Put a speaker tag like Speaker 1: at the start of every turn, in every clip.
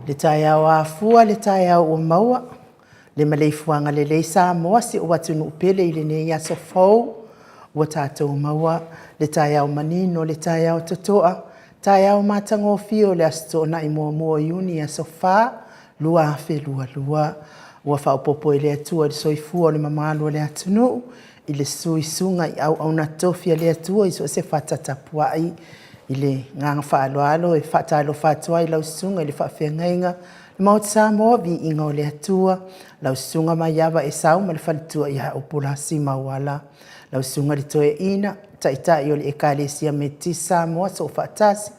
Speaker 1: Le taeao afua, le taeao ua maua, le maleifuaga lelei Samoa, si ou atunuu pele i lenei aso fou, ua tatou maua le taeao manino, le taeao totoa, taeao matagofie o le Aso Toonai 1 o Iuni, aso 4, 2022. Ua faaopoopo e le Atua i le soifua o le mamalu o le atunuu, i le suisuga i auauna totofi a le Atua i so o se fata tapuai. I le agaga faaaloalo e faatalofa atu ai i lau Susuga i le Faafeagaiga le Maota Samoa, Viiga o le Atua, lau Susuga Maiava Esau ma le faletua ia Upu Mauala, lau Susuga i le Toeaina, Taitai o le Ekalesia Metotisi i Samoa Soofaatasi,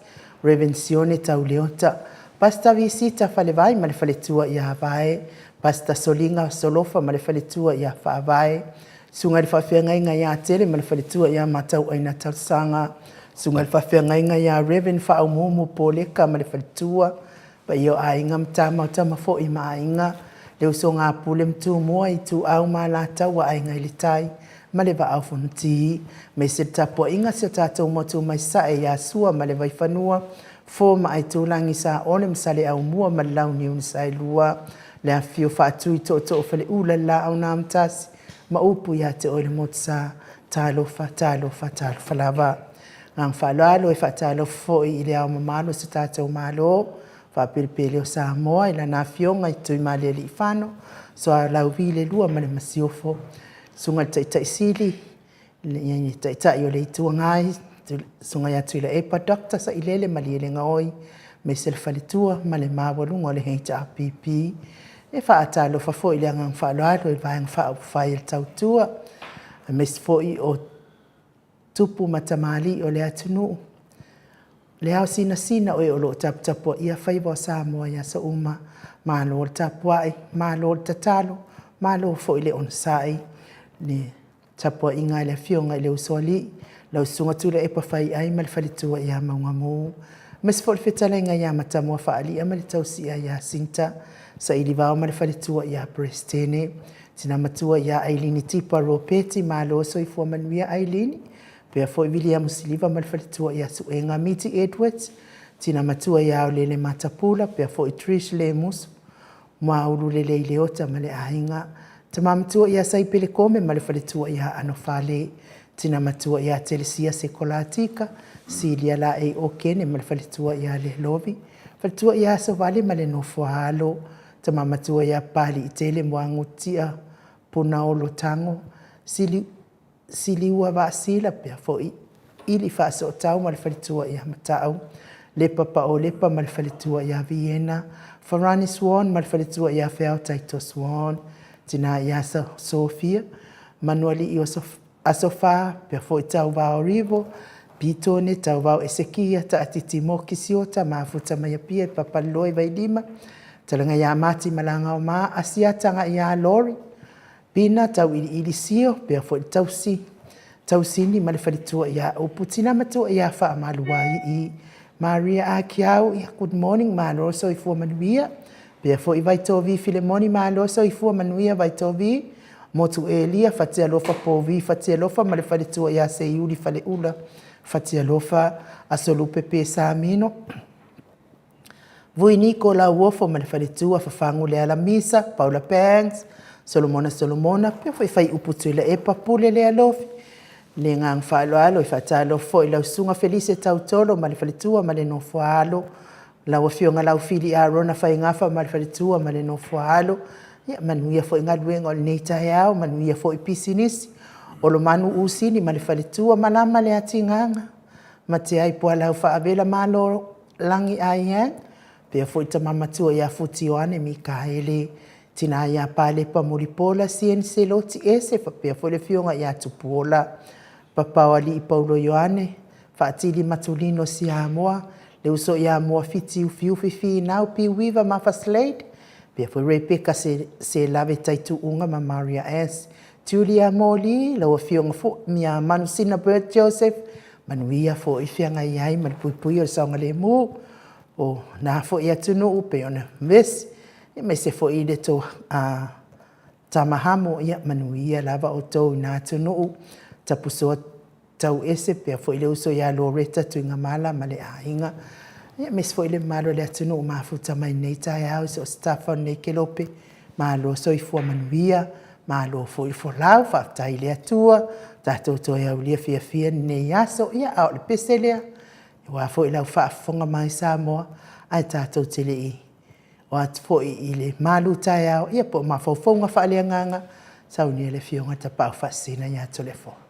Speaker 1: Reverend Sione Tau Leota, Pastor Visita Falevai ma le faletua ia Vae, Pastor Soliga Solofa ma le faletua ia Faavae, Susuga i le Faafeagaiga ia Tele ma le faletua ia Matauaina Talosaga, Susuga i le Faafeagaiga ia Reverend Faaumuumu Poleka ma le faletua, paia o Aiga ma Tama o Tama foi ma Aiga, le usoga a Pule ma Tumua, Ituau ma Alataua, Aiga i le Tai ma le Vaa o Fonoti, aemaise le tapuaiga a si o tatou motu mai Sasae ia Sua ma le Vaifanua, Fofo ma Aitulagi, Saole ma Saleaaumua ma le Launiu na Saelua, le afifio o Faatui Tootoo o Faleula, le Laau na Amotasi ma upu ia te oe le Motusa. Talofa, talofa, talofa lava. Agaga faaaloalo e faatalofa foi i le Ao Mamalu o si o tatou Malo faapelepele o Samoa i lana Afioga i Tuimalealiifano Sualauvi II ma le Masiofo, Susuga i le Taitai Sili, le Taitai o le Itu Agai, Susuga ia Tuilaepa Dr. Sailele Malielegaoi, aemaise le faletua ma le maualuga o le HRPP. E faatalofa foi i le agaga faaaloalo i le Vaega Faaupufai a le Tautua, aemaise foi o tupu ma tamalii o le atunuu, le ao sinasina o e o lo o taputapuaia faiva o Samoa i aso uma. Malo le tapuai, malo le tatalo, malo foi le onosai. Le tapuaiga a le afioga i le Usoalii, lau Susuga Tuilaepa Faiai ma le faletua ia Maugamu, aemaise foi le fetalaiga ia Matamua Faalia ma le tausia ia Sinta Sailivao ma le faletua ia Peresetene, tina matua ia Ailini Tipa Ropeti, malo soifua manuia Ailini, faapea foi Viliamu Siliva ma le faletua ia Suega Miti Edwards, tina matua ia Aolele Matapula, faapea foi Trish Lemusu, Muaulu Lelei Leota ma le aiga, tama matua ia Saipele Kome ma le faletua ia Anofale, tina matua ia Telesia Sekolatika, Silia Laei Okene ma le faletua ia Lelovi, faletua ia Asovale ma le nofo a alo, tama matua ia Papaliitele Muagututia Punaolo Tago, Siliua Vaasila, pea foi Ili Faasootau ma le faletua ia Matau, Lepa Paolepa ma le faletua ia Viena, Farani Swan ma le faletua ia Feao Taito Swan, tina ia Sofia, Manualii o Asofa, pea foi Tauvao Rivo, Pitone, Tauvao Esekia, Taatiti Moki Siota, Mafuta mai Apia i Papaliloa i Vailima, Talaga ia Mati Malagaoma, Asiata ia Lori, Pina Tauiliili Sio, pea foi le tausi, Tausini ma le faletua ia Upu, tina matua ia Faamaluaii, Maria Akiau, ia good morning, malo soifua manuia, pea foi Vaitovi Filemoni, malo soifua manuia Vaitovi, Motu Elia, Fatialofa Povi, Fatialofa ma le faletua ia Seiuli Faleula, Fatialofa, Asolupe Pesamino, Vuiniko Lauofo ma le faletua, Fafagu Lealamisa, Paula Banks, Solomona Solomona, pea foi fai upu Tuilaepa, Pule Lealofi, le agaga faaaloalo e faatalofa foi i lau Susuga Felise Tautolo ma le faletua ma le nofo a alo, lau Afioga Laufili Arona Faigafa ma le faletua ma le nofo a alo. Ia manuia foi galuega o lenei taeao, manuia foi pisinisi, Olomanu Usini ma le faletua, malama le atigaga, Matiai Pualau Faavela Malo Lagi Aiang, pea foi tama matua ia Futi Ioane Mikaele, tina ia Palepa Mulipola Sieni Seloti Ese, faapea foi le afioga ia Tupuola, Papa o Alii Paulo Ioane, Faatili Matulino Siamoa, le uso ia Moafiti Ufiufi Finau Piuiva Mafa Slade, pea foi Rebecca Selave Taituuga ma Maria S. Julia Moli, lau afioga foi Mia Manusina Bert Joseph, manuia foi feagai ai ma le puipui o le saogalemu o na foi atunuu pei ona vesi, aemaise foi le tou Tamahamo, ia manuia lava outou i na atunuu, tapusoa tauese pea foi le uso ia Loretta Tuigamala ma le aiga. Ia, aemaise foi le mamalu o le atunuu ua mafuta mai i lenei taeao i so o se tafa o lenei kelope, malo le soifua manuia, malo foi le folau, faafetai i le Atua ua tatou toe aulia fiafia lenei aso. Ia, a o le pese lea aua foi lau faafofoga mai Samoa, ae tatou te le i o atu foi i le malutaeao po o mafaufauga faaleagaga, saunia le Afioga i le Tapaau Faasisina ia Toleafoa.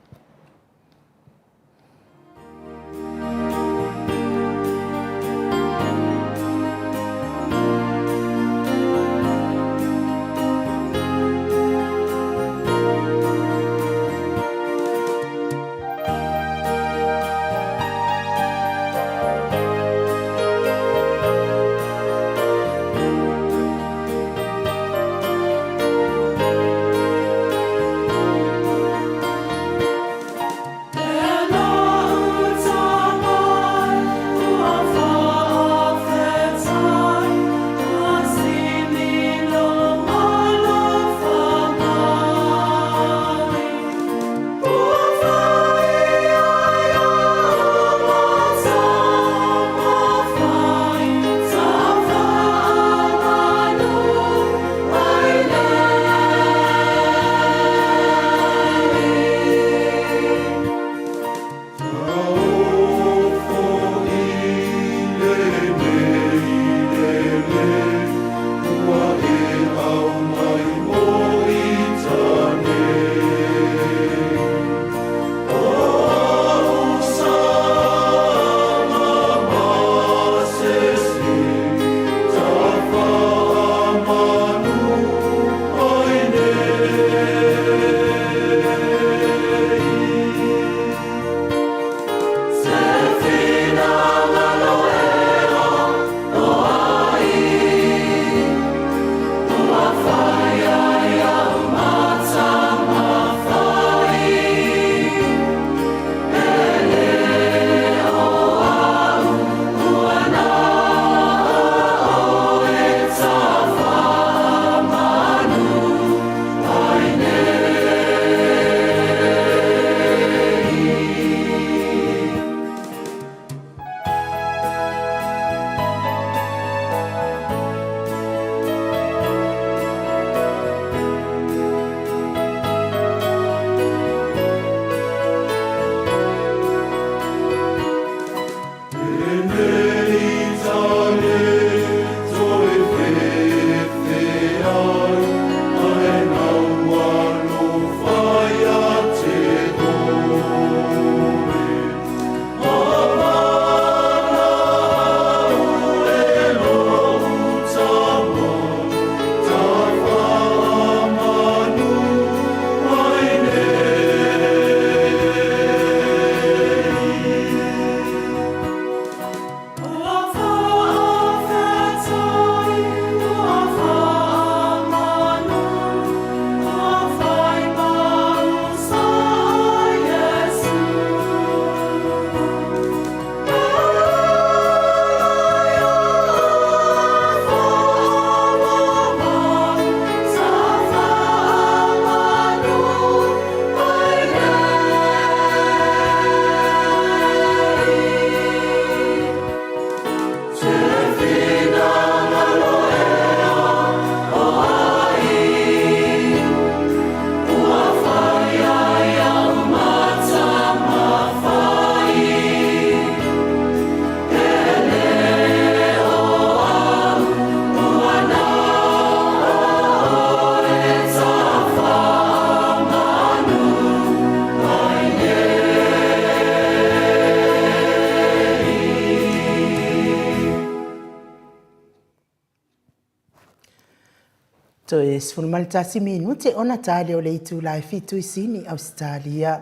Speaker 1: Toe 11 minute ona ta lea o le itula e 7 i Sini, Ausetalia.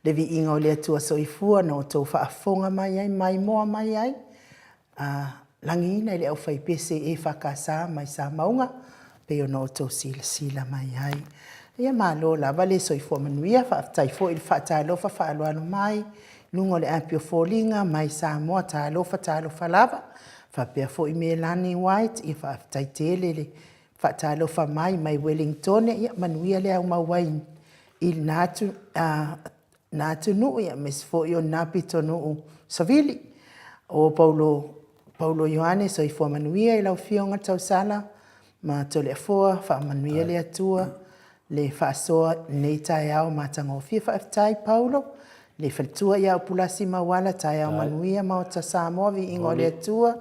Speaker 1: Le viiga o le Atua Soifua na outou faafofoga mai ai, maimoa mai ai, a lagiina i le aufaipese EFKS mai Samauga, pei ona outou silasila mai ai. Ia malo lava le soifua manuia, faafetai foi le faatalofa faaaloalo mai luga o le api o foliga mai Samoa, talofa talofa lava. Faapea foi Melani White, ia faafetai tele le faatalofa mai mai Ueligitone, ia manuia le aumau ai i lena atunuu, aemaise foi o lena pitonuu savili. O Paulo Paulo Ioane, soifua manuia i lau Afioga Tausala ma Toleafoa, faamanuia le Atua le faasoa i lenei taeao matagofie. Faafetai Paulo, le faletua ia Upu Mauala, taeao manuia Maota Samoa, viiga o le Atua.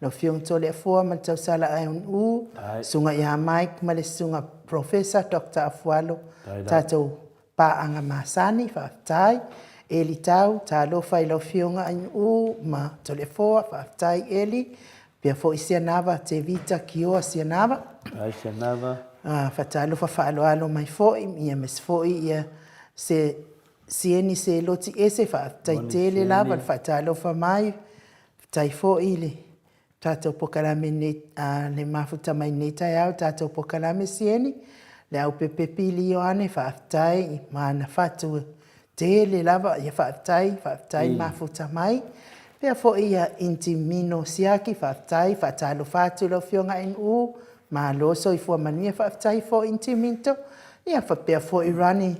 Speaker 1: Lau Afioga Toleafoa ma le tausala Aunuu, susuga ia Mike ma le susuga Polofesa Dr. Afualo, tatou paaga masani, faafetai. Eli Tau, talofa i lau Afioga Aunuu ma Toleafoa, faafetai Eli. Faapea foi Sinava Tevita Kioa Sinava.
Speaker 2: Ai Sinava.
Speaker 1: Faatalofa faaaloalo mai foi, aemaise foi ia se Sieni Seloti ese, faafetai tele lava le faatalofa mai. Faafetai foi le tatou polokalame le mafuta mai lenei taeao tatou polokalame Sieni. Leaupepe Pili Ioane, faafetai ma ana fatu tele lava, ia faafetai, faafetai mafuta mai. Faapea foi ia Initia Mino Siaki, faafetai, faatalofa atu i lau Afioga Aunuu, malo le soifua manuia. Faafetai foi Initia Minto, ia faapea foi Ronnie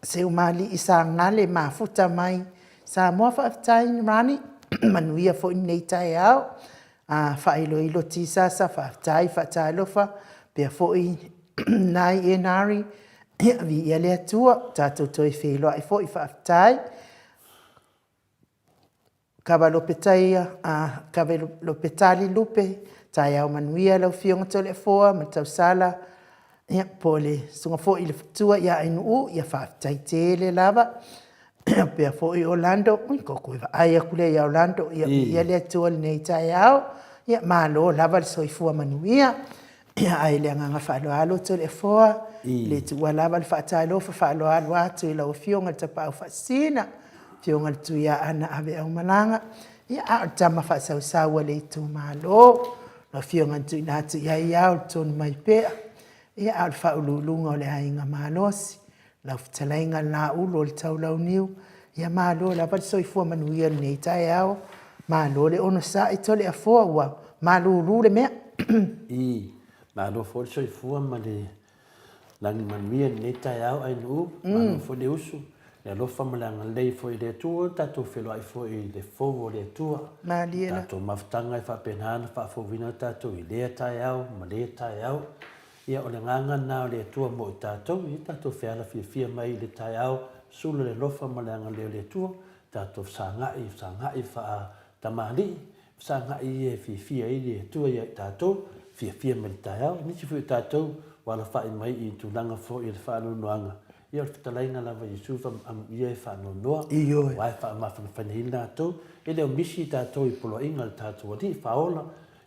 Speaker 1: Seumalii Sagale, mafuta mai Samoa. Faafetai Ronnie, manuia foi lenei taeao. Faailoilo Tisasa, faafetai, faatalofa, faapea foi Nai Enari, ia viia le Atua ua tatou toe feiloai foi, faafetai. Kava Tali Lupe, taeao manuia lau Afioga Toleafoa ma Tausala po o le Susuga foi i le Faletua ia Ainuu, ia faafetai tele lava. Faapea foi Orlando, oi ona toe vaai atu lea ia Orlando, ia viia le Atua i lenei taeao. Ia malo lava le soifua manuia. Ae i le agaga faaaloalo Toleafoa, e le tuua lava le faatalofa faaaloalo atu i lau Afioga i le Tapaau Faasisina, Afioga i le Tuiaana Aveaumalaga, a o le tama faasausau a le itumalo, le Afioga na tuuina atu i ai ao i le Tonumaipea, a o le faauluuluga o le Aiga Malosi, lau Fetalaiga Laulo a le Taulauniu, ia malo lava le soifua manuia i lenei taeao, malo le onosai Toleafoa ua malulu le mea.
Speaker 2: Malo foi le soifua ma le lagi manuia i lenei taeao Ainuu, malo foi le usu, le alofa ma le agalelei foi o le Atua, ua tatou feiloai foi i le fou o le Atua.
Speaker 1: Malie
Speaker 2: la. Tatou mafutaga e faapena ona faafouina tatou i lea taeao ma lea taeao. Ia o le agaga lena o le Atua mo i tatou, ia tatou feala fiafia mai i le taeao, sula le alofa ma le agalelei o le Atua, tatou fesagai, fesagai faa-tamalii, fesagai ia e fiafia ai le Atua ia i tatou, fiafia mai le taeao. Nisi foi o tatou ua alafai mai i tulaga foi o le faanoanoaga, ia o le fetalaiga lava a Iesu amuia e faanoanoa,
Speaker 1: Ioe.
Speaker 2: aua e faamafanafana ai latou. E le o misi tatou i poloaiga a le tatou Alii Faaola,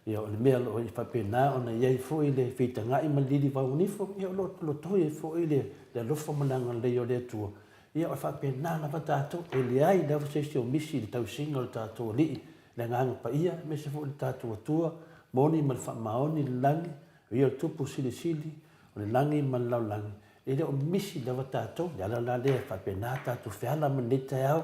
Speaker 2: ia o le mea o lo o faapena ona i ai foi le feitagai ma le lilivauanifo, ia o lo o lotoi ai foi le alofa ma le agalelei o le Atua. Ia o faapena lava tatou, e leai lava se isi o misi i le tausiga o le tatou Alii, le Agaga Paia, aemaise foi le tatou Atua moni ma le faamaoni i le lagi, o Ia o le Tupu Silisili o le lagi ma le lalolagi, e le o misi lava tatou. O le ala la lea e faapena tatou feala ma lenei taeao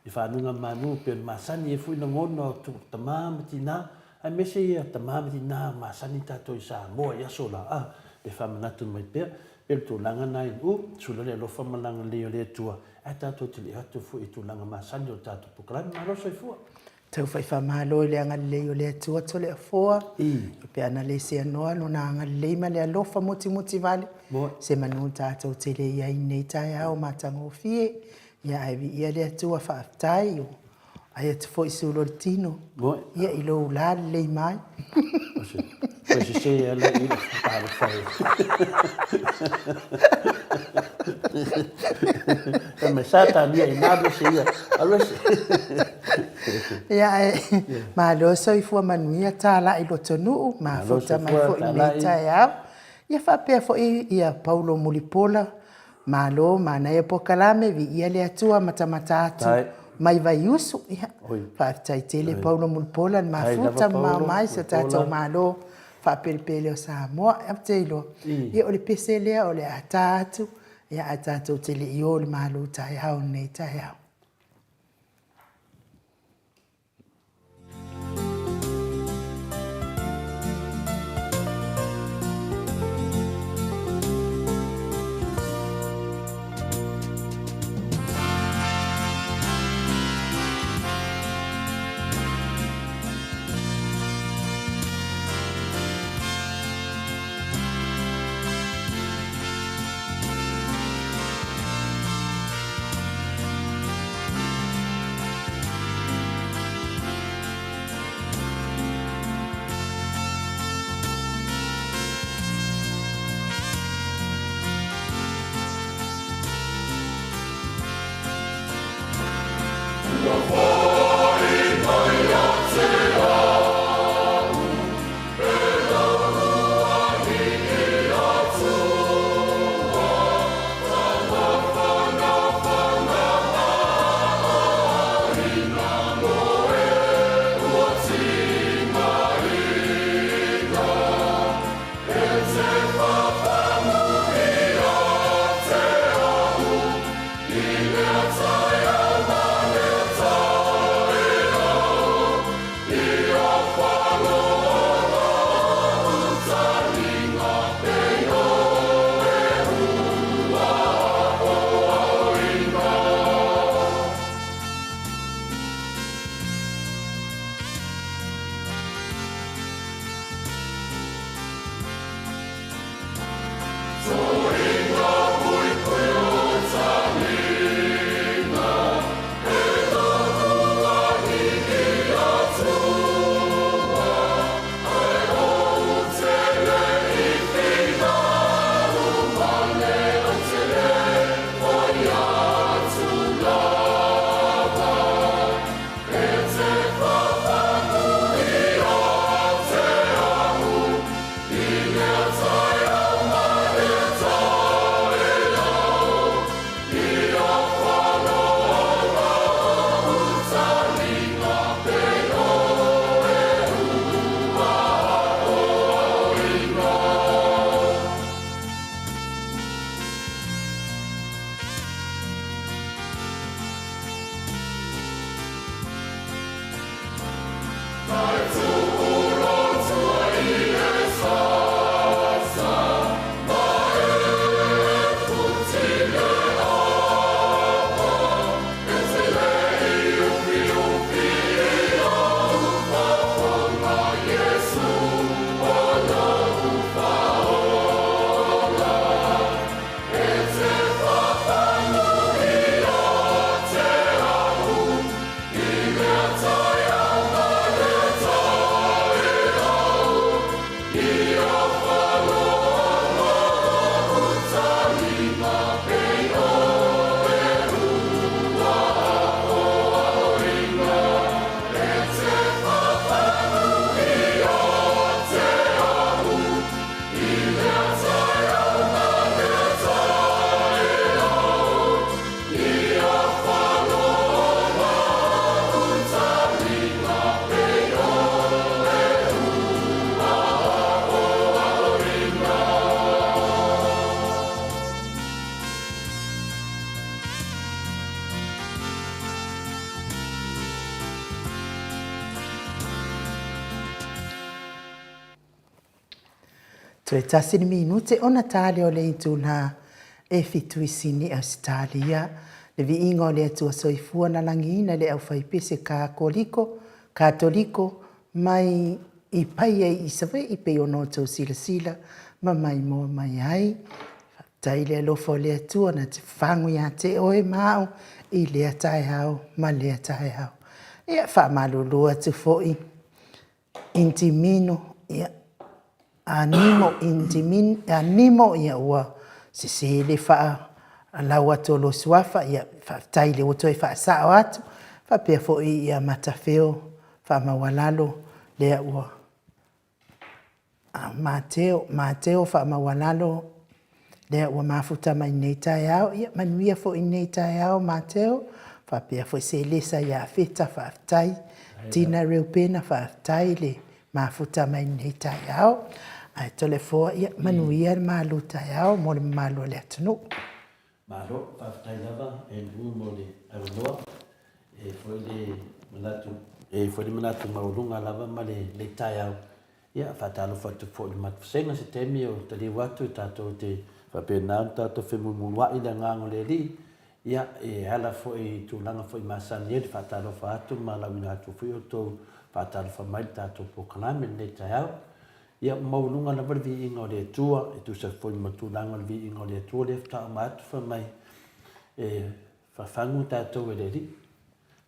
Speaker 2: i faanonomanu e pei ona masani ai foi lagona o tama ma tina, aemaise ia tama ma tina masani tatou i Samoa i aso la, a, le faamanatu mai pea, pei o le tulaga lena i Nu'u, sula le alofa ma le agalelei o le Atua, ae tatou te le atu foi i tulaga masani o le tatou polokalame. Malo le soifua.
Speaker 1: Taufai faamalo i le agalelei o le Atua Toleafoa, pe ana le seanoa lona agalelei ma le alofa mutimutivale, se manu tatou te le i ai i lenei taeao matagofie. Ia ae viia le Atua, faafetai. Ua vaai atu foi sulu o le tino, ia i lou lalelei mai.
Speaker 2: Toe sese lava i talofa e. Fai mai, Satani ia ina alu ese ia, alu ese.
Speaker 1: Ia ae malo soifua manuia talai lotonuu, mafuta mai foi i lenei taeao. Ia faapea foi ia Paulo Mulipola, malo manaia polokalame, viia le Atua, matamata atu mai Vaiusu. Ia, faafetai tele Paulo Mulipola, le mafuta mamao mai si o tatou Malo faapelepele o Samoa. Ou te iloa, ia o le pese lea o le a ta atu, ia ae tatou te le i o i le malu taeao i lenei taeao. Toe tasi le minute ona ta lea o le itula e 7 i Sini, Ausetalia. Le viiga o le Atua Soifua na lagiina le aufaipese Kakoliko, Katoliko mai i Paia i Savaii pei ona outou silasila ma maimoa mai ai. Faafetai le alofa o le Atua na te fafagu ia te oe ma au i lea taeao ma lea taeao. Ia, faamalulu atu foi Intimino, ia, Animo, Intimin, Animo, ia ua sese le faalau atu o lou suafa, ia faafetai lea ua toe faasao atu, faapea foi ia Matafeo faamaualalo lea ua Mateo, Mateo faamaualalo lea ua mafuta mai nei taeao. Ia manuia foi nei taeao Mateo, faapea foi Selesa ia Feta, faafetai. Tina Reupena, faafetai le mafuta mai nei taeao. Ae Toleafoa, ia manuia le malu taeao mo le mamalu o le atunuu.
Speaker 2: Malo, faafetai lava Andrew mo le avanoa. E foi le manatu, e foi le manatu maualuga lava ma le le taeao. Ia, faatalofa atu foi i le matou vasega se taimi o taliu atu e tatou te faapena ona tatou femumua'i i le agaga o le Alii. Ia, e ala foi i tulaga foi masani ai le faatalofa atu ma lauina atu foi outou faatalofa mai i le tatou polokalame i lenei taeao. Ia, ua maualuga lava le viiga o le Atua, e tusa foi ma tulaga o le viiga o le Atua lea faatoa uma atu fai mai e fafagu tatou e le Alii.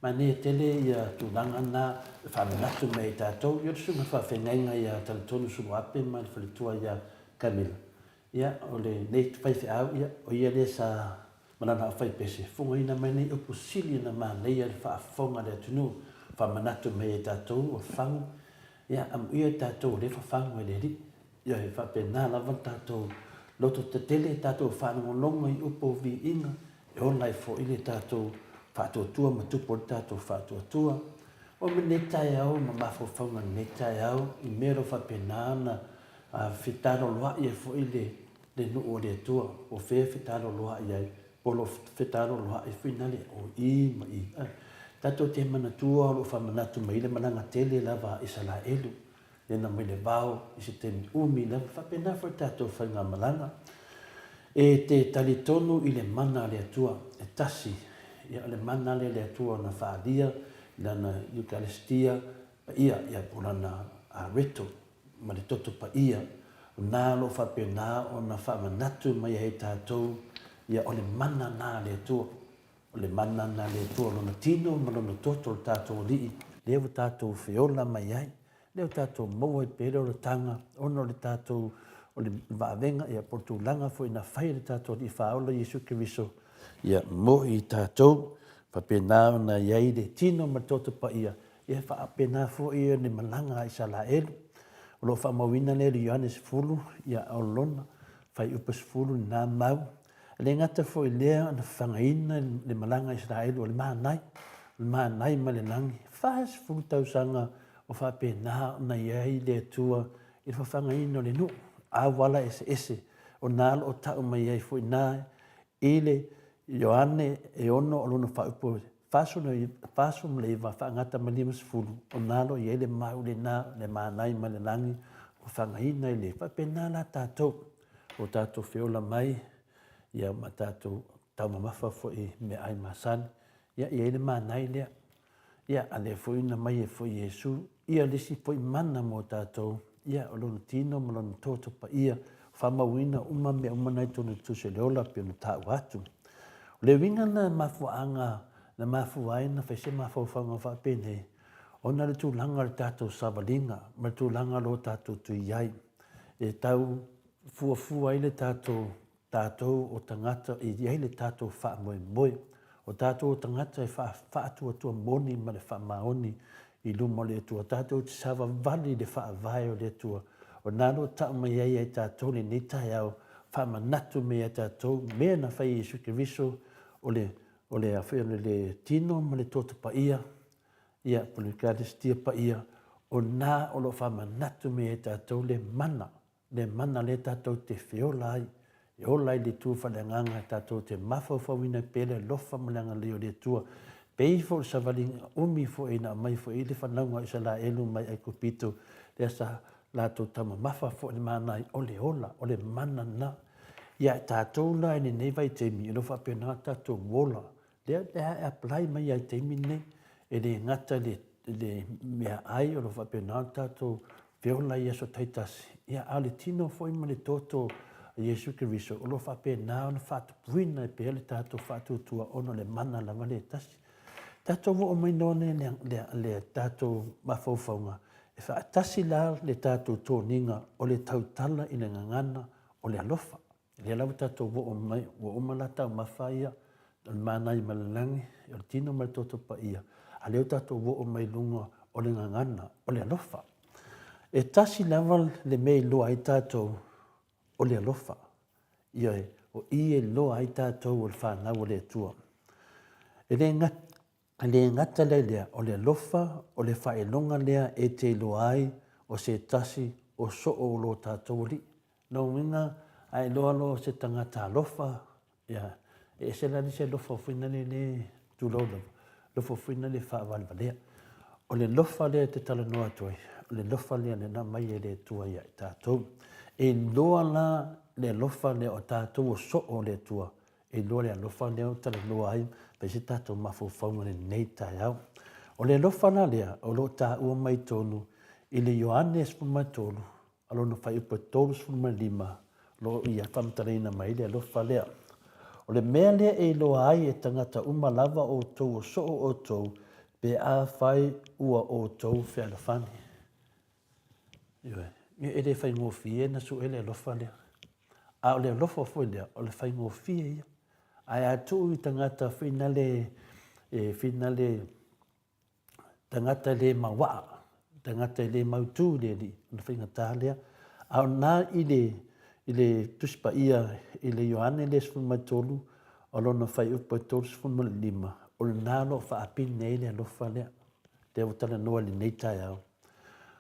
Speaker 2: Manaia tele ia tulaga na e faamanatu mai ai tatou. Ia o le susuga faafeagaiga ia Talatonu Suluape ma le faletua ia Camilla, ia o lenei faifeau, ia o ia lea sa ma lana aufaipese, fogaina mai nei upu sili na manaia le faafofoga a le atunuu, faamanatu mai ai tatou o fagu, ia amuia tatou o lea e fafagu e le Alii. Ia e faapena lava le tatou loto tetele, tatou faalogologo i upu o viiga, e ola ai foi le tatou faatuatua ma tupu ai le tatou faatuatua. O lenei taeao ma mafaufauga i lenei taeao i mea o lo o faapena ona fetaloloai ai foi le le nuu o le Atua, po o fea e fetaloloai ai, po o lo o fetaloloai foi nale o i ma i. A, tatou te manatua o lo o faamanatu mai ai le malaga tele lava a Isaraelu, lea na mai le vao i se taimi umi lava, faapena foi le tatou faigamalaga. E te talitonu i le mana a le Atua, e tasi, ia o le mana lea a le Atua na faaalia i Lana Eukaristia paia, ia po o Lana Areto, ma le toto paia, o na o lo o faapena ona faamanatu mai ai tatou, ia o le mana na a le Atua, o le mana na a le Atua, o Lona tino ma Lona toto o le tatou Alii, lea ua tatou feola mai ai, lea ua tatou maua ai pea le olataga ona o le tatou, o le vavega, ia po o le tulaga foi na fai e le tatou Alii Faaola Iesu Keriso, ia mo i tatou, faapena ona i ai le tino ma le toto paia, Ia faapena foi le malaga a Isaraelu. O lo o faamauina lea i le Ioane 10, ia o lona fuaiupu 10 lena mau. E le gata foi i lea na fafagaina le malaga a Isaraelu o le manai, o le manai mai le lagi, 40 tausaga o faapena ona i ai le Atua i le fafagaina o le nuu, auala eseese, o na o lo o tau mai ai foi na i le Ioane e 6 o lona fuaiupu 49 faagata ma 50, o na lo i ai le mau lena, le manai ma le lagi, ua fagaina i le faapena la tatou, o tatou feola mai, ia ma tatou taumamafa foi i meaai masani, ia i ai le manai lea. Ia, a lea foi na mai ai foi Iesu, ia le isi foi mana mo tatou, ia o lona tino ma lona toto paia, faamauina uma mea uma na i totonu o le Tusi o le Ola pei ona taua atu. O le uiga lena mafuaaga na mafua ai ona fai se mafaufauga faapenei, ona o le tulaga o le tatou savaliga ma le tulaga o lo tatou tui ai, e tau fuafua ai le tatou tatou o tagata e i ai le tatou faamoemoe. O tatou o tagata e faatuatua moni ma le faamaoni i luma o le Atua. Tatou te savavali i le faavae o le Atua. O lena o lo o tau mai ai ia i tatou lenei taeao, faamanatu mai ia tatou mea na fai e Iesu Keriso, o le, o le, o le tino ma le toto paia, ia, po o le Ekalesia paia, o lena o lo o faamanatu mai ia i tatou le mana Le mana lea tatou te feola ai, e ola ai le Itu faaleagaga tatou te mafaufauina ai pea le alofa ma le agalelei o le Atua. Pei foi o le savaliga umi foi na aumai foi ai le fanauga o Isaraelu mai Aikupito, lea sa latou taumamafa foi i le mana ai, o le ola, o le mana lena. Ia tatou la i lenei vaitaimi, e le o faapena tatou ola Lea pe a e apply mai lava i le taimi lenei, e le gata i le meaai o lo o faapena ona tatou feola i aso taitasi, ia a o le tino foi ma le toto a Iesu Keriso o lo o faapena ona faatupuina ai pea le tatou faatuatua ona o le mana lava lea e tasi. Tatou oo mai loa lea le tatou mafaufauga, e faatasi la le tatou toniga o le tautala i le gagana o le alofa. Lea la ua tatou oo mai, ua uma la taumafa ia, o le manaia ma le lagi, o le tino ma le toto paia, a lea ua tatou oo mai luga o le gagana, o le alofa. E tasi lava le mea e iloa ai tatou, o le alofa. Ioe, o i e iloa ai tatou o le fanau a le Atua. E le gata, E le gata lea i lea, o le alofa, o le faailoga lea e te iloa ai o se tasi o soo o lo tatou Alii. Lona uiga, a iloa loa o se tagata alofa, ia, e ese la le isi alofa foi lale le tulou lava, alofa foi lale faavalevalea. O le alofa lea e te talanoa atu ai, o le alofa lea na aumai e le Atua ia i tatou. E iloa la le alofa lea o tatou o soo o le Atua, E iloa le alofa lea o talanoa ai fai se tatou mafaufauga i lenei taeao. O le alofa la lea o lo o taua mai totonu i le Ioane 13 a lona fuaiupu e 35 o lo o ia faamatalaina mai ai le alofa lea. O le mea lea e iloa ai e tagata uma lava outou o soo outou pe afai ua outou fealofani. Ioe, e le faigofie ona sue le alofa lea. A o le alofa foi lea, o le faigofie ia. Ae a tuu i tagata finale e finale tagata e le mauaa, tagata e le mautu i le Alii, ona faigata lea. A o lena i le, i le Tusi Paia i le Ioane le 13, o lona fuaiupu e 35, o lena o lo o faapine ai le alofa lea, lea ua talanoa i lenei taeao.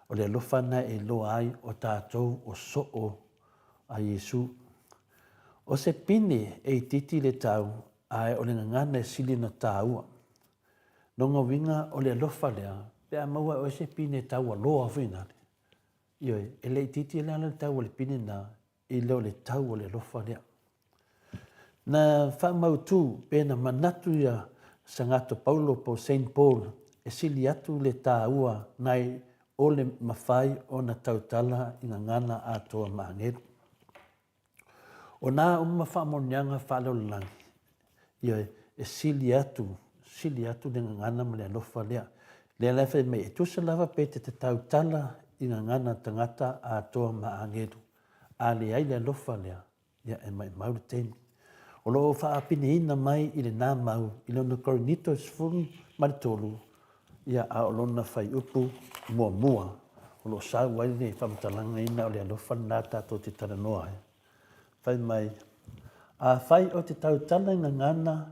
Speaker 2: O le alofa lena e iloa ai o tatou o soo a Iesu. O se pine e itiiti le tau, ae o le gagana e sili ona taua. Lona uiga o le alofa lea, pe a maua e oe se pine taualoa foi lale, ioe, e le itiiti la le tau o le pine lena i lo le tau o le alofa lea. Na faamautu pe na manatu ia Sagato Paulo po o Saint Paul e sili atu le taua nai o le mafai ona tautala i gagana atoa ma agelu. O nā uma faamanuiaga faaleolelagi, ioe, e sili atu, sili atu le gagana ma le alofa lea. Lea la e fai mai, e tusa lava pe te tautala i gagana tagata atoa ma agelu, a leai le alofa lea, ia e maumau le taimi. O lo o faapineina mai i lena mau i lona Korinito 13, Ia, a o lona fuaiupu muamua o lo o sau ai le faamatalaga o le alofa lena tatou te talanoa ai, fai mai, Afai ou te tautala i gagana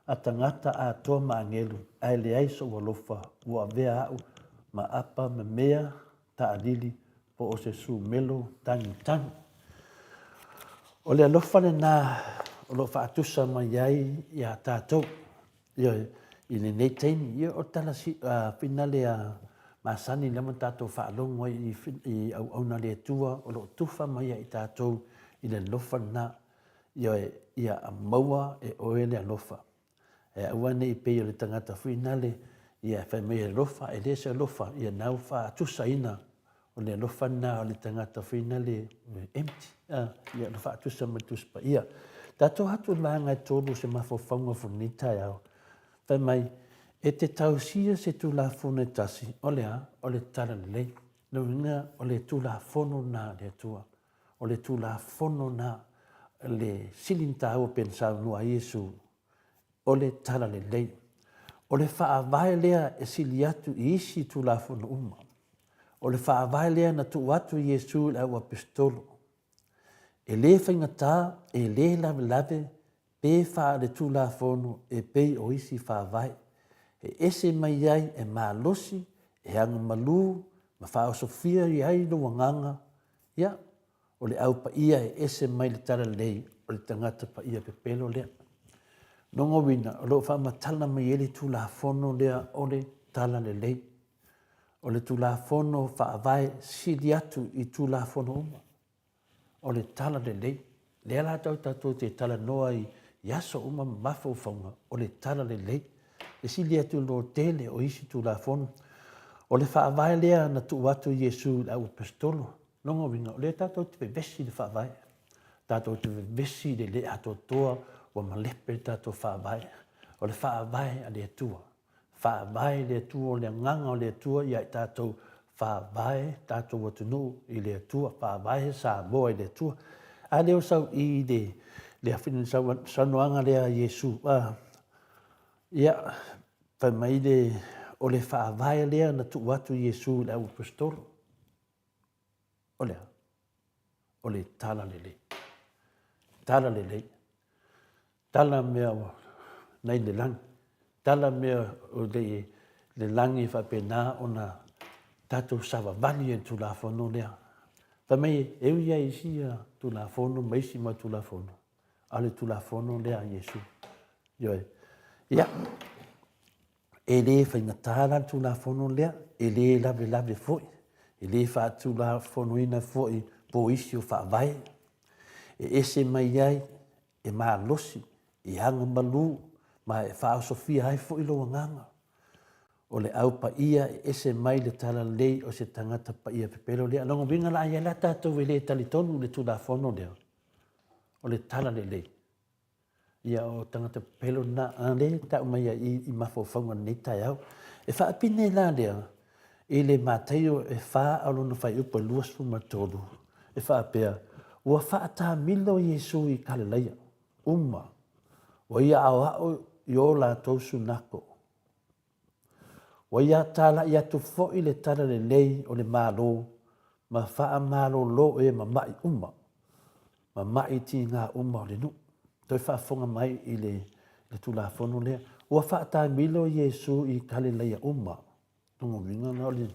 Speaker 2: a tagata atoa ma agelu, ae leai sou alofa, ua avea au ma apa ma mea taalili po o se sumelo tagitagi. O le alofa lena o lo o faatusa mai ai iā tatou. Ioe, i lenei taimi, ia o tala si, uh, finale a masani lea ma tatou faalogo ai i, i auauna le Atua o lo o tufa mai ai i tatou i le alofa lena. Ioe, ia maua e oe le alofa. E aua ne i pei o le tagata finale, ia fai mai e alofa, e le se alofa, ia nau faatusaina O le alofa lena o le tagata foi lea empty, ia na faatusa ma le Tusi Paia. Tatou atu i le vaega e tolu o se mafaufauga foi lenei taeao. Fai mai, e te tausia se Tulafono e tasi, o le a? O le Talalelei. Lona uiga, o le Tulafono lena a le Atua. O le Tulafono lena, le sili ona taua pei ona saunoa ai Iesu, o le Talalelei. O le faavae lea e sili atu i isi Tulafono uma. O le faavae lea na tuu atu i Iesu i le auaposeitolo. E le faigata, e le lavelave, pe faaletulafono e pei o isi faavae. E ese mai ai e malosi, e agamalu ma faaosofia i ai lou agaga, ia, O le au paia e ese mai le talalelei o le tagata paia pepelo lea. Lona uiga, o lo o faamatala mai ai le Tulafono lea o le Talalelei. O le Tulafono faavae sili atu i Tulafono uma. O le Talalelei. Lea la tau tatou te talanoa i, i aso uma ma mafaufauga, o le Talalelei. E sili atu i lo tele o isi Tulafono. O le faavae lea na tuu atu i Iesu i le auaposeitolo, Lona uiga, o lea tatou te vevesi i le Faavae, tatou te vevesi i le le atoatoa ua malepe le tatou Faavae. O le Faavae a le Atua, Faavae le Atua, o le Agaga o le Atua ia i tatou, Faavae tatou atunuu i le Atua, Faavae Samoa i le Atua. A lea o sau i le, le saunoaga lea a Iesu, a, ia, fai mai le, o le Faavae lea na tuu atu Iesu i le auaposeitolo. O le a? O le talalelei. Talalelei. Tala mea o nai le lagi. Tala mea o le, le lagi e faapena ona tatou savavali ai le Tulafono lea. Fai mai, e ui lava i isi Tulafono ma isi mau Tulafono, a o le Tulafono lea a Iesu. Ioe. Ia, E le faigata la le Tulafono lea, e le lavelave foi, e le faatulafonoina foi po isi o faavae. E ese mai ai, e malosi, e agamalu, ma e faaosofia ai foi lou agaga. O le au paia e ese mai le talalelei o se tagata paia pepelo lea. Lona uiga la, a i ai la tatou e le talitonu i le Tulafono lea, o le talalelei, Ia, o tagata pepelo lena, a lea e tau mai ai i mafaufauga i lenei taeao. E faapine la lea i le Mataio e 4 a o lona fuaiupu e 23, e faapea, Ua faatamilo Iesu i Kalilaia uma. Ua ia aoao i o latou sunako. Ua ia talai atu foi le tala lelei o le Malo ma faamalolo e mama'i uma, ma ma'i tiga uma o le nuu. Toe faafofoga mai i le Tulafono lea. Ua faataamilo Iesu i Kalilaia uma. Lona uiga la o le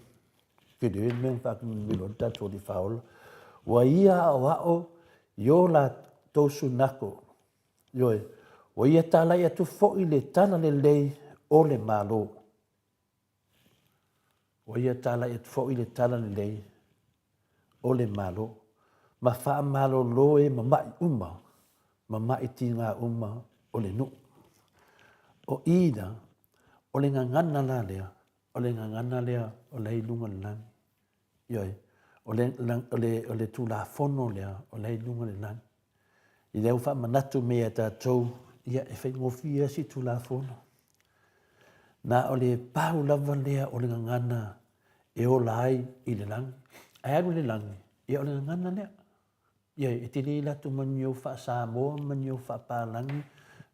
Speaker 2: tele le mea na faataamilo ai le tatou Alii Faaola. Ua ia aoao i o latou sunako Ioe, ua ia talai atu foi le tala lelei o le Malo. Ua ia talai atu foi le tala lelei o le Malo, ma faamalolo e mama'i uma ma ma'i tiga uma o le nuu. O i la, o le gagana la lea, o le gagana lea o la e i luga o le lagi. Ioe, o le, o le, o le Tulafono lea o la e i luga o le lagi. I lea ua faamanatu mai ia tatou, ia e faigofie lava si Tulafono. Na o le pau lava lea o le gagana e ola ai i le lagi. Ae alu i le lagi, ia o le gagana lea. Ia, e te le alu atu ma ni ou faa-Samoa ma ni ou faa-Palagi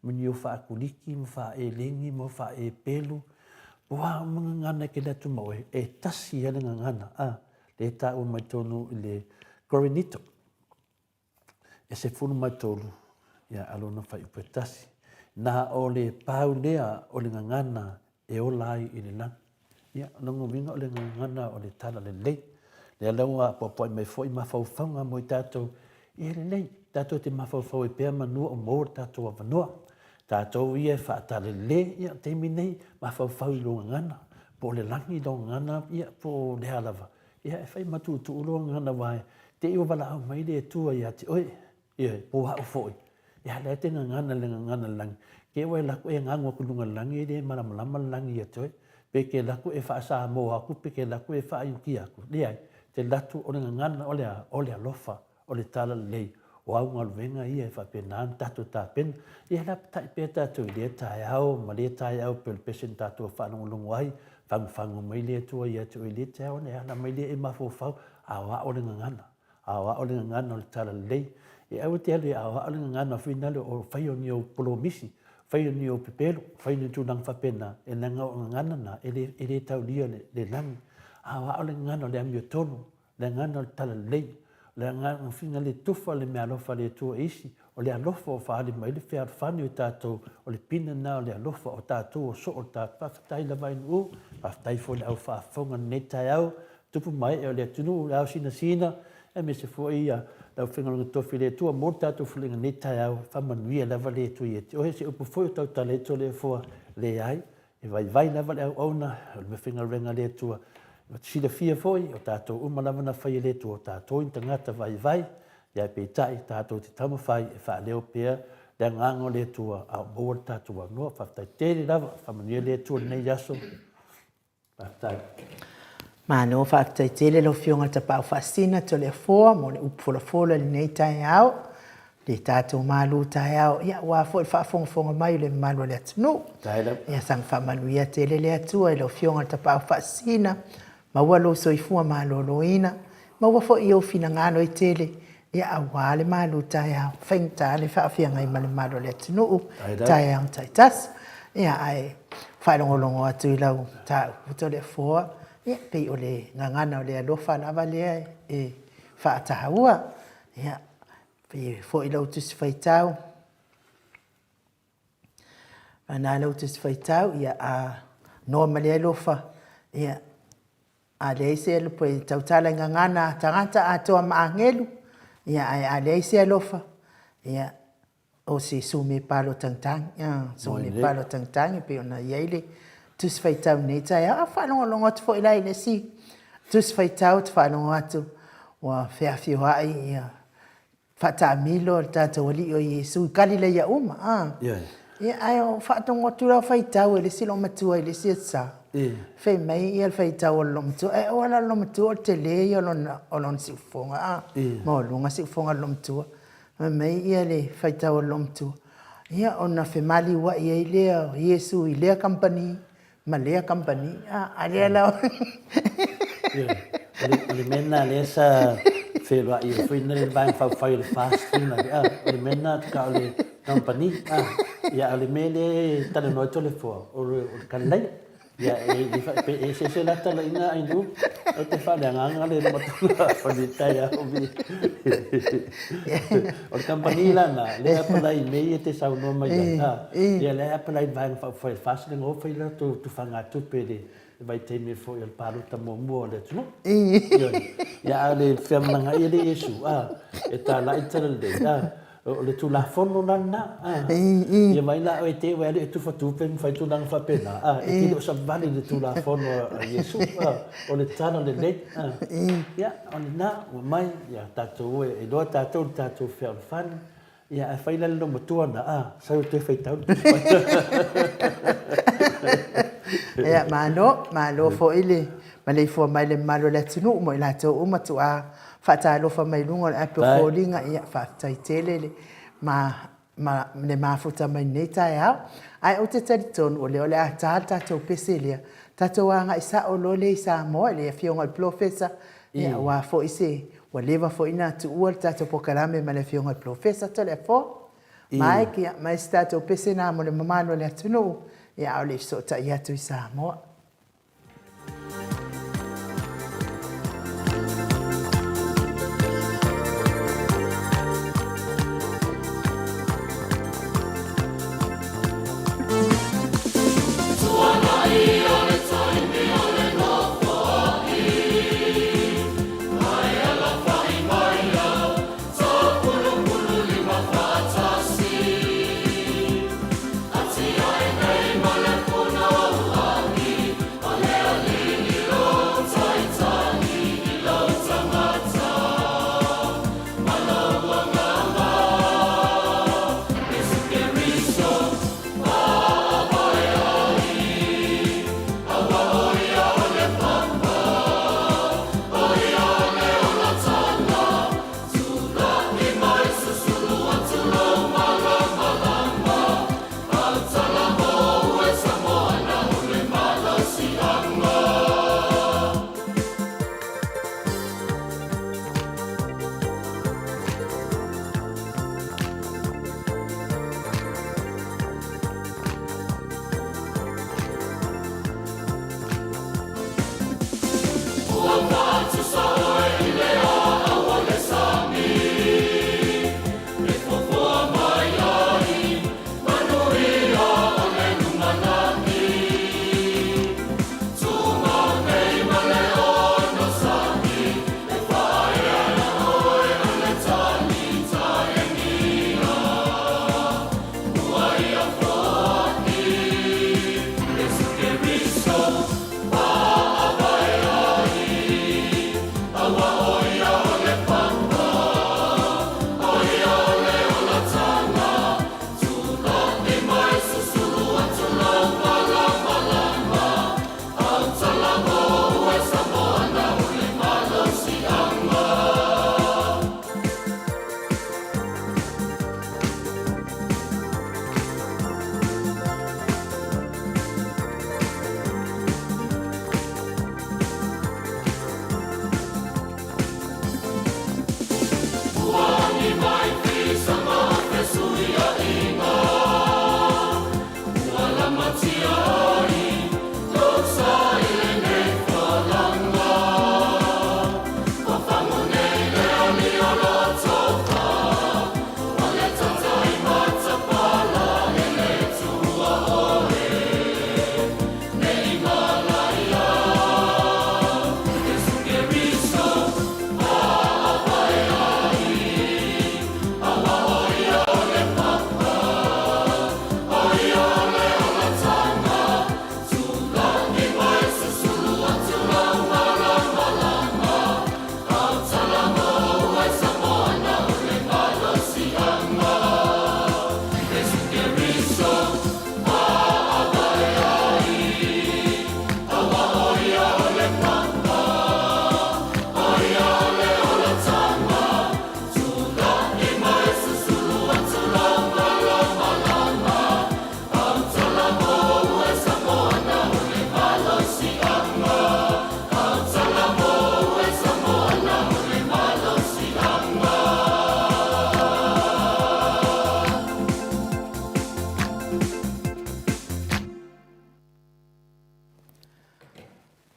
Speaker 2: ma ni ou faa-Kuliki ma faa-Eleni ma faa-Epelu. Po o a uma gagana e te alu atu ma oe, e tasi lava le gagana, a, lea e taua mai totonu i le Korinito. E 13, ia, a lona fuaiupu e tasi. Na o le pau lea o le gagana e ola ai i le lagi. Ia, o lona uiga o le gagana o le tala lelei. Lea la ua apoapoai mai foi mafaufauga mo i tatou, ia lelei, tatou te mafaufau ai pea manu o maua le tatou avanoa. Tatou ia e faatalelele, ia, taimi nei, mafaufau i lou gagana, po o le lagi lou gagana, ia, po o le a lava. Ia, e fai ma tuutuu lou gagana aua te i ua valaau mai le Atua ia te oe. Ioe, po o au foi. Ia lea e te gagana i le gagana i le lagi. Te ua e alu atu e gagu atu i luga o le lagi e le malamalama le lagi ia te oe. Pe e te alu atu e faa-Samoa atu pe e te alu atu e faa-Initia atu. Leai, te alu atu o le gagana o le a? O le alofa, o le talalelei, o au galuega ia e faapena ona tatou tapena. Ia lapatai pea tatou i lea taeao ma lea taeao pei o le pese na tatou faalogologo ai, fagufagu mai le Atua ia te oe i lea taeao ona e ala mai lea e mafaufau a o a'o le gagana. Aoao le gagana o le talalelei. E aua te alu e aoao le gagana foi nale o fai o ni ou polomisi, fai o ni ou pepelo, fai o ni tulaga faapena, e leaga o gagana na e le, e le taulia le, le lagi. Aoao le gagana o le amiotonu, le gagana o le talalelei, le gagana fina le tufa le meaalofa a le Atua i isi, o le alofa ua faaali mai le fealofani o tatou, o le pine lena o le alofa o tatou o soo o le tatou. Faafetai lava i Nu'u, faafetai foi i le au faafofoga i lenei taeao, tupu ma ee o le atunuu, le ao sinasina, aemaise foi ia le aufaigaluega tofi a le Atua mo le tatou foliga nei taeao, faamanuia lava le Atua ia te oe. Se upu foi o tautala ai Toleafoa, leai, e vaivai lava le auauna o le meafaigaluega a le Atua. E silafia foi, o tatou uma lava na fai e le Atua, o tatou ni tagata vaivai, ia peitai, tatou te taumafai e faaleo pea le agaga o le Atua a o maua le tatou avanoa. Faafetai tele lava, faamanuia le Atua i lenei aso. Faafetai.
Speaker 1: Malo faafetai tele lau Afioga i le Tapaau Faasisina Toleafoa mo le upu folafola i lenei taeao, le tatou malu taeao, ia aua foi le faafogafoga mai o le mamalu o le atunuu. Ia saga faamanuia tele le Atua i lau Afioga i le Tapaau Faasisina, maua lou soifua maloloina, maua foi ou finagalo e tele, ia aua le malu taeao, faigata le faafeagai ma le mamalu o le atunuu, taeao taitasi. Ia ae faalogologo atu i lau mataupu Toleafoa, ia pei o le gagana o le alofa lava lea e faataua. Ia pei foi lau Tusi Faitau, ana lau Tusi Faitau, ia a noa ma le alofa, ia A leai se alofa e tautala i gagana a tagata atoa ma agelu, ia ae a leai se alofa, ia o se sume palo tagitagi, a sume palo tagitagi pei ona i ai le Tusi Faitau i lenei taeao. A faalogologo atu foi la i le isi Tusi Faitau ou te faalogo atu ua feafioai ia faataamilo le tatou Alii o Iesu i Kalileia uma, a. Ia, ae o faatogo atu la o faitau e le isi loomatua i le isi asa, fai mai ia le faitau a le loomatua, e aua la le loomatua o le tele ia o lona, o lona siufofoga, a, maualuga siufofoga o le loomatua. Fai mai ia le faitau a le loomatua, ia ona femaliuai ai lea o Iesu i lea kamupani ma lea kamupani, a lea la.
Speaker 2: O le mea lena lea sa feiloai ai foi le Vaega Faaupufai o le FAST foi lena, o le mea lena ta o le kamupani. Ia, a o le mea lea e talanoa ai Toleafoa, o le Kalilaia. Ia, e pe e eseese la talaiga Ainuu, ou te faaleagaga le matua o le taeao mi. O le kamupani la lena, lea e apalai i mea ia e te saunoa mai ai, a, ia lea e apalai i le Vaega Faaupufai a le FAST lea na o fai latou tufagatupe i le vaitaimi foi o le palota muamua o le atunuu. Ioe. Ia, a o le feamanagaia lea Iesu, a, e talai le talalelei, a, O le Tulafono la lena, a. Ia vaai la oe te i alu e tufa tupe ma fai tulaga faapena, a, e te le o savali i le Tulafono a Iesu, a. O le tala lelei, a. Ia, o lena, ua mai, ia tatou o e iloa tatou i le tatou fealofani, ia ae fai la le loomatua lena, a, sau e toe faitau le Tusi Paia.
Speaker 1: Ia, malo, malo foi le maleifua mai i le mamalu o le atunuu ma i latou uma tuaa faatalofa mai luga o le ape o foliga, ia faafetai tele le ma, ma, le mafuta mai lenei taeao. Ae ou te talitonu o lea o le a ta le tatou pese lea, tatou agai sao loa lea i Samoa i le Afioga i le Polofesa, ia aua foi se, ua leva foi ona tuua le tatou polokalame ma le Afioga i le Polofesa Toleafoa. Mike, ia, ma se tatou pese na mo le mamalu o le atunuu, ia a o le i fesootai atu i Samoa.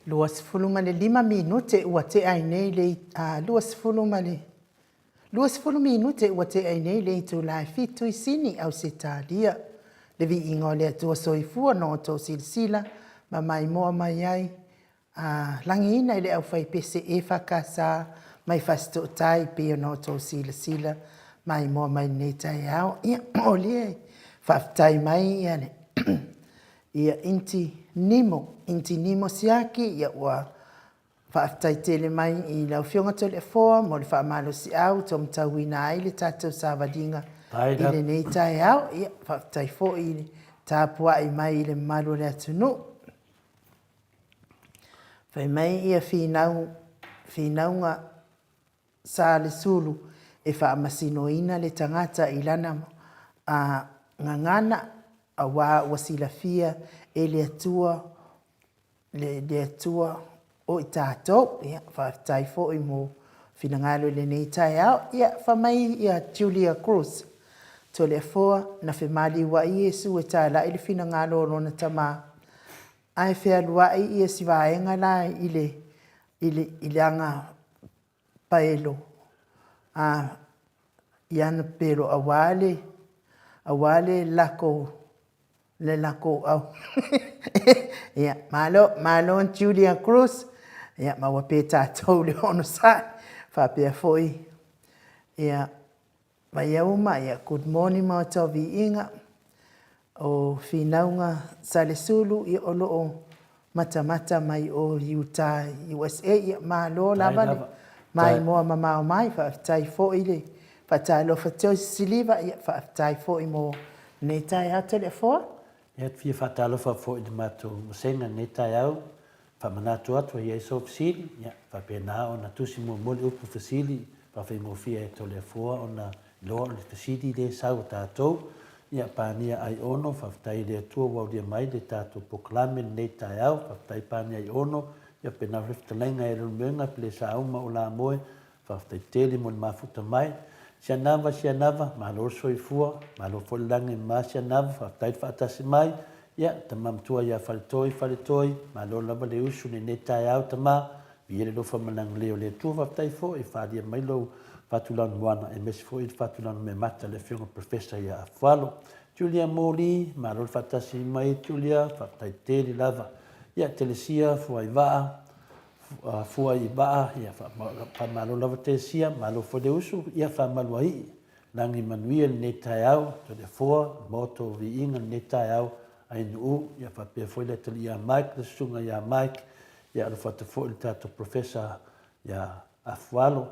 Speaker 1: 25 minute ua tea ai nei le 20 ma le 20 minute ua tea ai nei le itula e 7 i Sini, Ausetalia. Le viiga o le Atua Soifua na outou silasila ma maimoa mai ai a lagiina i le aufaipese EFKS mai Fasitootai pei ona outou silasila maimoa mai lenei taeao. Ia, o lea e faafetai mai ia le ia Inti Nimo, Inti Nimo Siaki, ia ua faafetai tele mai i lau Afioga Toleafoa mo le faamalosiau ua taumatauina ai le tatou savaliga i lenei taeao. Ia, faafetai foi i le tapuai mai i le mamalu o le atunuu. Fai mai ia finau, finauga sa le sulu e faamasinoina le tagata i lana a, gagana, auā ua silafia e le Atua le, le Atua o i tatou. Ia, faafetai foi mo finagalo i lenei taeao. Ia, fai mai ia Julia Cruz, Toleafoa, na femaliuai Iesu e talai le finagalo o lona Tama, ae fealuai ia si vaega la i le, i le, i le aga paelo, a, i ana pelo aua le, aua le lako, le lakou au. Ia, malo, malo Julia Cruz. Ia, maua pea tatou le onosai. Faapea foi, ia, Vaiauma, ia, good morning ma outou viiga. O finauga Salesulu, ia, o lo o matamata mai o Utah, USA. Ia, malo lava le maimoa mamao mai. Faafetai foi le faatalofa Joyce Siliva. Ia, faafetai foi mo lenei taeao Toleafoa.
Speaker 2: Ia, e fia faatalofa foi i le matou vasega i lenei taeao. Faamanatu atu e i ai sou fesili, ia, faapena ona tusi muamua le upu fesili, faafaigofie ai e Toleafoa ona iloa o le fesili lea e sau a tatou. Ia, Pania Aiono, faafetai i le Atua ua aulia mai le tatou polokalame i lenei taeao. Faafetai Pania Aiono, ia faapena foi le fetalaiga ia Leulumoega Pelesauma o Lamoe, Faafetai tele mo le mafuta mai. Sianava Sianava, malo le soifua, malo foi le lagi e mama Sianava, faafetai le faatasi mai. Ia, tama matua ia Faletoi Faletoi, malo lava le usu i lenei taeao tama, viia le alofa ma le agalelei o le Atua, faafetai foi e faaalia mai lou faatulagamoana aemaise foi le faatulagameamata le Afioga Professor ia Afualo. Julia Moli, malo le faatasi mai Julia, faafetai tele lava. Ia, Telesia Fuaivaa, Fua i vaa, ia faamalo lava Tesia, malo foi le usu, ia faamaluaii, lagi manuia lenei taeao, Toleafoa, Maota o Viiga lenei taeao, Ainuu, ia faapea foi le atalii ia Mike, le susuga ia Mike, ia alofa atu foi le tatou Professor ia Afualo.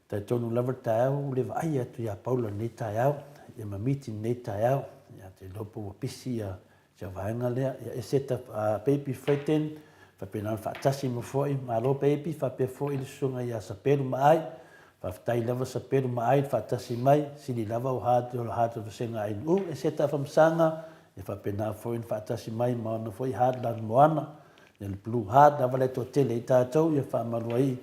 Speaker 2: Talitonu lava le taeao ua le vaai atu ia Paula lenei taeao, ia ma miti lenei taeao, ia te iloa po ua pisi ia Si au vaega lea, ia e set up a Baby Freighten, faapena ona faatasi ma foi, malo Baby, faapea foi le susuga ia Sapelu Maai, faafetai lava Sapelu Maai le faatasi mai, sili lava o hard o hard o vasega ANU, e set up Famasaga, ia faapena foi ona faatasi mai ma ona foi hard lanu moana, ia le blue hard lava le toatele i tatou, ia faamalu ai,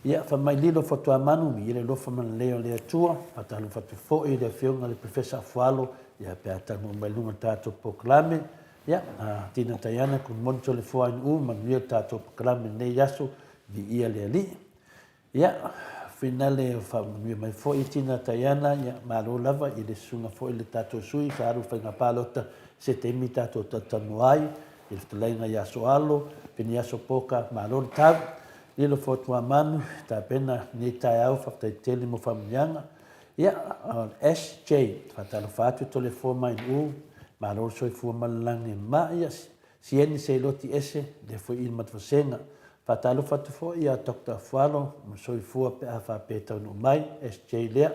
Speaker 2: ia fai lilo Fotuamanu, ia le alofa ma le lelei o le Atua, faatalofa atu foi i le afioga i le Professor Afualo, Ia, pe a taunuu mai luga o le tatou polokalame, ia, a Tina Taiana, good morning Toleafoa Ainuu, manuia le tatou polokalame i lenei aso, viia le Alii. Ia, finale o faamanuia mai foi Tina Taiana, ia, malo lava i le susuga foi i le tatou sui sa alu i le faiga palota, se taimi tatou talatalanoa ai i le fetalaiga ia Soalo, Peniaso Poka, malo le tau. Lilo Fotuamanu, tapena lenei taeao, faafetai tele mo faamanuiaga. Ia, o le SJ, faatalofa atu Toleafoa Mainuu, malo le soifua ma le lagi e mama. Ia, Sieni Seiloti Ese, lea foi i le Matavasega. Faatalofa atu foi ia Doctor Afualo ma le soifua pe a faapea e taunuu mai, SJ lea.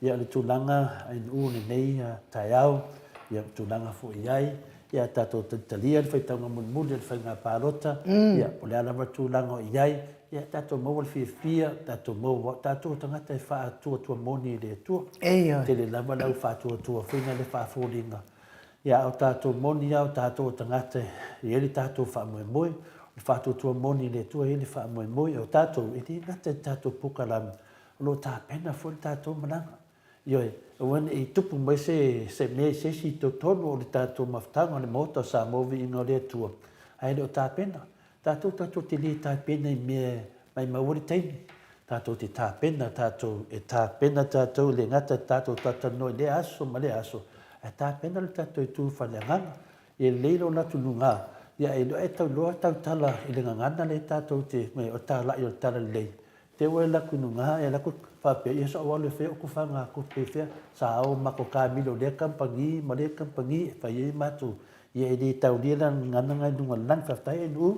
Speaker 2: Ia, o le tulaga Ainuu lenei taeao, ia, tulaga foi i ai, ia tatou talitalia le faitauga mulimuli o le faiga palota, ia, po o le a lava le tulaga o i ai, ia tatou maua le fiafia, tatou maua, o tatou o tagata e faatuatua moni i le Atua.
Speaker 1: Ioe.
Speaker 2: Tele lava le au faatuatua foi na le faafoliga. Ia, a o tatou moni lava o tatou o tagata e i ai le tatou faamoemoe, o le faatuatua moni i le Atua e i ai le faamoemoe. O tatou, e le gata i le tatou polokalame, o lo o tapena foi le tatou malaga. Ioe, aua ne i tupu mai se, se mea i se isi i totonu o le tatou mafutaga o le Maota o Samoa Viiga o le Atua, ae le o tapena. Tatou tatou te le tapena i mea e maimau ai le taimi. Tatou te tapena tatou, e tapena tatou e le gata tatou talatalanoa i lea aso ma lea aso, ae tapena le tatou itu faaleagaga. E lelei lou alu atu i luga, ia e iloa e tau iloa tautala i le gagana lea tatou te, o talai o le talalelei. Te ua e alu atu i luga e alu atu faapea, ia sa ou alu e fai au tufaga tupe fea, sa o matou kamilo i lea kamupani ma lea kamupani e fai ai matou, ia e le taulia la le gagana lena i luga o le lagi. Faafetai Aunuu.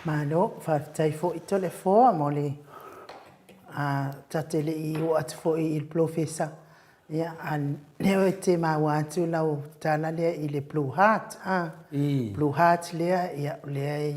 Speaker 1: Malo, faafetai foi Toleafoa mo le ta te le i oo atu foi i le polofesa, ia a o lea e te maua atu lau tala lea i le blue heart, a, blue heart lea, ia o lea e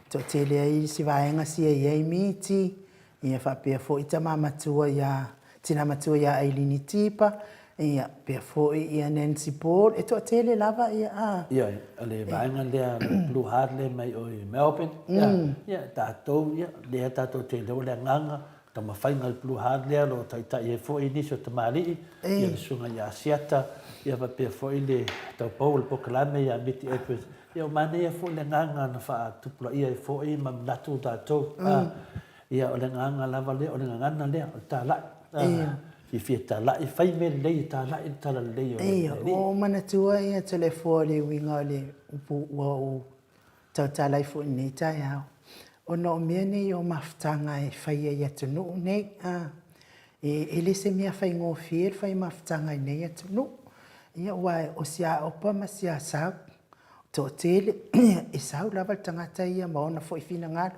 Speaker 1: Toatele ai isi vaega sia i ai miti, ia faapea foi tama matua ia, tina matua ia Ailini Tipa, ia faapea foi ia Nancy Paul, e toatele lava ia a.
Speaker 2: Ioe, o le vaega lea o le Blue Heart lea mai o i Melbourne, ia, ia tatou, ia, lea tatou te iloa le agaga, taumafaiga o le Blue Heart lea o lo o taitai ai foi nisi o tamalii, ia le Susuga ia Asiata, ia faapea foi le taupou o le polokalame ia Miti Edwards. Ia ua manaia foi le agaga na faatupulaia ai foi ma manatu tatou. Ia o le agaga lava lea, o le gagana lea, o le talai. Fiafia talai, fai mea lelei e talai le talalelei o le Alii.
Speaker 1: Ua ou manatua ia Toleafoa i le uiga o le upu ua ou tautala ai foi i lenei taeao, ona o mea nei o mafutaga e faia i atunuu nei, a, e le se mea faigofie le fai mafutaga i nei atunuu. Ia aua o si Aopa ma si Asau, toatele, e sau lava le tagata ia ma ona foi finagalo.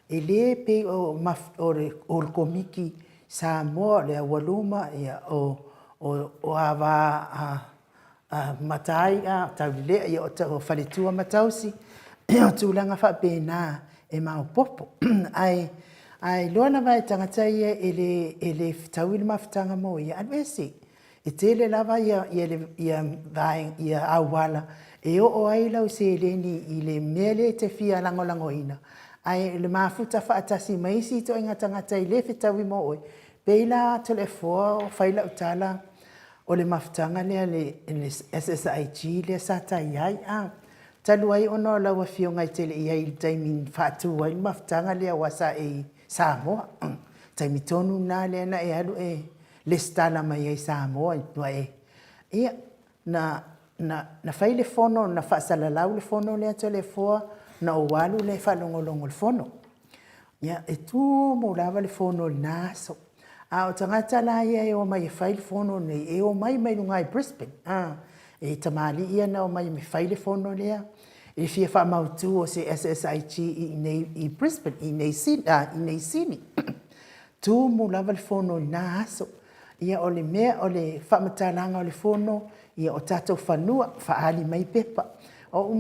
Speaker 1: E le pei o le Komiti Samoa, o le aualuma, o ava matai, taulelea, ia o faletua ma tausi, o tulaga faapena e maopoopo. Ae a iloa lava e le tagata ia e le fetaui le mafutaga mo ia, alu ese. E tele lava ia auala e oo ai lau seleni i le mea lea e te fia lagolagoina, ae o le mafuta faatasi ma isi ituaiga tagata e le fetaui mo oe, pei la Toleafoa o fai lau tala, o le mafutaga lea a le SSIG lea sa ta i ai a. Talu ai ona o lau Afioga e te le i i ai i le taimi na faatu ai le mafutaga lea aua sa e i Samoa. O le taimi tonu lena lea na e alu e lesitala mai ai i Samoa ua e… Ia, na, na, na fai le fono, na faasalalau le fono lea Toleafoa, na ou alu lea e faalogologo i le fono. Ia, e tumu lava le fono i lena aso. A o tagata la ia e omai e fai le fono lenei, e omai mai luga i Brisbane, a, e tamalii ia na omai e fai le fono lea, e fia faamautu o se SSIG i inei i Brisbane, i inei i Sini. Tumu lava le fono i lena aso. Ia o le mea, o le faamatalaga o le fono, ia o tatou fanua, faaali mai pepa. Ou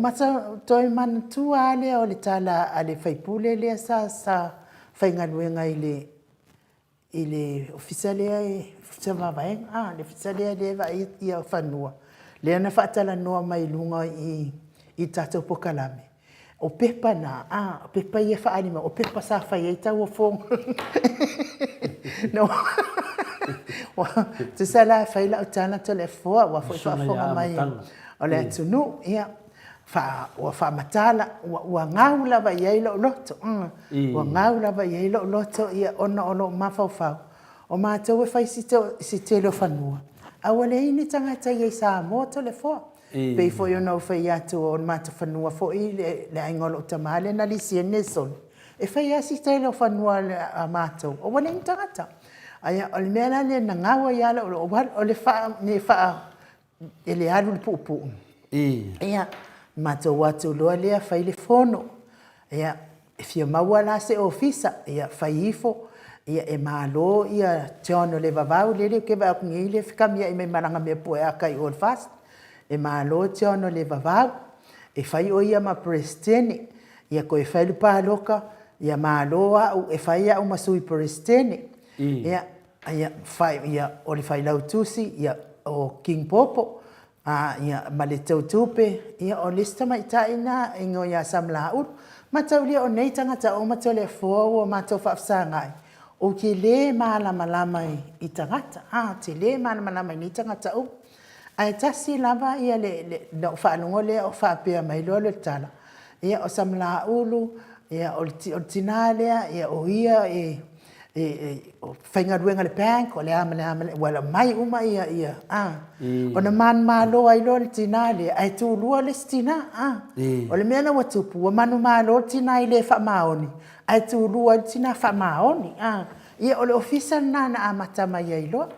Speaker 1: toe manatua lava lea o le tala a le sui usufono lea sa faigaluega i le Ofisa lea, Ofisa Mavaega, le Ofisa lea e vaaia fanua, lea na faatalanoa mai i luga i i le tatou polokalame, o pepa na, a, o pepa ia e faaali mai, o pepa sa fai ai tauofoga. Tusa la e fai lau tala Toleafoa aua foi faafofoga mai o le atunuu, ia, ua faamatala, ua gau lava i ai lou loto, ua gau lava i ai lou loto ona o lou mafaufau, o matou e fai si tele o fanua, ae ua leai ni tagata i ai i Samoa Toleafoa. E pei foi ona ou fai atu o le matou fanua foi le aiga o lou tama lea na lisi ai le Nesoni, e fai lava si tele o fanua a matou, ae ua leai ni tagata. Ae o le mea la lea na gau ai lava lou, o le e le alu le puupuu. Ia, matou o atu loa lea fai le fono. Ia, e fia maua la se ofisa, ia fai ifo, ia e malo ia John o le Vavau lele ou te vaai atu nei lea e fekamiai mai ma lana mea pueata i o i le FAST. E malo John o le Vavau, e fai o ia ma Peresetene, ia toe fai le palota, ia malo au e fai au ma Sui Peresetene. Ia, ia, o le Failautusi, ia, o King Popo, ia, ma le Teutupe, ia, o le isi tamaitai lena e igoa ia Samalaeulu. Mataulia o nei tagata uma Toleafoa ua matou faafesagai, ou te le malamalama i tagata, ou te le malamalama i nei tagata uma. Ae tasi lava le, na ou faalogo lea o faapea mai loa le tala, ia o Samalaeulu, Ia, o le, o le tinā lea, ia, o ia e, e, e faigaluega i le bank, o le a ma le a ma le a, ua aumai uma ia, ia, a. Ona manumalo ai loa o le tinā lea, ae tulua le isi tinā, a. O le mea la ua tupu, ua manumalo le tinā i le faamaoni, ae tulua ai le tinā faamaoni, a. Ia, o le ofisa lena na amata mai ai loa.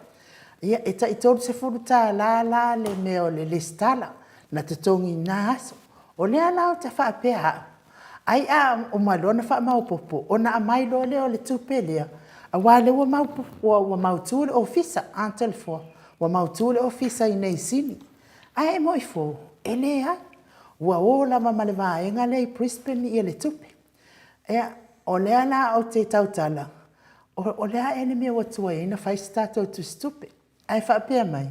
Speaker 1: Ia, e tai $30 la le mea o le resitala na totogi i na aso. O lea la ou te faapea au, ai a uma loa ona faamaopoopo, ona aumai loa lea o le tupe lea, aua o lea ua mautu le ofisa, a Toleafoa, ua mautu le ofisa i inei i Sini. Ae moi fua, e leai, ua o lava ma le vaega lea i Brisbane le tupe. Ia, o lea la ou te tautala, o le a ea le mea ua tuai ai ona fai se tatou tusitupe? Ae faapea mai,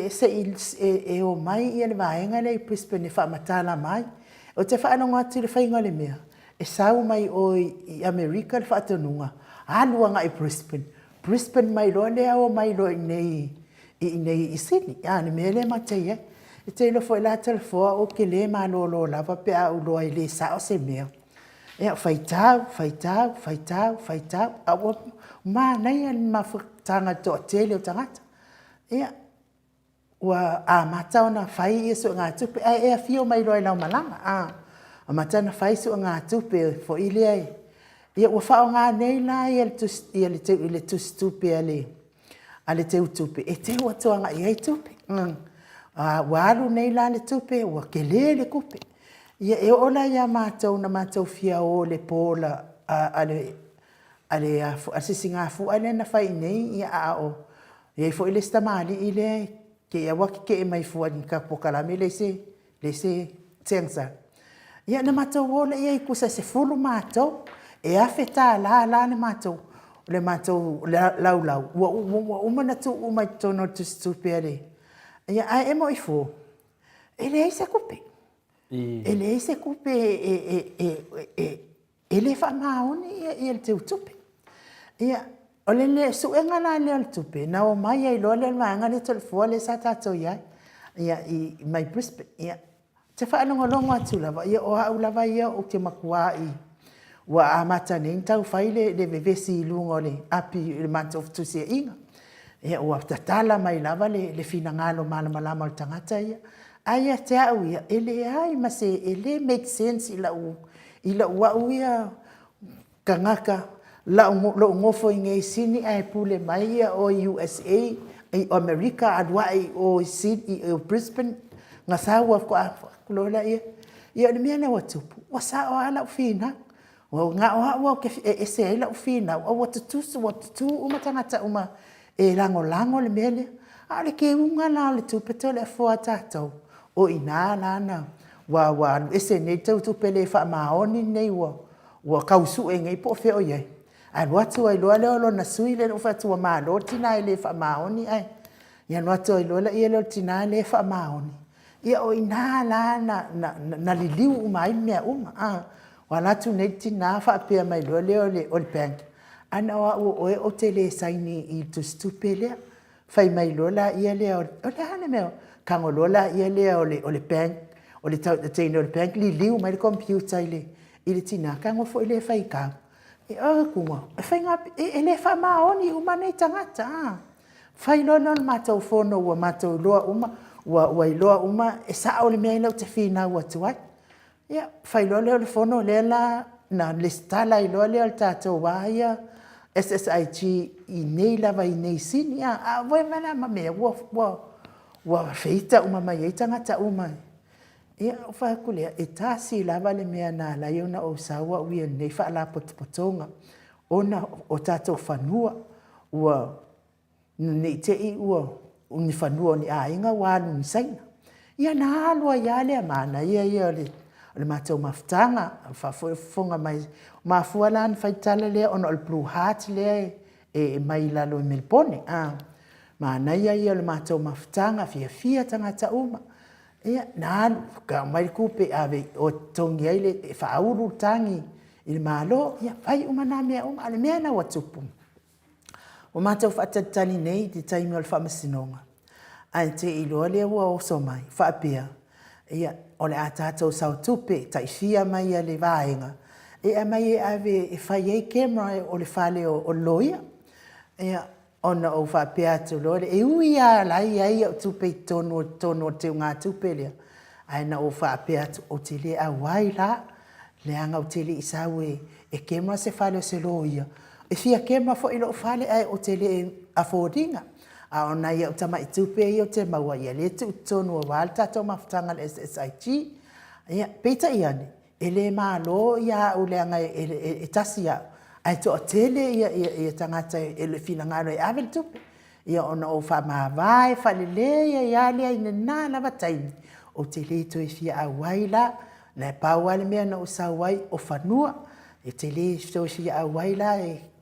Speaker 1: se i omai le vaega lea i Brisbane e faamatala mai. Ou te faalogo atu i le faiga o le mea, e sau mai o i Amerika le faatonuga, alu agai i Brisbane, Brisbane mai loa lea omai loa i inei i Sini, a, le mea lea matou te i ai. E te iloa foi la Toleafoa ou te le malolo lava pe a ou iloa e le sao se mea. Ia, faitau, faitau, faitau, faitau, ae ua manaia le mafutaga i le toatele o tagata. Ia, ua amata ona fai suegatupe, ae e afio mai loa i lau malaga, a. Amata ona fai suegatupe foi lea, ia ua faaaoga nei la le tusitupe a le teutupe e teu atu agai i ai tupe. Ua alu nei la le tupe ua tele le tupe. Ia e oo la ia matou na matou fia o i le pola a le Sisigafua lea na fai i inei a o i ai foi le isi tamalii lea te i lava ua tetee mai fua i le tatou polokalame e leai se segasega. Ia ona matou o lea i ai tusa e 10 matou, e $1,000 la le matou laulau ua uma ona tuu uma i totonu o le tusitupe a le… Ae moi fua, e leai se tupe. E leai se tupe e le faamaoni le teutupe. Ia, o le suega la lea o le tupe, na omai ai loa lea o le vaega lea Toleafoa lea sa tatou i ai mai Brisbane. Ia, ou te faalogologo atu lava, ia o au lava ia ou te matuai, ua amata nei ona tau fai le vevesi i luga o le api i le matou fetusiaiga. Ia ua tatala mai lava le finagalo malamalama o le tagata ia. Ae ia te au ia, e leai ma se, e le make sense i lou au ia tagata, lou nofo i inei i Sini ae pule mai oe i USA, i Amerika alu ae i o i Brisbane, ona sau ai faatoa avatu loa lea. Ia o le mea lea ua tupu, ua sao lava lau finau. Ua na o au lava ou te ese ai lau finau, ae ua tutusa, ua tutu uma tagata uma e lagolago le mea lea. A o le teuga la o le tupe Toleafoa a tatou, o i ina la na, ua alu ese nei le teutupe le faamaoni lenei ua tau sue nei po o fea o i ai, alu atu ai loa lea o lona sui lea na ou fai atu ua malo le tina e le faamaoni ae, ia alu atu ai loa lea o le tina lea e faamaoni. Ia o i ina la na liliu uma ai mea uma. Ua alu atu nei le tina faapea mai loa lea o le bank, a na o au o oe ou te le saini i le tusitupe lea. Fai mai loa lea, o le a le mea, tago loa lea o le bank, o le teine o le bank liliu mai le computer i le tina, tago foi lea e faitau, e le faamaoni uma nei tagata. Fai loa lea o le matou fono ua matou iloa uma, ua iloa uma e sao le mea lea ou te finau atu ai. Ia, fai loa lea o le fono lea la na resitala ai loa lea o le tatou lava ia SSIG i inei lava i inei i Sini. A o la ma mea ua feita uma mai ai tagata uma. Ia, ona ou fai atu lea, e tasi lava le mea na ala ai ona ou sau au ia i lenei Faalapotopotoga, ona o tatou fanua, ua ne i te i ua o ni fanua o ni aiga ua alu i ni Saina. Ia ona alu ai lava lea, manaia ia o le matou mafutaga, faafogafoga mai, ua mafua la ona fai le tala lea ona o le Blue Heart lea e mai i lalo i Melepone. Manaia ia o le matou mafutaga, fiafia tagata uma. Ia, na alu, aumai le tupe ave i o e totogi ai le, e faaulu le tagi i le Malo, ia fai uma na mea uma. A o le mea la ua tupu, ua matou faatalitali nei i le taimi o le faamasinoga, ae te i loa lea ua oso mai, faapea, ia, o le a tatou sao tupe tai fia mai a le vaega. e aumai e ave e fai ai camera o le fale o le loia. Ia, ona ou faapea atu loa lea, e ui lava o la e i ai au tupe i totonu o le teugatupe lea, ae na ou faapea atu, ou te le auai la, leaga ou te le i sau e camera se fale o se loia. E fia camera foi lou fale ae ou te le afford ina. A o nai au tamai tupe ia ou te maua, ia lea e tuu i totonu aua le tatou mafutaga a le SSIG. Ia, peitai ane, e le malo ia au leaga e tasi au, ae toatele ia tagata e finagalo e ave le tupe. Ia ona ou faamavae faalelei ai lava lea i lena lava taimi, ou te le toe fia auai la. Na pau lava le mea na ou sau ai, o fanua. Ou te le toe fia auai la,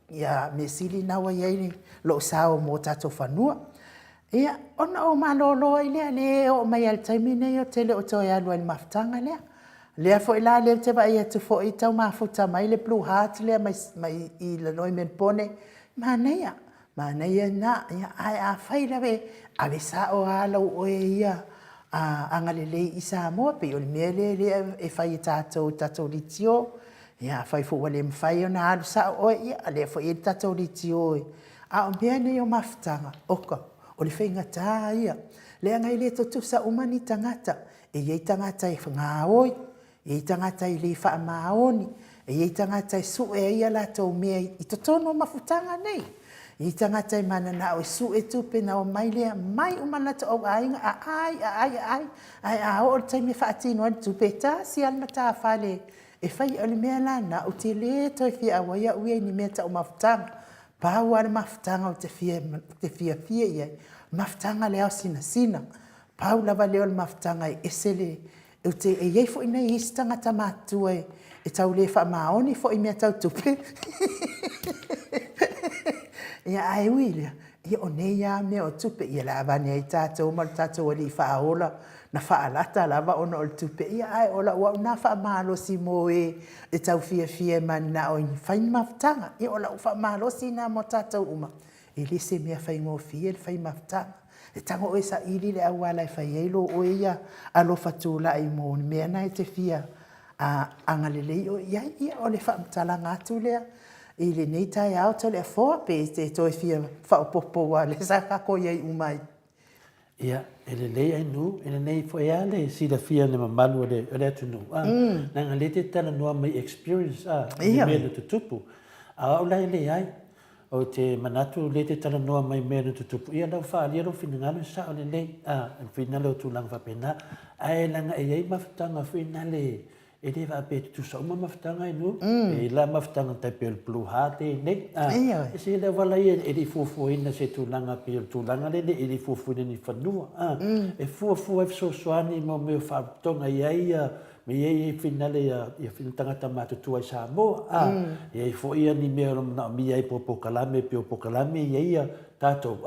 Speaker 1: ia measili lena ua i ai lou sao mo tatou fanua. Ia, ona ou malolo ai lea, lea e oo mai lava i le taimi lenei ou te le o toe alu i le mafutaga lea. O lea foi la ou te vaai atu foi tau mafuta mai le Blue Heart lea mai lalo i Menipone, manaia, manaia lena. Ae afai lava e ave sao lava lou oe ia agalelei i Samoa, pei o le mea lea e fai e tatou i le tatou leitio. Ia afai foi ua le mafai ona alu sao oe, ia o lea foi e i ai le tatou leitio. A o mea nei o mafutaga, oka, o le faigata ia, leaga e le tutusa uma ni tagata. E i ai tagata e gaoi, e i ai tagata e le faamaoni, e i ai tagata e sue ai a latou mea i totonu o mafutaga nei. E i ai tagata e mananao e sue tupe ona omai lea mai uma le latou au aiga, aai, aai, aai, ae a oo i le taimi e faatino ai le tupe, e tasi lava le matafale e fai. O le mea la lena, ou te le toe fia auai au ia i ni mea tau mafutaga. Pau lava le mafutaga ou te fiafia i ai, o le mafutaga a le ao sinasina. Pau lava lea o le mafutaga e ese le… E i ai foi nai isi tagata matutua e tau le faamaoni foi i mea tau tupe, ae ui i lea, o nei lava mea o tupe, ia o le a avane ai tatou ma lo tatou Alii Faaola na faalata lava ona o le tupe. Ia ae o lau au lena faamalosi mo e e tau fiafia e mananao e fai ni mafutaga. Ia o lau faamalosi lena mo tatou uma, e le se mea faigofie le fai mafutaga. E tago oe e saili le auala e fai ai lou oe ia alofa tulai mo le mea lena e te fia agalelei oe i ai. Ia o le faamatalaga atu lea i lenei taeao Toleafoa, pe e te toe fia faaopoopo aua o lea sa tatou i ai uma i
Speaker 2: Ia, e lelei Ainuu, e lelei foi lava le silafia e le mamalu o le atunuu, a, leaga o lea e te talanoa mai i experience, a, i le mea na tutupu. A o au la e leai. Ou te manatu o lea e te talanoa mai i mea na tutupu, ia o lea ua faaalia lou finagalo e sao lelei, a, le finagalo i tulaga faapena. Ae leaga e i ai mafutaga foi nale E le faapea e tutusa uma mafutaga e lua. E i ai la mafutaga tai pei o le Blue Heart lea e i ai nei. E ese le auala ia e le i fuafuaina i se tulaga pei o le tulaga lea e le i fuafuaina i ni fanua. E fuafua e fesoasoani mo mea o faalapotopotoga e i ai mea e i ai finale ia tagata matutua i Samoa. E i ai foi ni mea o lo o manaomia ai po o polokalame pei o polokalame e i ai tatou,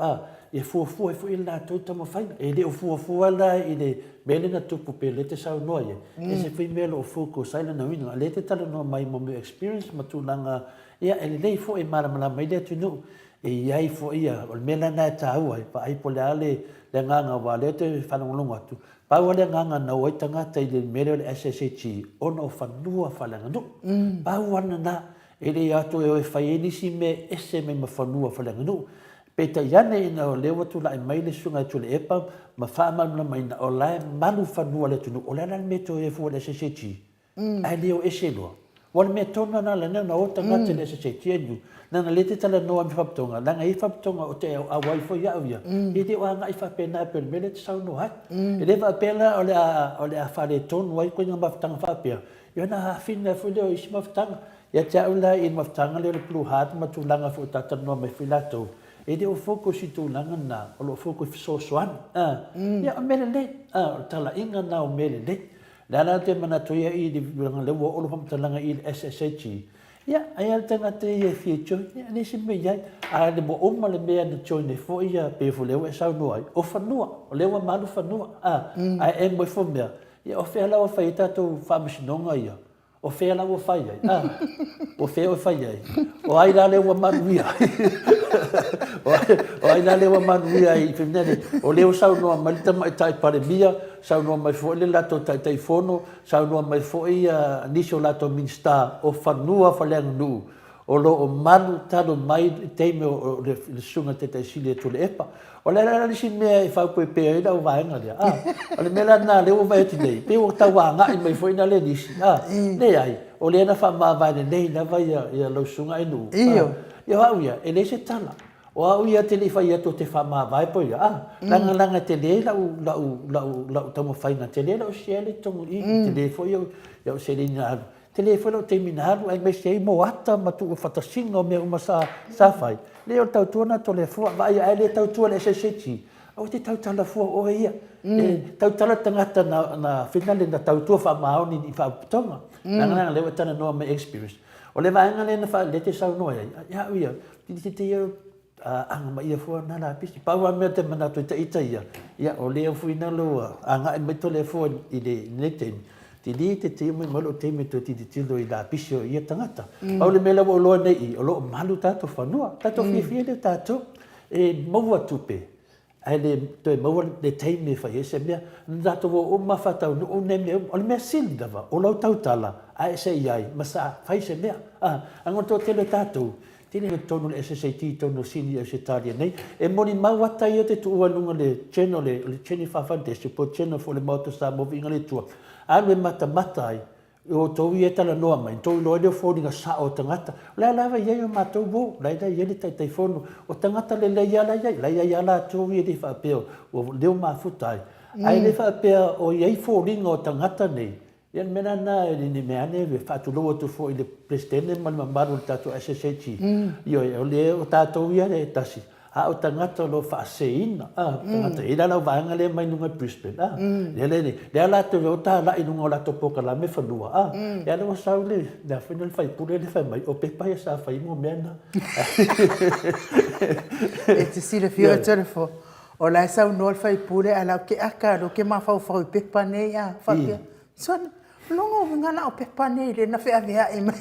Speaker 2: e fuafua ai foi le latou taumafaiga. E le o fuafua la i le mea lea na tupu pei o lea e te saunoa i ai, e ese foi mea o lo o focus ai lona uiga. O lea e te talanoa mai mo mea o experience ma tulaga, ia e lelei foi e malamalama ai le atunuu. E i ai foi ia, o le mea la lena e taua ai, vaai po o le a le agaga aua o lea ou te faalogologo atu, pau lava le agaga na o ai tagata i le mea lea o le SSHE ona o fanua faaleaganuu. Pau lava lena. E le atu e o e fai ai nisi mea e ese mai ma fanua faaleaganuu. Peitai ane ina o lea ua tulai mai le Susuga ia Tuilaepa ma faamalamalamaina o la e malu fanua o le atunuu, o le a la le mea e toe o ai fua i le SSG? Ae le o ese loa. Aua o le mea tonu lava lena na o tagata i le SSG ae leaga o lea e te talanoa i faalapotopotoga, leaga e i ai faalapotopotoga ou te auai foi au ia, e le o agai faapena pei o le mea lea e te saunoa ai. E le faapea la o le a faaletonu ai ituaiga mafutaga faapea, Ia ona aafina ai foi lea o isi mafutaga. Ia te au la i le mafutaga lea o le Blue Heart ma tulaga foi o talatalanoa mai foi latou, e le o focus i tulaga na, o lo o focus i fesoasoani. A, ia o mea lelei, a, o le talaiga na o mea lelei. O le a la ou te manatu ai i le tulaga lea ua oo lau faamatalaga i le SSHG, ia, ai lava le tagata ia e fia join, ia e leai se mea i ai. A ua uma le mea na join ai foi ia, pei foi o lea ua e saunoa ai, o fanua, o lea ua malu fanua, a, ae emo ifo mea, Ia o fea la ua fai ai tatou faamasinoga ia? O fea la ua fai ai? A, o fea oe fai ai? O ai la lea ua manuia ai? O ai la lea ua manuia ai i mea nei? O lea ua saunoa mai le Tamaitai Palemia, saunoa mai foi le latou Taitaifono, saunoa mai foi nisi o latou Minisita o fanua faaleaganuu o lo o malu talu mai le taimi o le Susuga i le Taitai Sili ia Tuilaepa. O le a la le isi mea e faaopoepe ai lau vaega lea? A, o le mea la lena lea ua vaai atu nei, pei ua tau agai mai foi na le nisi. A, leai, o lea na faamavae lelei lava ia lau Susuga Ainuu. A, ia o au ia, e leai se tala. O au ia te le i fai atu ou te faamavae po o ia, a, leaga leaga e tele lau lau lau lau taumafaiga, tele lau siele i totonu i i, tele foi au seleni na alu. Tele foi lou taimi na alu aemaise ai mo ata ma tuufatasiga o mea uma sa sa fai. Leai o le tautua lena Toleafoa, vaai ae le tautua le SSG, aua e te tautala fua o oe ia. E tautala le tagata na na finale na tautua faamaoni i faapotopotoga. Leaga leaga lea ua e talanoa mai experience. O le vaega lea na fa lea e te saunoa i ai, ia au ia, te ia Agamaia fua na lapisi. Pau a mea te manatu i ta ita ia, ia o lea fui na lo agai mai Toleafoa i le lenei taimi, tili te tio mai mai lou taimi toe tilotilo i lapisi o ia tagata. Pau le mea la ua ou iloa nei i, o lo o malu tatou fanua. Tatou fiafia lea tatou e maua tupe, ae le toe maua le taimi e fai ai se mea. Na tatou o uma faataunuu nei mea uma. O le mea sili lava, o lau tautala ae se i ai ma sa fai se mea. A, ae o le toatele o tatou, tele i totonu o le SSAT i totonu o Sini i Ausetalia nei, e molimau ata ia te tuua i luga o le channel, o le Jennifer Foundation po o le channel foi o le Maota o Samoa Viiga le Atua, alu e matamata ai O outou ia e talanoa mai, tou iloa ai lea o foliga sao o tagata. O le a lava e i ai o matou uo, o la e i ai le Taitaifono. O tagata lelei lava la e i ai, o la e i ai lava latou ia e le faapea ua leo mafuta ai. Ae le faapea o i ai foliga o tagata nei, ia le mea la lena e le mea ane e faatulou atu foi i le Peresetene ma le mamalu o le tatou SSAG, ioe, o le o tatou ia e tasi, A o tagata o lo o faaseseina, a, tagata, e i ai la lau vaega lea mai luga i Brisbane, a, lea la, lea latou e o talai i luga o latou polokalame fanua, a, lea la ua sau le, le a foi le faipule lea fai mai, o pepa ia sa fai mo mea na.
Speaker 1: E te silafia oe Toleafoa, o la e saunoa le faipule ae la ou te aka lea ou te mafaufau i pepa nei a, faapea, sole, Logo uiga la o pepa nei lea na feaveai mai.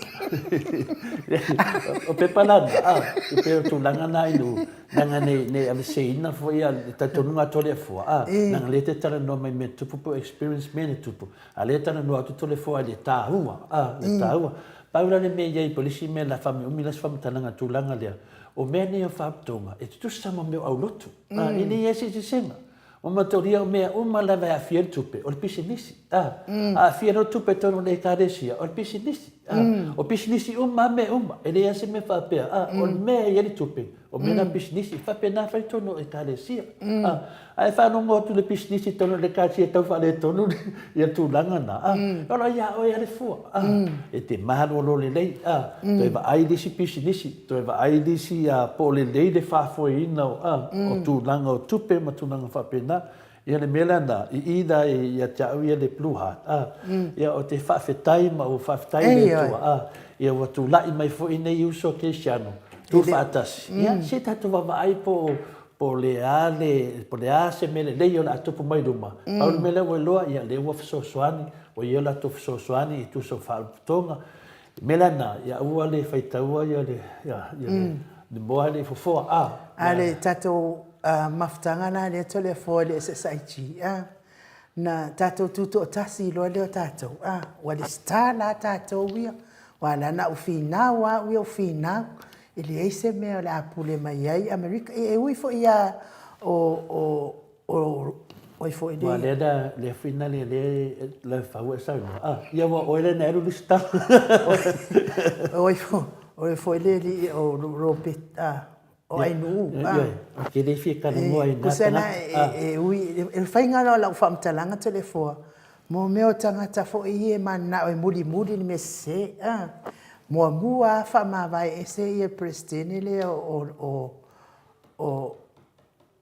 Speaker 2: O pepa la na, a, e pei o tulaga na i lu, leaga nei, nei aveseina foi a le talitonuga a Toleafoa, a, leaga lea e te talanoa mai i mea tupu po o experience mea na tupu, a lea e talanoa atu Toleafoa i le taua, a, le taua. Pau la le mea i ai po o le isi mea la faamiumi la se faamatalaga i le tulaga lea, o mea nei o faautoga, e tutusa ma mea o aulotu, a, e leai se eseesega. Ua matoria o mea uma lava e aafia ai le tupe, o le pisinisi. A aafia loa le tupe i totonu o le Ekalesia, o le pisinisi. O pisinisi uma lava mea uma, e leai lava se mea faapea, a, o le mea e i ai le tupe, o mea na pisinisi. E faapena foi i totonu o Ekalesia. A e faalogo atu i le pisinisi i totonu o le Ekalesia e tau faaletonu ia tulaga na, a, e ola ia oe lava le fua. E te malolo lelei, a, toe vaai le isi pisinisi, toe vaai le isi po o lelei le faafoeina o, a, o tulaga o tupe ma tulaga faapena. Ia le mea lena, i i la ia te au ia le Blue Heart, a, ia ou te faafetai ma ou faafetai i le Atua, a, ia ua tulai mai foi nei uso kerisiano, tuufaatasi, ia se i tatou vaavaai po o po o le a le, po o le a se mea lelei o le a tupu mai luma. Pau le mea lea ua iloa, ia lea ua fesoasoani, ua i ai o latou fesoasoani i tusa o faalapotopotoga. Le mea la lena, ia aua le faitaua ia le, ia, ia le, le moa e le i fofoa, a.
Speaker 1: A le tatou mafutaga la lea Toleafoa i le SSIG, a, na tatou tutoatasi loa lea o tatou, a, ua lesitala la tatou ia, aua la na ou finau lava au ia ou finau, e leai se mea o le a pule mai ai Amerika. E ui foi lava o, o, o, o ai foi
Speaker 2: le... Aua lea na, lea foi na lea, lea la fau e saunoa. Ah, ia ua oe lea na alu lesitala.
Speaker 1: O ai foi, o ai foi le alii o Ropeta, ah, o Ainuu. Ah.
Speaker 2: Ioe, ou te le fia talanoa i na
Speaker 1: tagata. E ui, e faiga la o lau faamatalaga Toleafoa, mo mea o tagata foi ia e mananao e mulimuli le mea sese. Ah. Muamua lava faamavae ese ia le Peresetene lea o, o, o,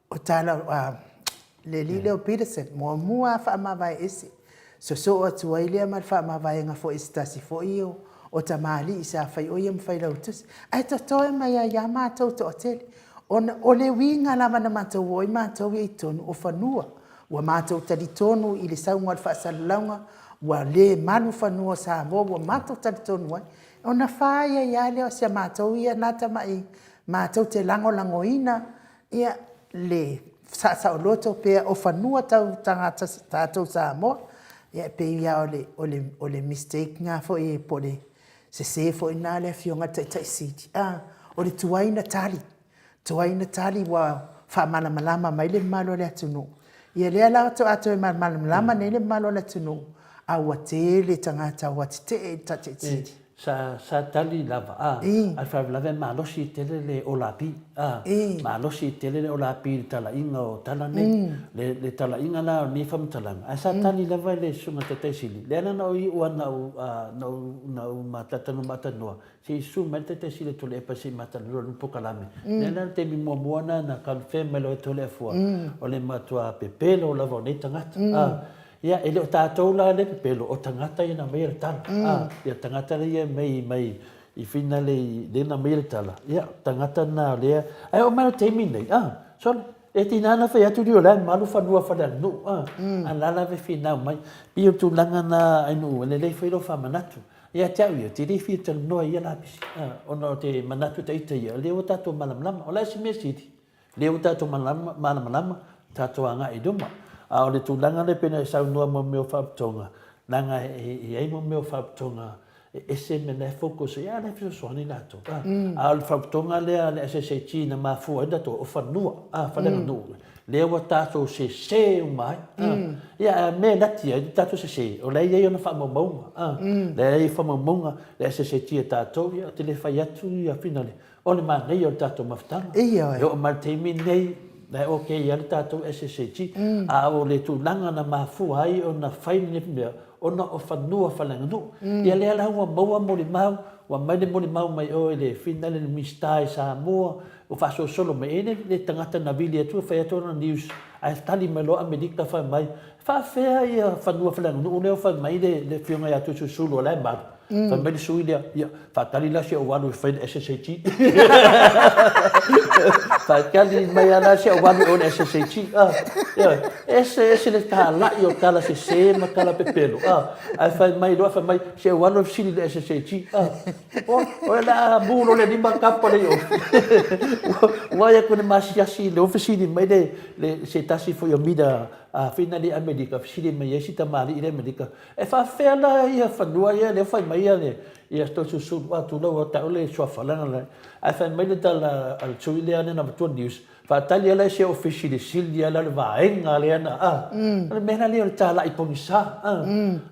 Speaker 1: o Tala, a, le alii lea o Peterson, muamua lava faamavae ese. Sosoo atu ai lea ma le faamavaega foi i se tasi foi o, o tamalii sa fai o ia ma failautusi. Ae totoe mai ai lava matou toatele, ona o le uiga lava na matou o ai matou ia i totonu o fanua. Ua matou talitonu i le sauga o le faasalalauga ua le malu fanua o Samoa ua matou talitonu ai, ona fai ai lava lea o si a matou ia na tamai matou te lagolagoina ia le faasaoloto pea o fanua tau tagata tatou Samoa. Ia e pei lava o le mistake lena foi po o le sese foi lena a le Afioga i le Taitai Sili, o le tuai ona tali, tuai ona tali ua faamalamalama mai le mamalu o le atunuu. Ia lea la faatoa toe malamalama nei le mamalu o le atunuu, a ua tele tagata ua tetee i le Taitai Sili.
Speaker 2: Sa, sa tali lava, a, a le faalavelave e malosi tele le olapi, a, malosi tele le olapi i le talaiga o tala nei. Le, le talaiga la o nei faamatalaga, ae sa tali lava e le Susuga Taitai Sili, lea la na ou iu lava na ou, na ou, na ou talatalanoa maatanoa, se i susu mai le Taitai Sili o Tuilaepa se i ma talanoa i le polokalame. Lea la o le taimi muamua lena na confirm mai loa e Toleafoa, o le matua pepelo lava o nei tagata. Ia, e le o tatou la lea e pepelo, o tagata ia na aumaia le tala. Ia, tagata ia mai, mai i finale i lea na aumaia le tala, ia, tagata na o lea, ae oo mai i le taimi lenei, sole, e tiga ona fai atu o la e malu fanua faaleaganuu, a o la e lava e finau mai. E pei o le tulaga lena Ainuu, e lelei foi lou faamanatu. Ia te au ia, ou te le fia talanoa i ia lapisi, ona ou te manatu ita ia, o lea ua tatou malamalama. O le a se mea sili? O lea ua tatou malamalama, tatou agai i luma. A o le tulaga lea pei ona e saunoa mo mea o faalapotopotoga, leaga e i ai mo mea o faalapotopotoga e ese mea la e focus i ai, a o la e fesoasoani latou. A o le faalapotopotoga lea a le SSAG na mafua ai ona tatou, o fanua, faaleaganuu, lea ua tatou sese uma ai. Ia, a o le mea e lati ai le tatou sese, o la e i ai ona faamaumauga, la e i ai faamaumauga le SSAG a tatou, ia ou te le fai atu ia finale, O le manaia o le tatou mafutaga.
Speaker 1: Ioe.
Speaker 2: E oo mai i le taimi lenei, la e okay lava le tatou SSAG, a o le tulaga na mafua ai ona fai lenei mea, ona o fanua faaleaganuu. Ia lea la ua maua molimau, ua aumai le molimau mai o i le finale le Minisita i Samoa, ua faasolosolo mai e i ai le tagata na vili atu e fai atu ana news, ae tali mai loa Amerika fai mai, e faafefea fanua faaleaganuu lea ua fai mai le Afioga ia Toeolesulusulu o la e malu? Fai mai le sui lea, ia, faatali la si ou alu e fai le SSAG. Faatali mai lava la si ou alu i o i le SSAG. Ah, ioe, ese ese le talai o tala sese ma tala pepelo. Ah, ae fai mai loa, fai mai, se ou alu e fesili i le SSAG. Ah, o, o le a mu loa le lima kapa le i ofi. Ua vaai atu i le masiasi i le fesili mai le, le, se tasi foi o mida a whina le Amerika, fesili mai ai si tamalii le Amerika, E faafefea la ia fanua ia lea fai mai ia le ia Toeolesulusulu a tulou a tau le suafa leaga le ae fai mai le tala a le sui lea na avatua news faatali ala e se ofisi le sili ala le vaega lea na a o le mea la lea o le talai pogisa a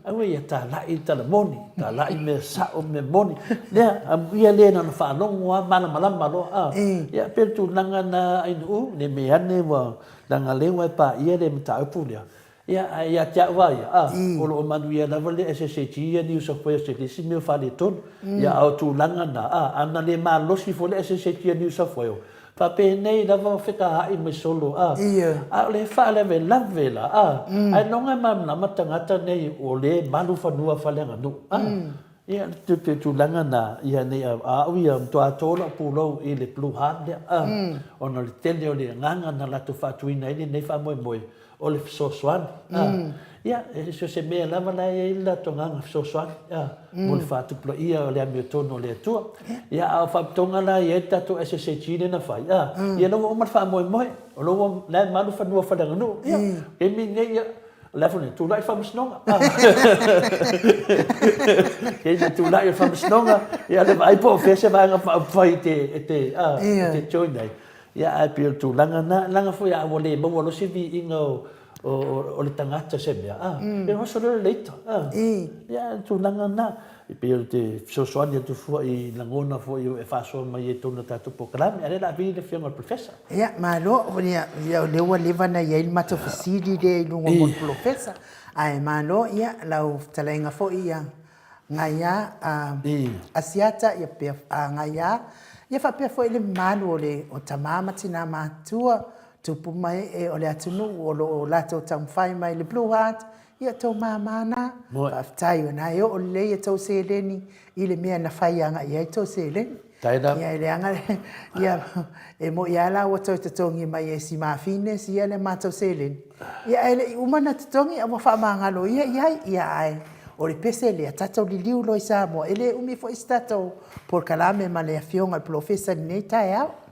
Speaker 2: aua ia talai le tala moni talai mea sao mea moni lea amuia lea na ona faalogo a malamalama loa a ia pei o le tulaga na Ainuu ne mea ane ua leaga lea ua e paia le mataupu lea Ia, ae ia te au lava ia, a, o lo o manuia lava le SSAG ia New South Wales i le isi mea o faaletonu. Ia, a o tulaga na, a, ana le malosi foi le SSAG a New South Wales, faapenei lava o fekaai mai solo, a, a o le faalavelave la, a, ailoga e malamalama tagata nei o lea e malu fanua faaleaganuu, a. Ia, le tulaga na, ia, nei, a au ia, matua to lau pulou i le Blue Heart lea, a, ona o le tele o le agaga na latou faatuina ai lenei faamoemoe, o le fesoasoani. A, ia, e so o se mea lava la e i ai le latou agaga fesoasoani, a, mo le faatupulaia o le amiotonu a le Atua. Ia, a o faapitoga la e i ai le tatou SSAG lea na fai, a, ia o la ua uma le faamoemoe, o la ua, la e malu fanua faaleaganuu. Ia, o le taimi lenei, ia, o le a foi nei, tulai le faamasinoga. Kei te tulai o le faamasinoga, ia le vaai po o fea se vaega faaupufai e te, e te, a, e te join ai. Ia, ae pei o le tulaga lena, leaga foi a ua le maua loa se viiga o, o, o le tagata se mea, a, ia oso loa le leita, a. Ia, o le tulaga lena. E pei o te fesoasoani atu foi i lagona foi e faasoa mai ai i totonu o tatou polokalame, a o lea o le a vili le Afioga i le Polofesa.
Speaker 1: Ia, malo, ia, o lea ua leva ona i ai le matou fesili lea i luga mo le Polofesa, ae malo, ia, lau fetalaiga foi ia Gaia Asiata, ia pea, Gaia, ia faapea foi le mamalu o le o tama ma tina matutua, tupu ma ee o le atunuu o lo o latou taumafai mai le Blue Heart, ia tou mama na. Faafetai o na e oo lelei a tou seleni i le mea na fai agai i ai tou seleni.
Speaker 2: Taina.
Speaker 1: Ia, e leaga, ia, e moi lava la ua toe totogi mai e si mafine sia le matou seleni, ia ae le i uma ona totogi ae ua faamagalo ia i ai. Ia ae o le pese lea, tatou liliu loa i Samoa, e le umi foi se tatou polokalame ma le Afioga i le Polofesa i lenei taeao.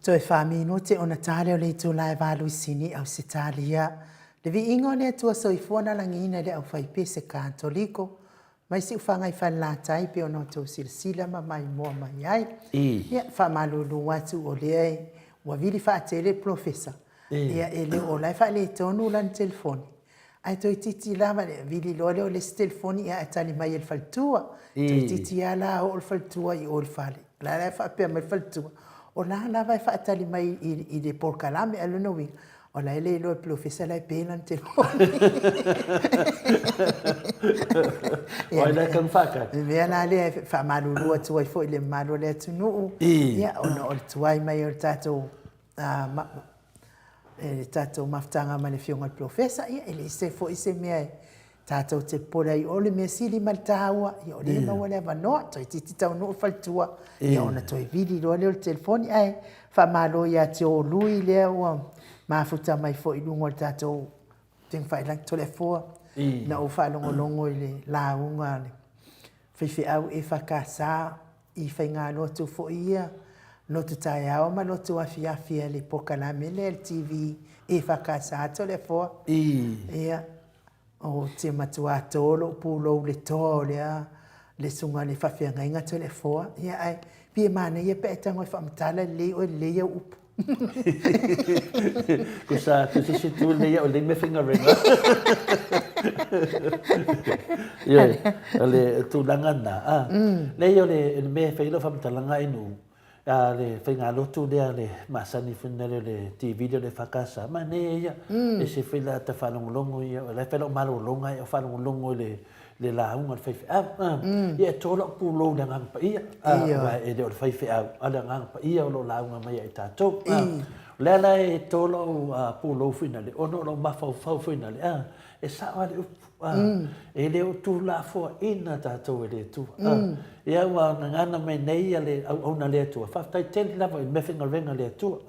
Speaker 1: Toe faaminute ona ta lea o le itula e valuisini Ausetalia. Le viiga o le Atua Soifua na lagiina i le aufaipese Katoliko mai Siufaga i Falelatai pei ona outou silasila ma maimoa mai ai. Ia, faamalulu atu o lea ua vili faatele le polofesa, ia e le o la e faaletonu lana telefoni, ae toeitiiti lava le vili loa lea o le isi telefoni ia ae tali mai e le faletua. Toeitiiti lava la oo le faletua i o i le fale. O la e faapea mai le faletua, o la lava e faatali mai i le polokalame. Ae o lona uiga, o la e le iloa e le polofesa la e pe lana telefoni.
Speaker 2: O ai la e tatau ona faatali?
Speaker 1: O le mea la lea e faamalulu atu ai foi i le mamalu o le atunuu, ia, ona o le tuai mai o le tatou le tatou mafutaga ma le Afioga i le Polofesa, ia e leai foi se mea e tatou te popole ai, o le mea sili ma le taua, ia o lea e maua le avanoa, toeitiiti taunuu le faletua, ia ona toe vili loa lea o le telefoni. Ae faamalo ia te oului lea ua mafuta mai foi i luga o le tatou upegatafailagi. Toleafoa, na ou faalogologo i le lauga a le faifeau EFKS i faigalotu foi ia lotu taeao ma lotu afiafi a le polokalame lea le TV EFKS Toleafoa. Ia, ou te matua to lou pulou i le toa o lea le susuga i le faafeagaiga Toleafoa. Ia, ae pei e manaia pe a e tago e faamatala lelei oe lelei au upu.
Speaker 2: Tusa atu se isi tu lenei au e leai mea faigaluega. Ioe, o le tulaga lena. A, leai o le mea e fai ai lau faamatalaga i nuu, a le faigalotu lea le masani foi lea o le TV lea o le EFKS, manaia ia, ese foi la ta faalogologo ia, o la e fai lau malologa a o faalogologo i le le lauga a le faifeau. Ia e to lou pulou i le Agaga Paia, aua e le o le faifeau, a o le Agaga Paia o lo o lauga mai ia i tatou. O lea la e to lou pulou foi nale, ona o lou mafaufau foi nale, e sao lava le upu, e le o tuulafoaiina tatou e le Atua. Ia ua gagana mai nei le auauna a le Atua, faafetai tele lava i le meafaigaluega a le Atua,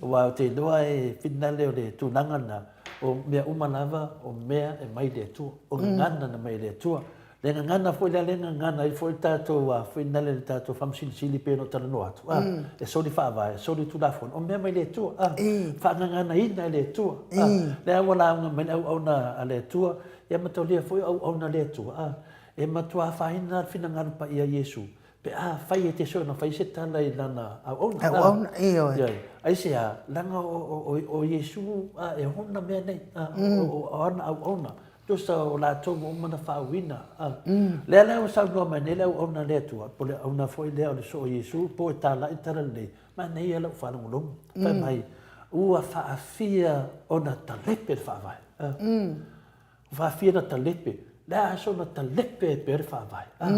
Speaker 2: aua ou te iloa e finagalo o le tulaga lena, O mea uma lava o mea e mai le Atua, o gagana na mai le Atua. Le gagana foi lea le gagana ai foi le tatou foi nale le tatou Faamasino Sili pei ona ou talanoa atu, a, e soli faavae, e soli Tulafono, o mea mai le Atua, a, faagaganaina e le Atua, a, lea ua lauga mai le auauna a le Atua, ia ma taulia foi o auauna a le Atua, a, e matua afaina le finagalo paia o Iesu Pe afai e te soona fai se tala i lana auauna.
Speaker 1: Auauna, ioe. Ioe.
Speaker 2: Aisea, leaga o Iesu e ona mea nei, o ana auauna, tusa o latou ua uma ona faauuina. Lea la ua saunoa mai nei le auauna a le Atua, po o le auauna foi lea o le Soo Iesu, po o e talai le talalelei, manaia lau faalogologo, fai mai, ua faafia ona talepe le faavae. Faafia na talepe, le a sona talepe ai pea le faavae, a,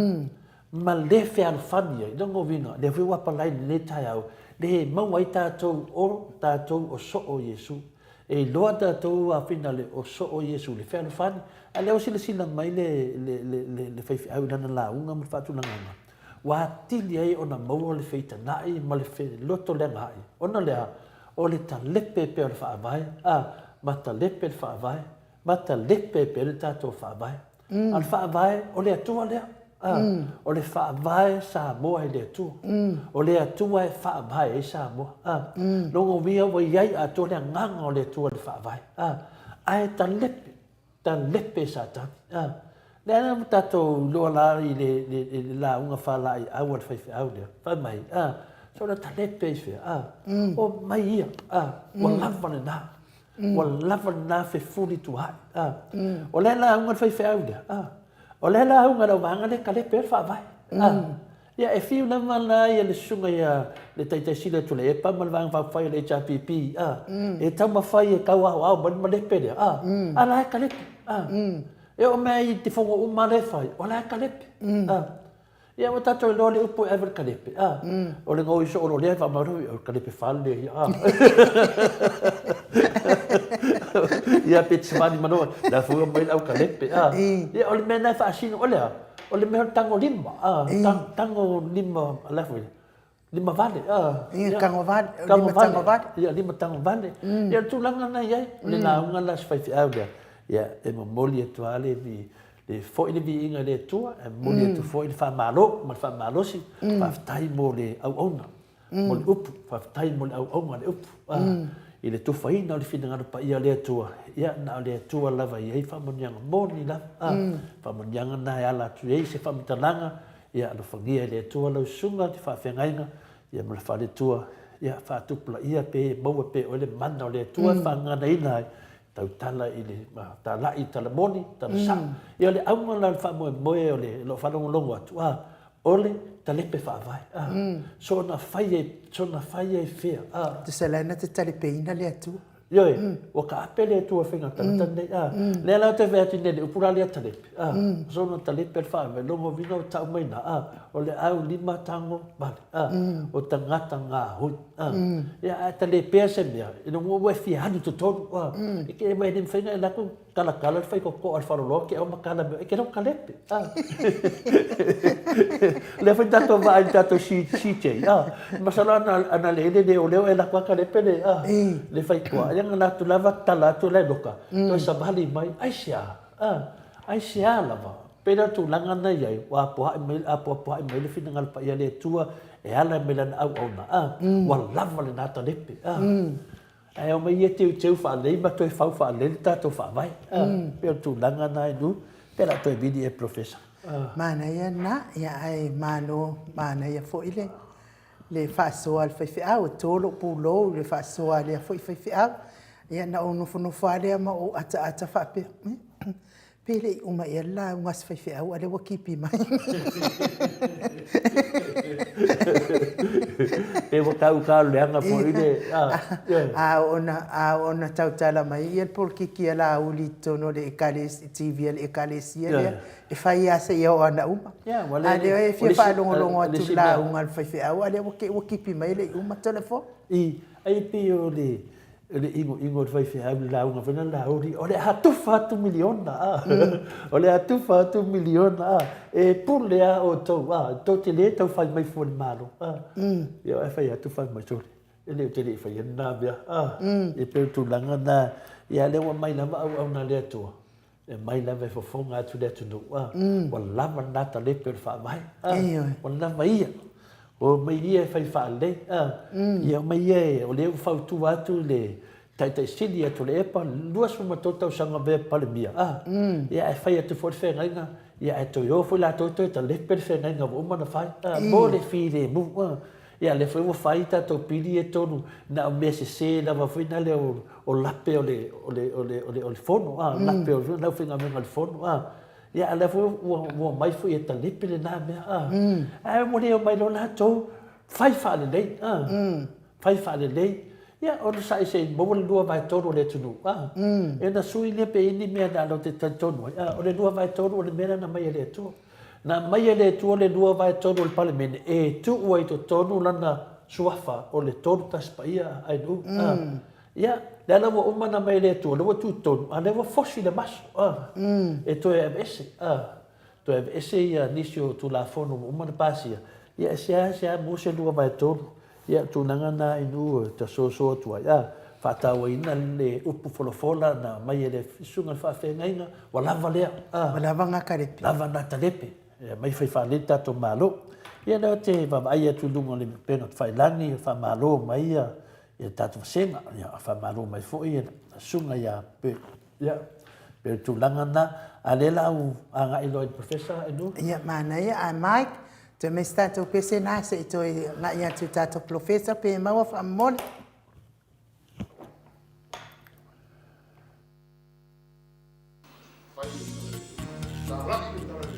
Speaker 2: ma le fealofani ai. Lona uiga, lea foi ua apalai i lenei taeao, le maua ai tatou o tatou o soo o Iesu. E iloa tatou afinale o soo o Iesu le fealofani, a lea ua silasila mai le, le, le, le, le faifeau i lana lauga ma le faatulagaga, ua atili ai ona maua le feitana'i ma le felotoleagaai, ona o le a? O le talepe pea o le faavae, a, ma talepe le faavae, Matalepe pea le tatou Faavae. A o le Faavae, o le Atua lea. O le Faavae Samoa i le Atua. O le Atua e faavae ai Samoa. Lona uiga ua i ai atoa le agaga o le Atua i le Faavae. Ae talepe, talepe e Satani. Lea la ua tatou iloa la i le lauga faalaeiau a le faifeau lea, fai mai, sola talepe i fea? Omai ia, ua lava lena. Ua lava lena fefulituaai. A. O lea lauga le faifeau lea. A. O le lauga a le auvaega lea e kalepe ai le faavae. A. Ia, e fiu lava la ia le susuga ia le Taitai Sili o Tuilaepa ma le Vaega Faaupufai o le HRPP, a, e taumafai e tau aoao mai le malepe lea, a, a la e kalepe, a. E oo mai i te fono uma lea e fai, o la e kalepe, a. Ia ua tatou iloa le upu e ave le kalepe, a. O le gaoi soo loa lea faamau o le kalepe fale ia, a. Ia pe te savali ma loa, la foi mai le au kalepe, a. Ia o le mea na e faasino, o le a? O le mea o le tagolima, a, tagolima, la foi, lima vale, a.
Speaker 1: Ia, tagovale, lima tagovale.
Speaker 2: Ia, lima tagovale. Ia, o le tulaga lena e i ai, o le lauga la a si faifeau lea, ia, e momoli atu lava le, le foi le viiga i le Atua, e momoli atu foi le faamalo ma le faamalosi, faafetai mo le auauna. mo le upu, faafetai mo le auauga a le upu, i le tufaina o le finagalo paia o le Atua, ia, na o le Atua lava e i ai faamanuiaga moni lava, faamanuiaga na e ala atu ai se faamatalaga, ia alofagia e le Atua lau susuga le faafeagaiga, ia ma le faletua, ia faatupulaia pe maua pea e oe le mana o le Atua e faagaganaina ai, tautala i le talai i tala moni, tala sao. Ia o le auga la o le faamoemoe o le, lou faalogologo atu, O le talepe faavae, a. Soona fai ai, soona fai ai fea, a.
Speaker 1: Tusa la na te talepeina le Atua.
Speaker 2: Ioe, ua kaape le Atua i faiga tagata nei, a. Lea la ou te fai atu nei i le upu la lea talepe, a. Soona talepe le faavae, lona uiga ua tau mai ina, a, o le au lima tago vale, a, o tagata gaoi, a. Ia ae talepea se mea, ina ua e fia alu i totonu, a. E ke e le mafai ona e alu atu Talatala le faitotoa a le faaloloa ke ao matala mea e ke leo kalepe. Ah. Lea foi tatou vaai i tatou CJ. Ah. Masalo ana ana le ele leo leo e la kwa kalepe le ah. Le faitoa. Ia ngana atu lava tala atu le loka. Toe savali mai ai sia. Ah. Ai sia lava. Pei la tulaga na i ai, ua apoaʻi mai, apoapoaʻi mai le finagalo paia a le Atua e ala mai lana auauna. Ah. Ua lava lena talepe. Ah. Ae omai ia teuteu faalelei ma toe fau faalelei le tatou faavae. Pei o le tulaga na e lu, pe la toe vili e Professor.
Speaker 1: Manaia lena, ia ae malo, manaia foi le le faasoa a le faifeau, e to lou pulou i le faasoa a lea foi faifeau. Ia na ou nofonofo lava lea ma ou ataata faapea, Pe le i uma ea le lauga a si faifeau a lea ua kipi mai.
Speaker 2: Pe ua tau ka leaga foi le
Speaker 1: a ona a ona tautala mai ia le polokiki a Laauli i totonu o le ekalesia TV a le ekalesia lea e fai lava seia oo ana uma. A lea e fia faalogologo atu i le lauga a le faifeau a lea ua kipi mai e le i uma telefoni.
Speaker 2: I, ai pei o le O le inoino o le faifeau i le lauga foi lea Laauli, o le a tufa atu miliona, a. O le a tufa atu miliona, a. E pule lava outou, a. Tou te le tau fai mai fua i le Malo, a. Ia ae fai atu fai mai, sole, e le ou te le i faia lena mea, a. E pei o le tulaga lena, ia lea ua aumai lava auauna a le Atua, E aumai lava e fofoga atu le atunuu, a, ua lava lena talepe o le faavae, a, ua lava ia. Omai ia e fai faalelei, a, ia omai ia e, o lea ua fautua atu le Taitai Sili ia Tuilaepa, 23 tausaga avea Palemia, a, ia ae fai atu foi le feagaiga, ia ae toe o foi latou toe talepe le feagaiga ua uma ona fai, a, mo le filemu, a. Ia lea foi ua fai tatou pili ia e tolu, na o mea sese lava foi na lea o lape o le o le o le o le o le fono a, lape o le aufaigaluega a le fono a. Ia a lea foi ua ua omai foi e talepe lena mea a. Ae ua le omai loa latou fai faalelei a, fai faalelei. Ia onosai se i maua le 2/3 o le atunuu a, e na sui lea pe i ai ni mea na latou te talitonu ai a, o le 2/3 o le mea lea na aumai e le Atua. Na aumai e le Atua le 2/3 o le Palemene e tuu ai i totonu lana suafa o le Tolu Tasi Paia Ainuu. A, ia, lea la ua uma ona aumai e le Atua, lea ua tuu i totonu, a lea ua fosi le maso, a, e toe aveese, a, toe aveese ia nisi o Tulafono ua uma ona pasia, ia e seasea maua se 2/3. Ia, o tulaga na Ainuu e ta soso atu ai, a, faatauaina le upu folafola na aumai e le Susuga i le Faafeagaiga, ua lava lea, a.
Speaker 1: Ua lava na talepe.
Speaker 2: Lava na talepe, e aumai fai faalelei le tatou Malo. Ia, lea ou te vaavaai atu i luga o le upega tafailagi, faamalo mai ia le tatou vasega, ia, faamalo mai foi le Susuga ia Bert. Ia, pei o le tulaga lena, a o lea o le a ou agai loa i le Professor Ainuu.
Speaker 1: Ia, manaia. A Mike, toe aumai se tatou pese lena se i toe agai atu i le tatou Polofesa pe maua faamolemole.
Speaker 3: Fai, talai le tala.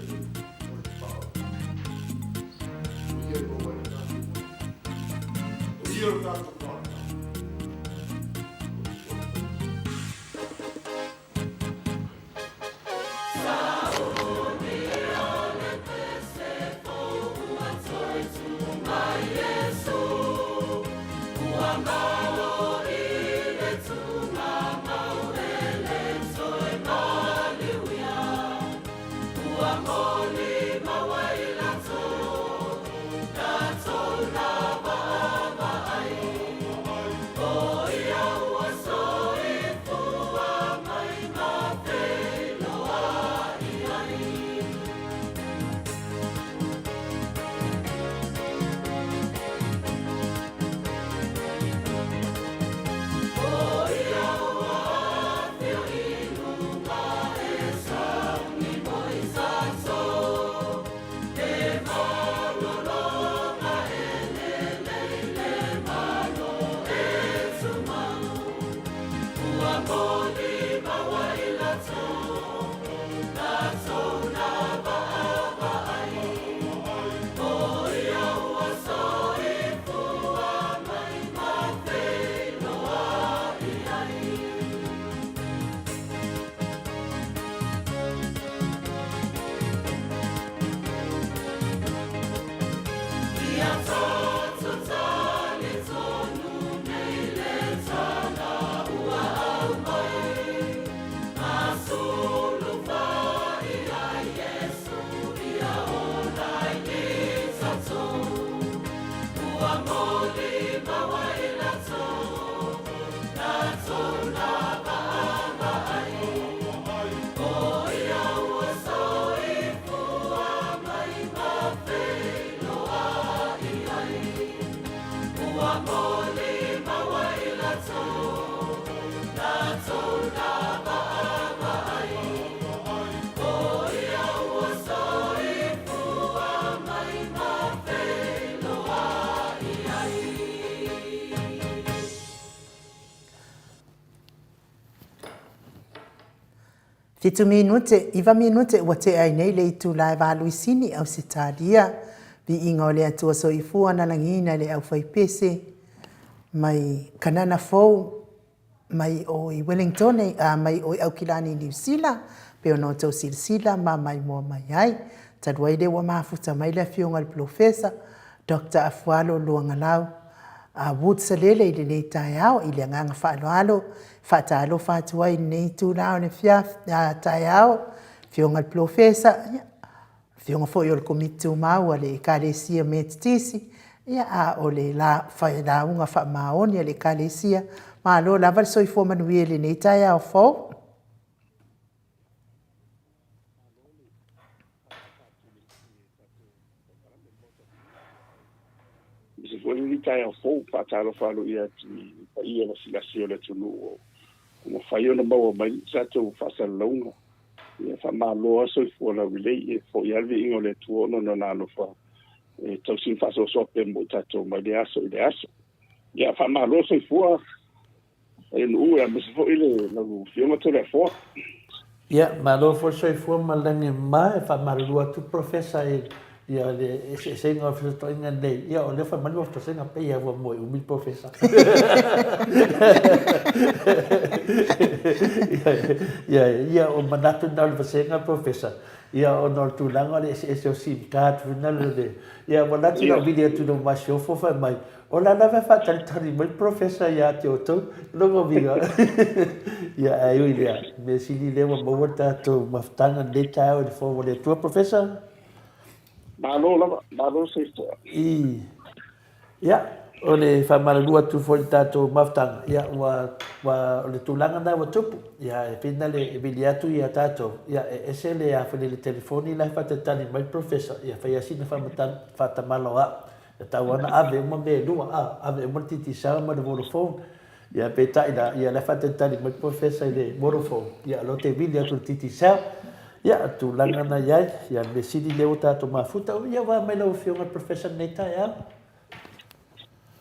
Speaker 1: Fitu minute, iva minute ua tea ai nei le itula e Valuisini, Ausetalia. Viiga o le Atua Soifua na lagiina e le aufaipese mai Kanana Fou mai o i Wellingtone, a mai o i Aukilani i Niu Sila, pei ona outou silasila ma maimoa mai ai. Talu ai lea ua mafuta mai le Afioga i le Polofesa Doctor Afualo Luagalau a Wood Salele i lenei taeao i le agaga faaaloalo, faatalofa atu ai i lenei itula o le taeao, Afioga i le Polofesa, Afioga foi o le Komiti Tumau a le Ekalesia Metotisi, ia a o le lauga faamaoni a le Ekalesia. Malo lava le soifua manuia i lenei taeao fou.
Speaker 3: Aemaise foi lenei taeao fou, faatalofa aloaia atu i le paia lasilasi o le atunuu ua mafai ona maua mai le tatou faasalalauga. Ia faamalo lava soifua laulelei, e foi lava le viiga o le Atua ona o Lona alofa e tausi ma faasoasoa pea mo i tatou mai lea aso i le aso. Ia faamalo soifua e nuu aemaise foi le lau Afioga Toleafoa.
Speaker 2: Ia, malo foi le soifua ma le lagi e mama. E faamalulu atu Professor i ia le eseesega o fesootaiga nei. Ia, o lea fai mai le fesootaiga pei lava ua moe umi le Professor. Ia, ia, o manatu na o le vasega Professor. Ia, ona o le tulaga o le eseese o sim card foi na le, ia, ua lati lau vili atu i lou masiofo fai mai, O la lava e faatalitali mai le Professor ia te outou, lona uiga, ia ae ui lea, mea sili lea ua maua le tatou mafutaga i lenei taeao i le Fono a le Atua, Professor.
Speaker 3: Malo lava, malo soifua.
Speaker 2: I, ia, o le faamalulu atu foi i le tatou mafutaga, ia, ua, ua, o le tulaga lena ua tupu, ia, e pei na le e vili atu ia tatou, ia, e ese le a foi le telefoni la e faatalitali mai le Professor, ia, fai lava sina faatamala o au. E tatau lava ona ave uma mea e lua, a, ave uma le Digicel ma le Vodafone. Ia, peitai la, ia, o la e faatalitali mai le Professor i le Vodafone, ia, o lea ou te vili atu i le Digicel. Ia, o le tulaga lena i ai, ia, le mea sili lea ua tatou mafuta, ia, ua a mai lau Afioga i le Professor i lenei taeao.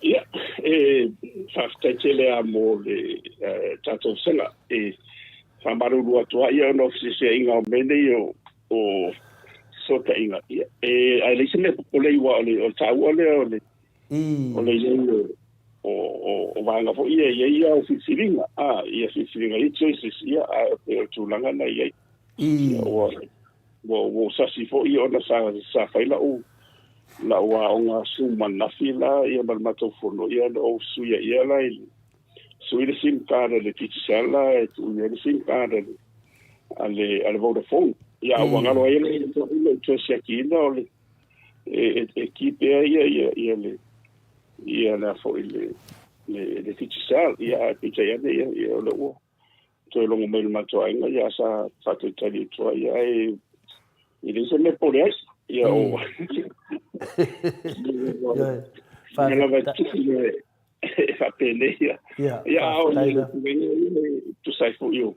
Speaker 3: Ia, e faafetai tele lava mo le tatou sela. E faamalulu atu ai ona o feseseaiga o mea nei o o fesootaiga, ia, e, ae leai se mea popole aua o le, o le taua lea o le, o le i ai o, o vaega foi ia e i ai au filifiliga, a, ia filifiliga ia choices, ia, ae pei o le tulaga lena e i ai. Ia, ua, ua, ua ou sasi foi ona sa, sa fai lau, lau aoga Zoom ananafi la, ia ma le matou fono, ia na ou suiaia la i le, sui le sim card a le Digicel la e tuu i ai le sim card a le, a le, a le Vodafone. Ia, ua galo ai lou toe siakiina o le, e, e, e ki pea ia, ia, ia le, ia le a foi le, le, le Digicel. Ia, ae peitai ane, ia, ia, o lea ua toe logo mai le matou aiga, ia, sa faatalitali atu ai, ia, ae e leai se mea e pole ai. Ia, o, Ia lava e tupu e faapenei ia. Ia, a o le tusa ai foi o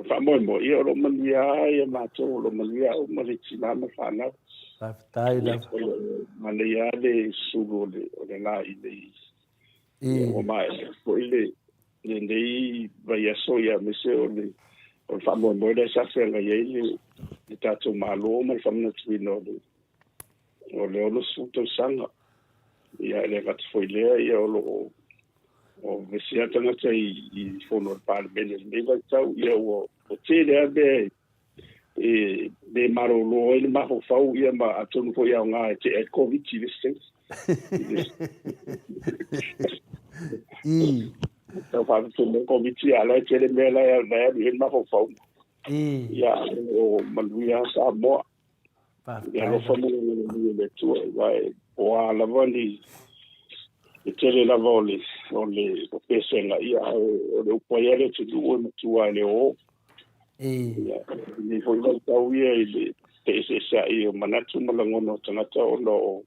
Speaker 3: faamoemoe, ia o lo o manuia lava ia matou, o lo o manuia au ma le tina ma fanau.
Speaker 2: Faafetai lava.
Speaker 3: O lo o manaia lava le sulu o le, o le la i nei. Ia, ua maea foi le, lenei vaiaso, ia, aemaise o le, o le faamoemoe lea sa feagai ai le, le tatou Malo ma le faamanatuina o le, o le 60 tausaga. Ia, e le gata foi i lea, ia, o lo o o vevesi lava tagata i, i fono a le Palemene i lenei vaitau, ia, ua, ua tele lava mea e, e le malolo ai le mafaufau, ia, ma atonu foi e aoga e tea ai le Koviti i le isi taimi.
Speaker 2: I.
Speaker 3: Tau faatutu mai le Koviti, a o la e tele mea la e, la e alu i ai le mafaufau.
Speaker 2: I.
Speaker 3: Ia, o manuia Samoa. Ia alofa ma le agalelei o le Atua, aua e po a lava ni le tele lava o le o le o pesega, ia ae o le upu ai a le atunuu e matua i le o. Ia, lenei foi vaitau ia i le feeseeseai o manatu ma lagona o tagata ona o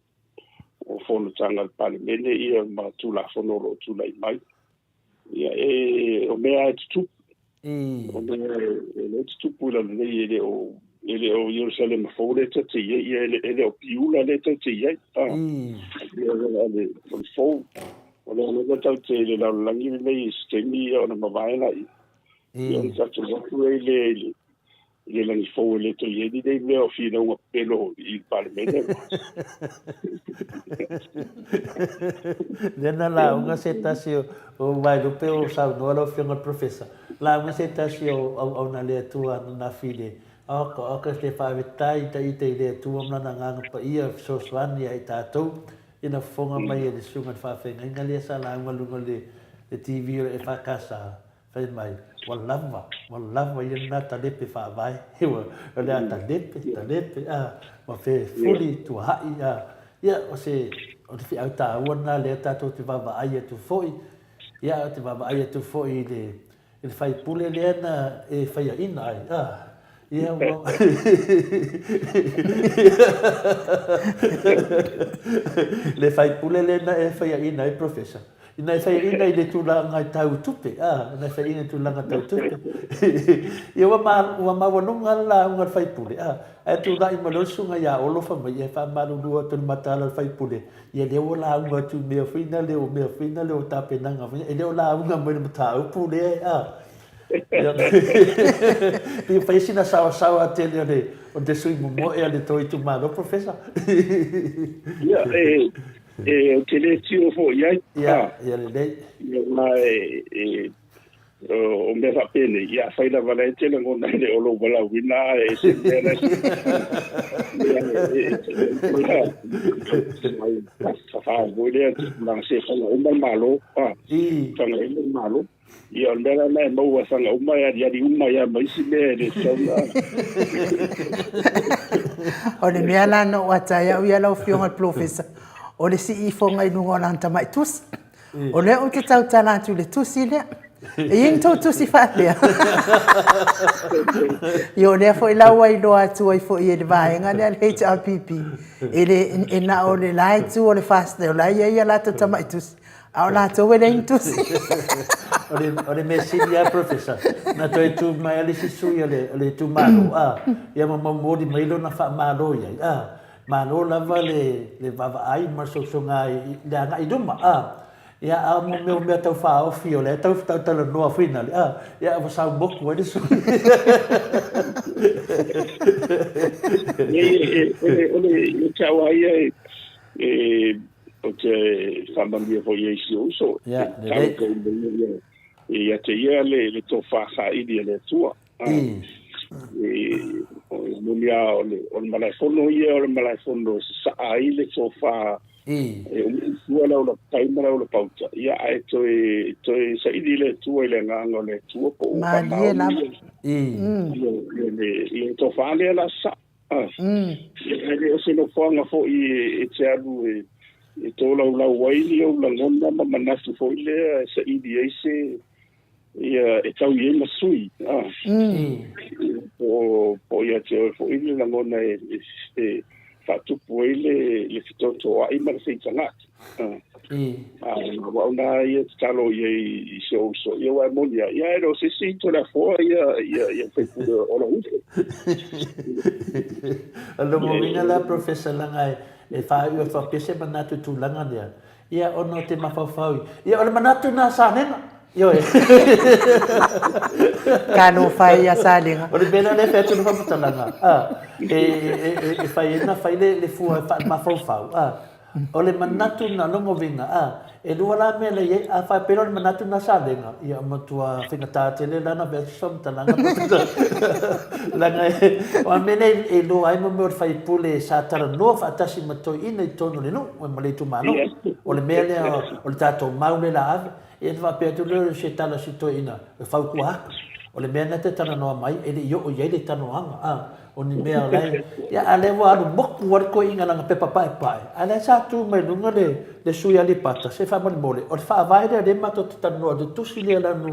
Speaker 3: o fonotaga a le Palemene ia ma Tulafono o lo o tulai mai. Ia, e, o mea e tutupu. O mea e le tutupu i lalo nei, e le o, e le o Ierusalema fou lea tatou te i ai, ia, e le o Piula lea tatou te i ai. Ia, o le, o le fou, o lea lava tatou te i le lalolagi lenei i se taimi ia ona mavae laia. Ia, ona tatou o atu ai lea i le, i le lagi fou e le toe i ai ni mea o finauga pepelo i le Palemene.
Speaker 2: Lea na lauga se tasi o Vaelupe o saunoa lau Afioga i le Professor, lauga se tasi o auauna a le Atua ananafi i le Oka, oka se faafetai ita ita i le Atua ma Lana Agaga Paia e fesoasoani ia i tatou ina fofoga mai e le Susuga i le Faafeagaiga lea sa lauga i luga o le TV o le EFKS. Fai mai, ua lava, ua lava ia lena talepe faavae. Ua, o le a talepe, talepe, a, ma fefuli tuaha'i, a. Ia, o se, o le feau taua lena lea tatou te vaavaai atu foi, ia, ou te vaavaai atu foi i le, i le faipule lea na e faiaina ai, a. Ia, ua... le faipule lea na e faiaina ai, Professor. Ina e faiaina i le tulaga tau tupe, a, ina e faiaina i le tulaga tau tupe. Ia ua, ma, ua maualuga le lauga a le faipule, a, ae tulai mai loa le susuga ia Olo fai mai, ia e faamalulu atu i le mataala o le faipule, ia lea ua lauga atu i mea foi na lea o mea foi na lea o tapenaga foi na, e le o lauga mai i le mataupu lea, a. Ia, pei fai sina saoasaoa tele o le, o le sui momoe a le tou itumalo, Professor.
Speaker 3: Ia, e, E, ou te le tio foi i ai.
Speaker 2: Ia, ia lelei.
Speaker 3: Ia, ma e, e, o mea faapenei, ia afai lava la e te lagona e le o lou valaauina e se mea la e foi lea tulaga se fanga uma le Malo, a, fanga uma le Malo. Ia, o le mea la lena e maua e fanga uma e aliali uma ai lava ma isi mea e le tatau ona...
Speaker 1: O le mea la na ou ata ai au ia lau Afioga i le Polofesa, o le sii ifoga i luga o lana tamai tusi. O lea ou te tautala atu i le tusi lea. E i ai ni tou tusi faapea? Ia o lea foi la ua iloa atu ai foi e le vaega lea a le HRPP, e le, e na o le la itu o le FAST o la e i ai a latou tamai tusi, A o latou e leai ni tusi.
Speaker 2: O le, o le mea sili lava, Professor, na toe tu mai lava le isi sui o le, o le itumalo, a, ia ma momoli mai lona faamalo i ai, a, malo lava le, le vaavaai ma le sosoga i le agai i luma, a, ia, a o mea o mea tau faaofi o lea tau talanoa foi na le, a, ia, ua sau moku ai le sui.
Speaker 3: Nei, e, o le, o le, o le, ia te au lava ia, e, e. Ou te faamanuia foi i ai i si ou uso.
Speaker 2: Ia, lelei.
Speaker 3: Tau mai ia ia te ia le tofa saili a le Atua. E moni lava o le malaefono ia o le malaefono e sasaa ai le tofa e umi fua le aula tai ma le aula pauta, ia ae toe toe saili i le Atua i le agaga o le Atua po ua
Speaker 1: Malie lava.
Speaker 3: Ia le tofa lea la sasaa. E le o se nofoaga foi e te alu e tolaulau ai ni ou lagona ma manatu foi lea e saili ai se ia e tau i ai ma sui. Po o ia te oe foi le lagona e faatupu ai le fetotoai ma le feitaga'i. Aua o na ia tatalo i ai i si ou uso, ia aua e moni lava, ia e le o se isi Toleafoa ia faipule o lou uso.
Speaker 2: O lona uiga la Professor leaga e faaiu atu faapea se manatu i tulaga lea, ia ona ou te mafaufau i, ia o le manatu lena a Salega, ioe.
Speaker 1: Talofa e ia Salega.
Speaker 2: O le mea lea e fai atu le faamatalaga, e fai ai ona fai le fua faamafaufau, O le manatu na lona uiga, a, e lua la mea la i ai, a faapea o le manatu na Salega, ia matua faigata tele la na avea atu se faamatalaga leaga e, o a mea nei e iloa ai mo mea o le faipule sa talanoa faatasi ma toeaiina i totonu o le nuu ma le itumalo. O le mea lea o le tatou mau lea la ave, ia ona faapea atu lea o se tala a si toeaina e fautua atu, o le mea lena e te talanoa mai e le i oo i ai le talanoaga, a. O ni mea o la e... Ia, a lea ua alu moku lava le toeaina i lana pepa paepae, a o lea sa tu mai luga le sui Aleipata, se faamolemole, o le faavae lea o lea matou te talanoa, le tusi lea lanu,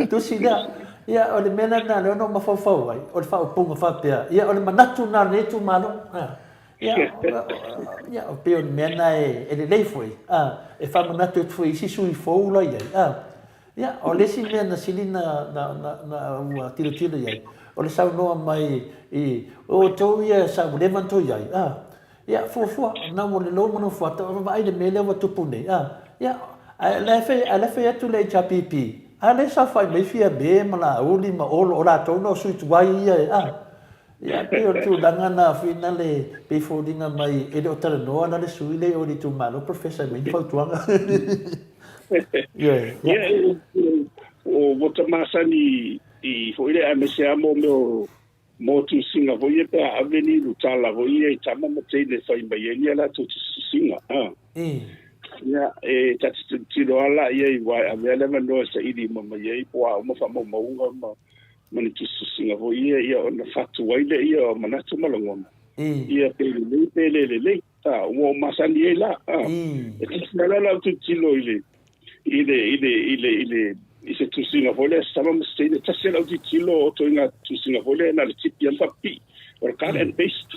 Speaker 2: tusi lea. Ia, o le mea la lena lea na ou mafaufau ai, o le faaupuga faapea, ia, o le manatu lena o lenei itumalo. Ia, ia, pei o le mea lena e lelei foi, e faamanatu atu foi i isi sui fou la i ai, Ia, o le isi mea na sili na, na, na, na ua tilotilo i ai, o le saunoa mai i, o outou ia sa ua leva ona tou i ai, a, ia, fuafua, na ua le lou ma nofo atu, vaai le mea lea ua tupu nei, a, ia, ae la e fai, ae la e fai atu le HRPP, a lea e saofai mai Fiame ma Laauli ma Olo, o latou na o sui tuai ia e, a, ia, pei o le tulaga na whina le, pei foliga mai e le o talanoa la le sui lea i o i le itumalo, Professor e aumai ni fautuaga.
Speaker 3: Ioe. Ia, o ua ta masani i foi lea aemaise lava mo mea o mo tusiga foi ia pe a ave ni lutala foi ia i tama ma teine e fai mai ai ni a latou tusiga. Ia, e ta te tilotilo lava la i ai aua e ave lava le avanoa e saili uma mai ai po o a uma faamaumauga ma ma ni tusitusiga foi ia, ia ona fatu ai lea o manatu ma lagona. Ia pe lelei pe le lelei. A, ua ou masani ai la. A, e tasi lava la lau tilotilo i le, i le, i le, i le, i le, i se tusiga foi lea, se tama ma se teine, tasi lava lau tilotilo o ituaiga tusiga foi lea na o le tipi lava ma faapipii. O le cut and paste.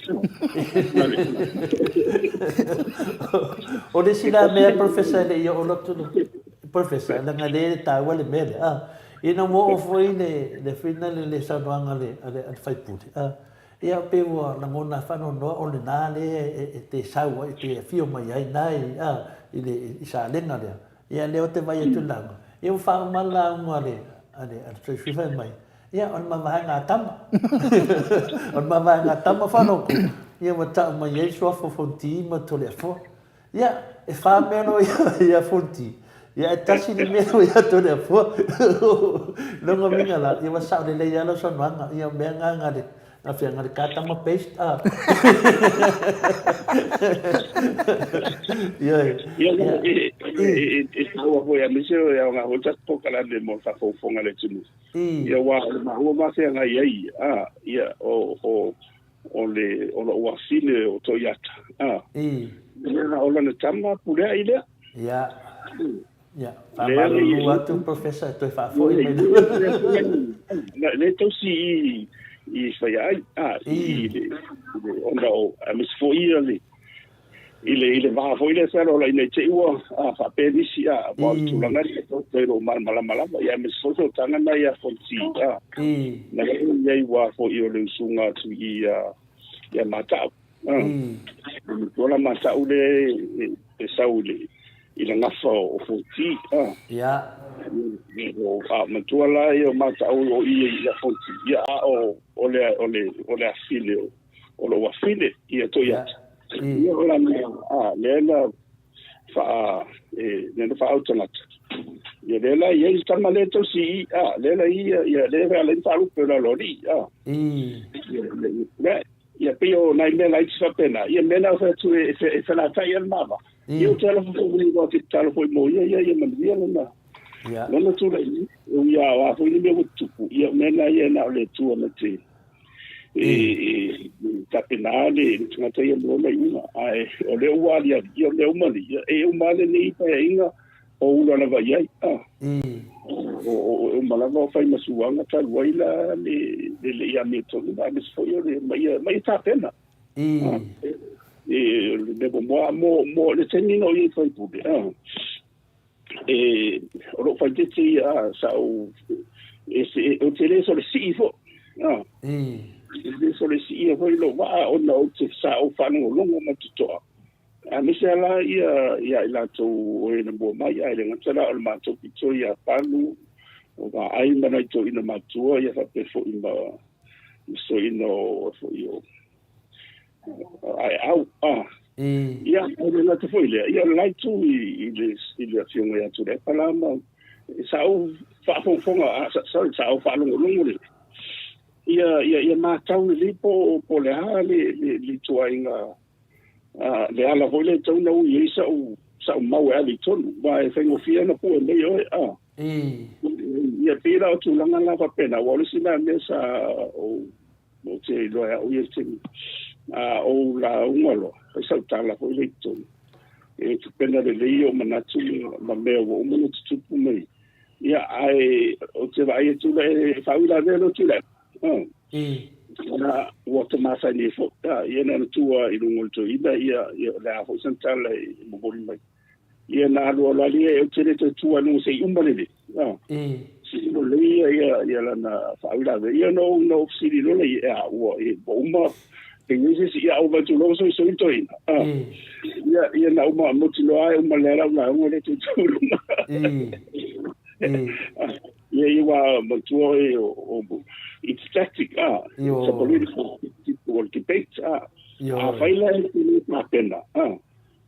Speaker 2: O le isi la mea, Professor, e le i oo atu le, Professor, leaga o lea e taua le mea lea, a, ina ua oo foi le, le fina le, le saunoaga a le, a le sui usufono, a, Ia pei ua lagona faanoanoa o lena lea e te sau ai, e te afio mai ai na i, a, i le i Salega lea. Ia lea ou te vaai atu i le lauga, ia ua faauma le lauga a le, a le, a le Treasury fai mai, ia o le mavaega a tama. O le mavaega a tama faalogo, ia ua tau mai ai suafa o Fonti ma Toleafoa. Ia, e wha mea noa ia Fonti. Ia, e tasi le mea noa ia Toleafoa. Longa uiga la, ia ua sao lelei lava lau saunoaga. Ia, o mea nga nga le, nga fea, nga le ka tama paste, a. Ioe.
Speaker 3: Ia, e taua foi aemaise o le aoga foi le tatou polokalame mo le faafogafoga a le atunuu. Ia, aua o le mahua ma feagai ai, a, ia, o, o le o lou afine o Toiata a ia o lana tama pulea'i lea.
Speaker 2: Ia. Ia, faamalulu atu Professor e toe faafoi mai.
Speaker 3: Le tausi i i Faiaai a i le ona o aemaise foi ia le i le i le va foi lea fealoaloai nei te i ua faapea nisi a aua o le tulaga lea e toe lou malamalama lava ia aemaise foi sootaga na ia Fonti a na i ai ua foi o le usuga atu i ia Mata'u a matua la Mata'u le e sau i le i le gafa o Fonti a
Speaker 2: ia
Speaker 3: o a matua la ia o Mata'u o i ia Fonti ia a o o le o le o le afine o lou afine ia Toiata. Ia o lana a lea na faa e lea na faautagata. Ia lea la i ai le tama lea e tausi i i, a lea la ia ia lea la i faalupe o lalo alii, a. Ia ia pei o nai mea laiti faapena, ia mea na o fai atu e e felatai ai le ma va. Ia ou te alofa foi i ou te tatalo foi mo ia, ia ia manuia lona lona tulai mai. E ui lava o a foi ni mea ua tutupu, ia o mea na ia na o le Atua na te e tapena le tagata ia mo lona iuga. Ae o lea ua aliali, ia o mea uma nei, ia e uma lava lenei paeaiga o ula lava i ai. O uma lava o fai ma suaga talu ai la le le i amiotonu, aemaise foi o le ma ia tapena. E le mo mo mo le taimi na o i ai faipule, e o lou faitete ia sa ou e se ou te le sole sii foi e le sole sii foi lou vaa ona ou te sa ou faalogologo ma totoa aemaise a la ia ia i latou o e na mua mai ae le gata la o le matou pito ia Panu o Vaai ma nai toeaina matua ia faapea foi ma soeaina o foi o Aeau a ia e le gata foi lea ia o le la itu i le i le afioga ia Tuilaepa la ma sa ou faafogafoga sorry sa ou faalogologo lelei ia ia ia matau lelei po po le a le le le ituaiga le ala foi lea e tatau ona ui ai sa'u sa'u mau e ave i totonu aua e faigofie ona pue mai oe a ia pei la o tulaga la faapena aua o le isi la mea sa ou Ou te iloa e au ia i le taimi a ou lauga loa, fai sau tala foi lea i totonu. E tapena lelei ou manatu ma mea ua uma ona tutupu mai. Ia, ae ou te vaai atu la e faauilavea loa Tuilaepa. Ona ua ta masani ai foi. Ia na ona tu lava i luga o le toeaina, ia, ia o le a foi sana tala e momoli mai. Ia na alu alu lava ia, ou te le toe tu lava i luga se i uma lelei. Se i uma lelei ia, ia, ia lana faauilavea. Ia na ou, na ou fesili loa lea, ia, ua, ua uma, pe i ai se isi, ia ou vaai atu loa ua soisoi le toeaina. Ia, ia na uma, mautinoa lava e uma lelei lau lauga le toe tu i luga. Ia, ia ua manatua oe o, o, it's tactic, it's a political debate, Afai la e te le tapena,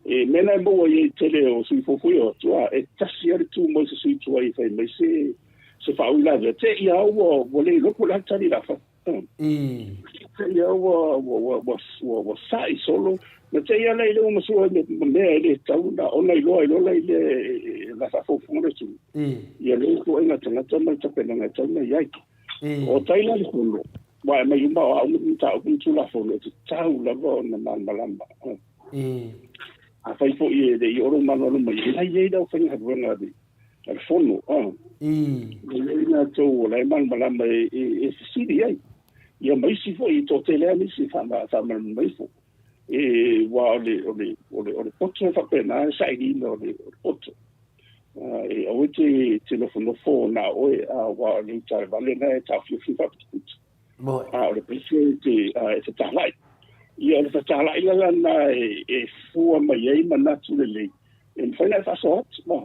Speaker 3: E mea la e maua ai i tele o sui fuafua o atu, a, e tasi lava le tu mai se sui tuai e fai mai se, se faauilavea. Te i a ua, ua le iloa po o le a le tali la fai. Te i a ua, ua, ua, ua, ua, ua sa'i solo. Na te i a la i le ua masua ai ma mea e le tatau ona, ona iloa ai loa la i le, la faafogafoga le atunuu. Ia le ituaiga tagata ma le tapenaga e tatau ona i ai. O tai la le fono, aua e aumai uma o a uma mataupu ma Tulafono e tatau lava ona malamalama. Afai foi e le i oo lou malamalama mai, e la i ai le aufaigaluega a le Fono, e i ai latou o la e malamalama e fesili ai. Ia ma isi foi, e toatele lava nisi e faamalamalama ifo. Aua o le poto e faapena le sailiga o le poto. E aua e te nofonofo na o oe, aua o le uta vale lena e taofiofi faaputuputu. A o le pese e te e fetalai. Ia o le fetalai la lena e fua mai ai manatu lelei e mafai ona e faasoa atu. Ma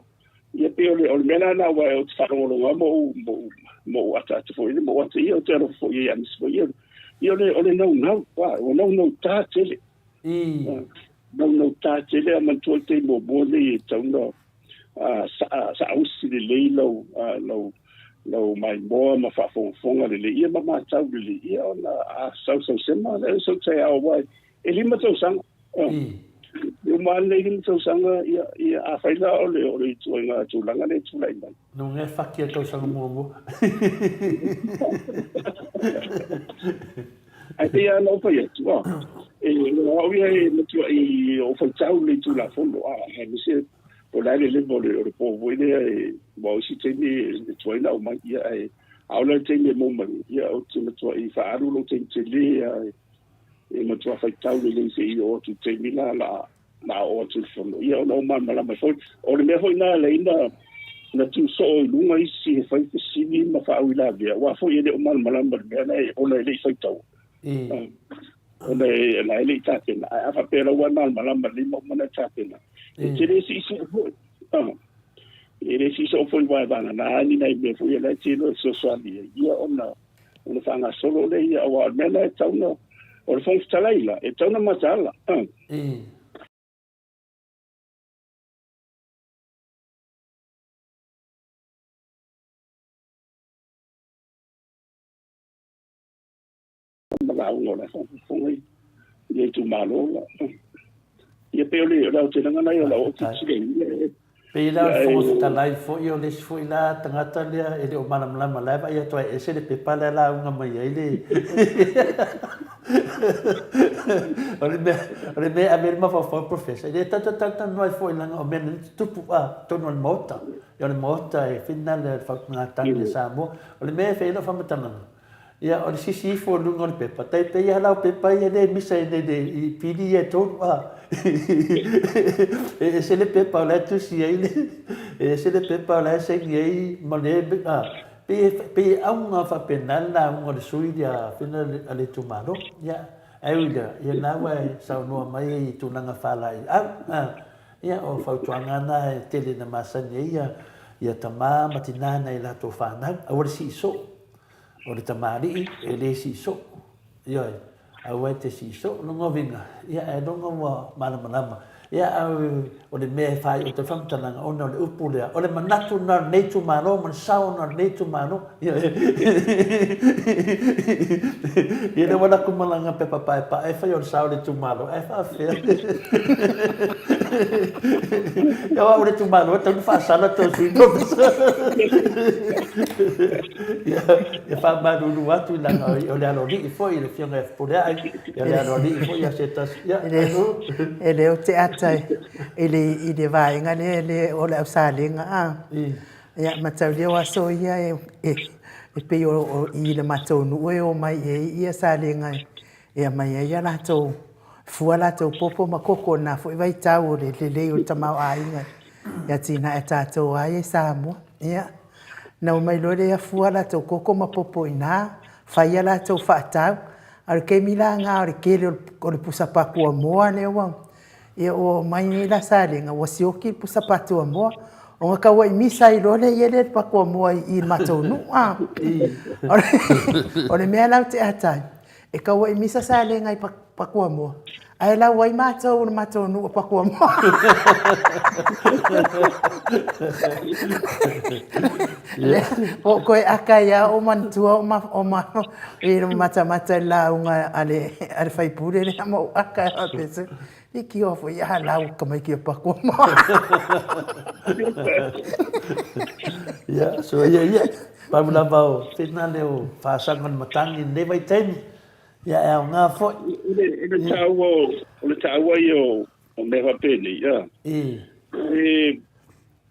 Speaker 3: ia pei o le o le mea la lena aua ou te faalogologo lava ma ou ma ou ma ou ataata foi ma ou ata ia ou te alofa foi i ai aemaise foi ia ia o le o le naunau ua naunautā tele. Naunautā tele a manatua le taimi muamua lenei e tatau ona saausi lelei lau lau lau maimoa ma faafogafoga lelei ia ma matau lelei ia ona a sausau sema lea sau taeao aua e 5 tausaga. E uma lava lenei 5 tausaga ia ia afai la o le o le ituaiga tulaga lea e tulai mai.
Speaker 2: No ngā whaki a tausaga muamua.
Speaker 3: Ae pei lava ona ou fai atu, e o au ia e matua i o faitau le Tulafono, aemaise po o le a le level o le po foi lea e, aua o isi taimi e tuai ona aumai, ia ae ʻaʻole le taimi e maua mai ai, ia ou te matua i faaalu lou taimi tele lava e matua faitau lelei seia oo atu i le taimi la la a oo atu i le fono, ia ona ou malamalama ai foi. O le mea foi lena e ala ai ona tu soo i luga isi e fai fesili ma faauilavea, aua foi e le o malamalama i le mea la ona e le i faitaua. Ona e la e le i tapena. Ae a faapea la ua e malamalama lelei ma uma ona e tapena, e te le siisii foi. E le siisii foi aua e vagana ni nai mea foi e la e te iloa e fesoasoani ai, ia ona faagasolo lea, aua o le mea la e tatau ona O le Fofoga Fetalai la, e tatau ona mataala. Ma lauga o le faafofoga i ia itumalo la. Ia pei o le aotelega lena o lau
Speaker 2: tilotilo. Pei la o le Fofoga Fetalai foi o le isi foi la tagata lea e le o malamalama la e vaai atu ai e ese le pepa lea lauga mai ai le o le mea o le mea e ave ai le mafaufau Professor e le tatou talatalanoa ai foi leaga o mea na tutupu a totonu o le Maota. Ia o le Maota e finale o le faautugatagi a Samoa. O le mea e fai ai lau faamatalaga, ia o le sisi ifo i luga o le pepa, tai pei lava lau pepa ia lea e misa i inei i pili ia e tolu a. E ese le pepa o la e tusi ai le, e ese le pepa o la e saini ai ma le, a, pei e, pei e auga faapena le lauga o le sui lea a le itumalo. Ia, ae ui i lea, ia lena ua e saunoa mai i tulaga faalaeiau. A. Ia, o fautuaga na e tele ina masani ai ia, ia tama ma tina nai latou fanau, aua le sii soo. O le tamalii e le sii soo. Ioe, aua e te sii soo lona uiga, ia ae loga ua malamalama. Ia, a o le mea e faaiu atu ai faamatalaga, ona o le upu lea, o le manatu lena o lenei itumalo ma le sao lena o lenei itumalo. Ia lea ua alu atu ma lana pepa paepae fai o le sao o le itumalo, ae faafefea? Ia o au le itumalo e tatau ona faasala tou sui professor. Ia e faamalulu atu leaga o le aloalii foi le afioga ia Fepuleai, ia le aloalii foi ia se tasi. Ia,
Speaker 1: E le o te ata i le vaega lea o le au salega a. Ia, mataulia o aso ia e pei o i le matou nuu e omai i ai ia salega e aumai ai a latou fua latou popo ma koko i lena foi vaitau o le lelei o le tamaoaiga i atinae a tatou lava ia i Samoa. Ia, na omai loa lea fua latou koko ma popo i ina, fai a latou faatau. A o le taimi la lena o le tele o le pusa pakuamoa lea ua Ia ua omai nei la Salega ua sioki le pusa patuamoa ona tauai misa ai loa lea i ai le patuamoa i le matou nuu a. O le mea la ou te ata ai, e tauai misa Salega i patuamoa ae lau ai matou o le matou nuu o Patuamoa. Ua ou toe ata ai lava ou manatua i le matamata i le lauga a le sui usufono lea ma ou ata ai faapea, se leitioa foi a lau tamaiti o Patuamoa.
Speaker 2: Ia, soia ia, pau lava o finale o faasaga o le matagi i lenei vaitaimi, ia e aoga foi.
Speaker 3: O le taua, o le taua ia o mea faapenei, ia. E,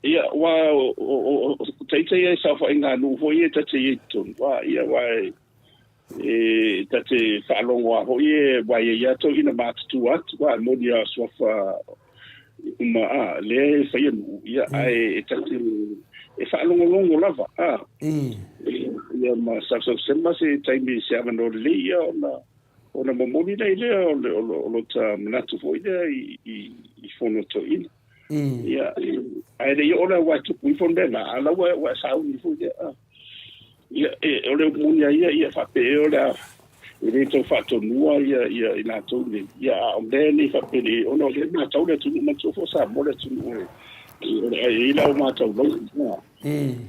Speaker 3: ia, aua o ita ia e saofaiga a nuu foi ia ta te i ai i totonu, a, ia, aua e, e ta te faalogo lava foi e, aua e i ai lava toeaiina matutua atu, a, e moni lava o suafa uma, a, lea e faia nuu, ia, ae e ta te, e faalogologo lava, a, ia, ma sausausema se taimi se avanoa lelei, ia, ona, ona momoli mai lea o le, o lota manatu foi lea i, i, i fono a toeaiina. Ia, ae le i oo la aua e tupu ifo le mea lena, a o la ua, ua e sauni foi lea. A. Ia, e, o le upu moni lava ia, ia faapea ea o le a, e le tau faatonua ia, ia i latou nei. Ia, a o mea nei faapea, ona o lea e matau le atunuu, manatua foi o Samoa le atunuu e, o le a i ai le au matau lauli.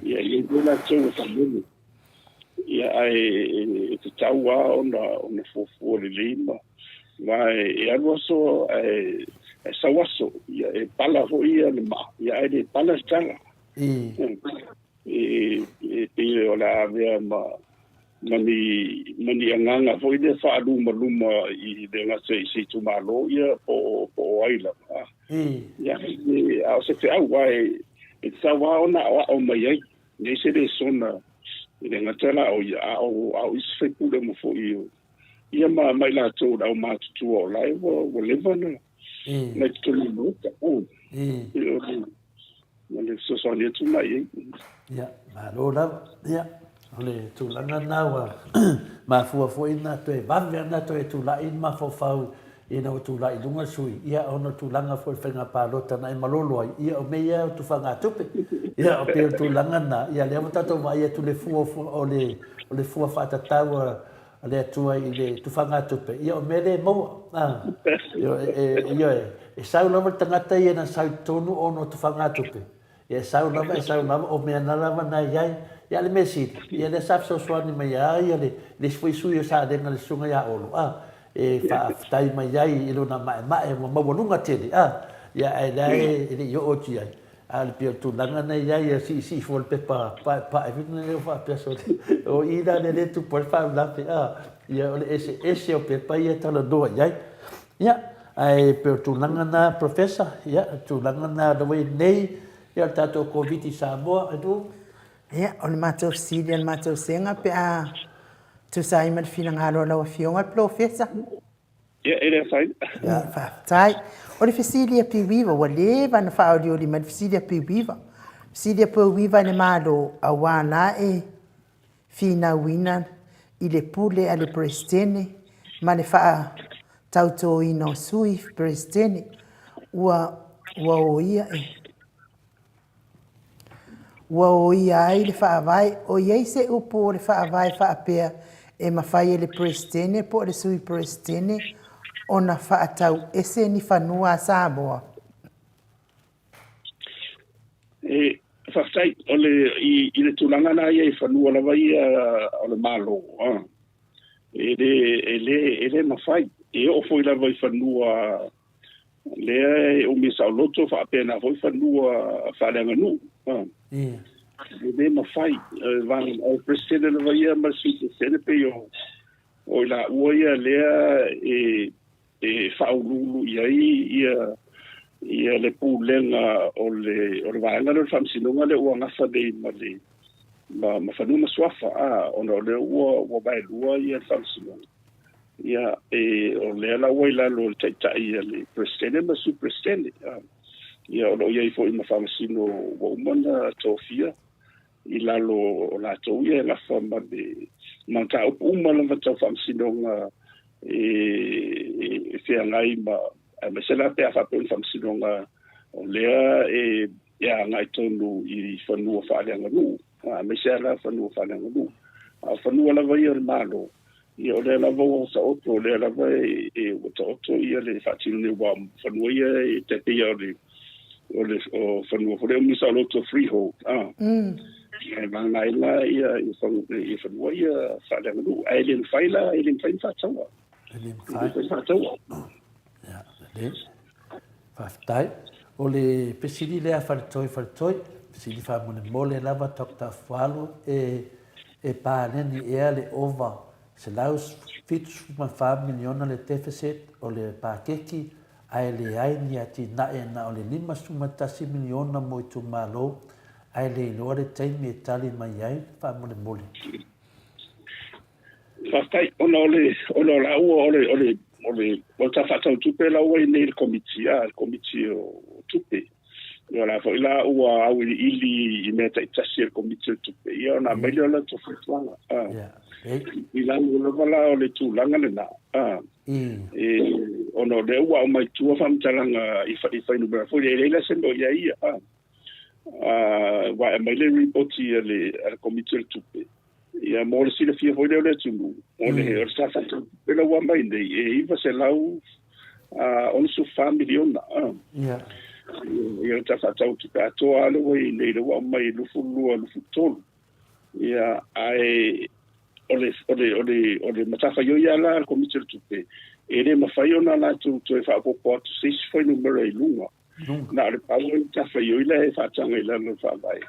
Speaker 3: Ia, e i ai foi latou e faalele. Ia, ae e tatau lava ona, ona fuafua lelei ma, ma e, e alu aso ae, ae sau aso, ia, e pala foi ia le maa, ia, ae le pala le tala. E, e pei o le a avea ma, ma ni, ma ni agaga foi lea faalumaluma i le gata i se itumalo, ia, po o, po o ai lava. Ia, e, a o se feau, aua e, e tatau lava ona aoao mai ai. Nei se lesona e le gata la o ia, a o, a o isi faipule uma foi o ia ma, ma i latou o le aumatutua o la e ua, ua leva na, na i totonu o le Maota. Oh. E o le, o le fesoasoani atu lena i ai.
Speaker 2: Ia, malo lava. Ia, o le tulaga lena ua mafua foi na toe vave ona toe tulai le mafaufau ina ua tulai i luga le sui, ia ona o tulaga foi o le faiga palota na e malolo ai, ia o mea ia o tufagatupe. Ia o pei o le tulaga lena, ia lea ua tatou vaai atu i le fua o le, o le fua faatatau a, a le Atua i le tufagatupe, ia o mea le maua. A, ioe, e sau lava le tagata ia na sau i totonu ona o tufagatupe, ia e sau lava, e sau lava, o mea na lava na i ai. Ia a le mea sili, ia lea sa fesoasoani mai ai ia le isi foi sui o Salega le susuga ia Olo, a, e faafetai mai ai i lona maemae ua maualuga tele, a, ia ae lea e le i oo atu i ai. A o le pei o le tulaga na i ai, ia siisii fua le pepa paepae foi lea ua faapea sole, o i la lea e tupu ai le faalavelave, a, ia o le eseese o pepa ia e talanoa i ai. Ia, ae pei o le tulaga na Professor, ia, o le tulaga na o lea ua i ai nei, ia o le tatou Koviti i Samoa, Edu.
Speaker 1: Ia, o le matou fesili a le matou sega pe a tusa ai ma le finagalo o lau Afioga le Polofesa.
Speaker 3: Ia, e le afaina.
Speaker 1: Ia, faafetai. O le fesili a Piuiva, ua leva ona faaolioli mai le fesili a Piuiva. Fesili a Piuiva i le Malo, auā la e finauina i le pule a le Peresetene ma le faatautoina o sui Peresetene, ua ua oia e Ua oia ai le Faavae, o i ai se upu o le Faavae faapea e mafai e le Peresetene po o le Sui Peresetene ona faatau ese ni fanua a Samoa?
Speaker 3: E faafetai, o le, i, i le tulaga la ia i fanua lava ia o le Malo, a, e le, e le, e le mafai. E oo foi lava i fanua lea e umi saoloto faapena foi fanua faaleaganuu. E le mafai, o le Peresetene lava ia ma le Sui Peresetene pei o o i laua ia lea e e faauluulu i ai ia ia le pulega o le o le vaega lea o le faamasinoga lea ua gafa nei ma le ma, ma fanua ma suafa, a, ona o lea ua ua vaelua ia le faamasinoga. Ia, e, o lea la ua i lalo o le taitai a le Peresetene ma le Sui Peresetene. Ia, o lo o i ai foi ma faamasino ua uma ona tofia i lalo o latou ia e gafa ma le mataupu uma lava tau faamasinoga e, e feagai ma, aemaise la pe a faapea o ni faamasinoga o lea e, e agai tonu i fanua faaleaganuu, aemaise lava la fanua faaleaganuu. A o fanua lava ia o le Malo, ia o lea lava ua taoto, o lea lava e, e ua taoto ia le faatino nei aua o fanua ia e tai pei o le o le o fanua foi lea o Misaoloto freehold, a. E vagana ai la ia ia fanua, ia fanua ia faaleaganuu, ae le mafai la, e le mafai ona faataua.
Speaker 2: E le mafai faataua. Ia, lelei. Faafetai. O le fesili lea Faletoi Faletoi, fesili faamolemole lava Doctor Afualo, e, e paleni ea le ova $174 miliona le deficit o le paketi ae leai ni atinae na o le $51 miliona mo itumalo ae le iloa le taimi e tali mai ai faamolemole.
Speaker 3: Faafetai, ona o le, ona o laua, o le, o le, o le, o le Tala Faatatau Tupe la ua i nei i le Komiti, a, le Komiti o Tupe. Ia o la foi la ua auiliili i mea taitasi e le Komiti o Tupe, ia ona aumai lea o latou fautuaga. A, i lalo lava la o le tulaga lena, a, e, ona o lea ua aumai tua faamatalaga i, i fuainumera foi, e leai la se mea o i ai ia, a, a, ua aumai le ripoti a le, a le Komiti o le Tupe, Ia, mo le silafia foi lea o le atunuu, o le, o le Tala Faatatau o Tupe la ua aumai nei, e $964 miliona.
Speaker 2: Ia.
Speaker 3: Ia, le Tala Faatatau o Tupe atoa lava lea ua i ai nei, lea ua aumai i 22, 23. Ia, ae o le, o le, o le, o le matafaioi lava la a le Komiti o le Tupe, e le mafai ona latou toe faaopoopo atu se isi fuainumera i luga. Na o le pau o le matafaioi la e faataga i lalo o le Faavae,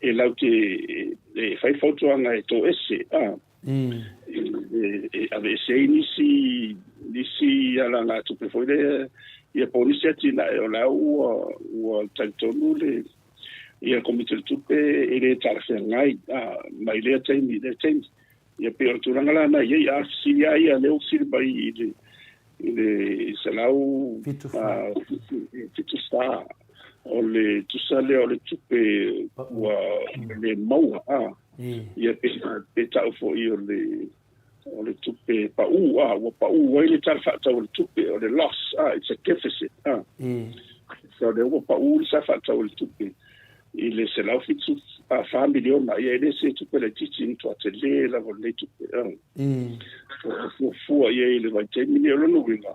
Speaker 3: e latou te e fai fautuaga e toese, a, e aveese ai nisi, nisi alagatupe foi lea, ia po o nisi atinae o la ua, ua talitonu le, ia le Komiti o le Tupe e le talafeagai, a, mai lea taimi i lea taimi. Ia pei o le tulaga la na i ai, a fesili lava ia, lea ua fesili mai i le, i le 174 o le tusa lea o le tupe ua le maua, a. Ia pe, pe tau foi o le, o le tupe pau, a, ua pau ai le Tala Faatatau o le Tupe, o le loss, a, it's a deficit, a. So lea ua pau le Tala Faatatau o le Tupe i le 174. a 4 miliona, ia e le se tupe laitiiti, e matuā telē lava lenei tupe, a. Fuafua i ai i le vaitaimi lenei. O lona uiga,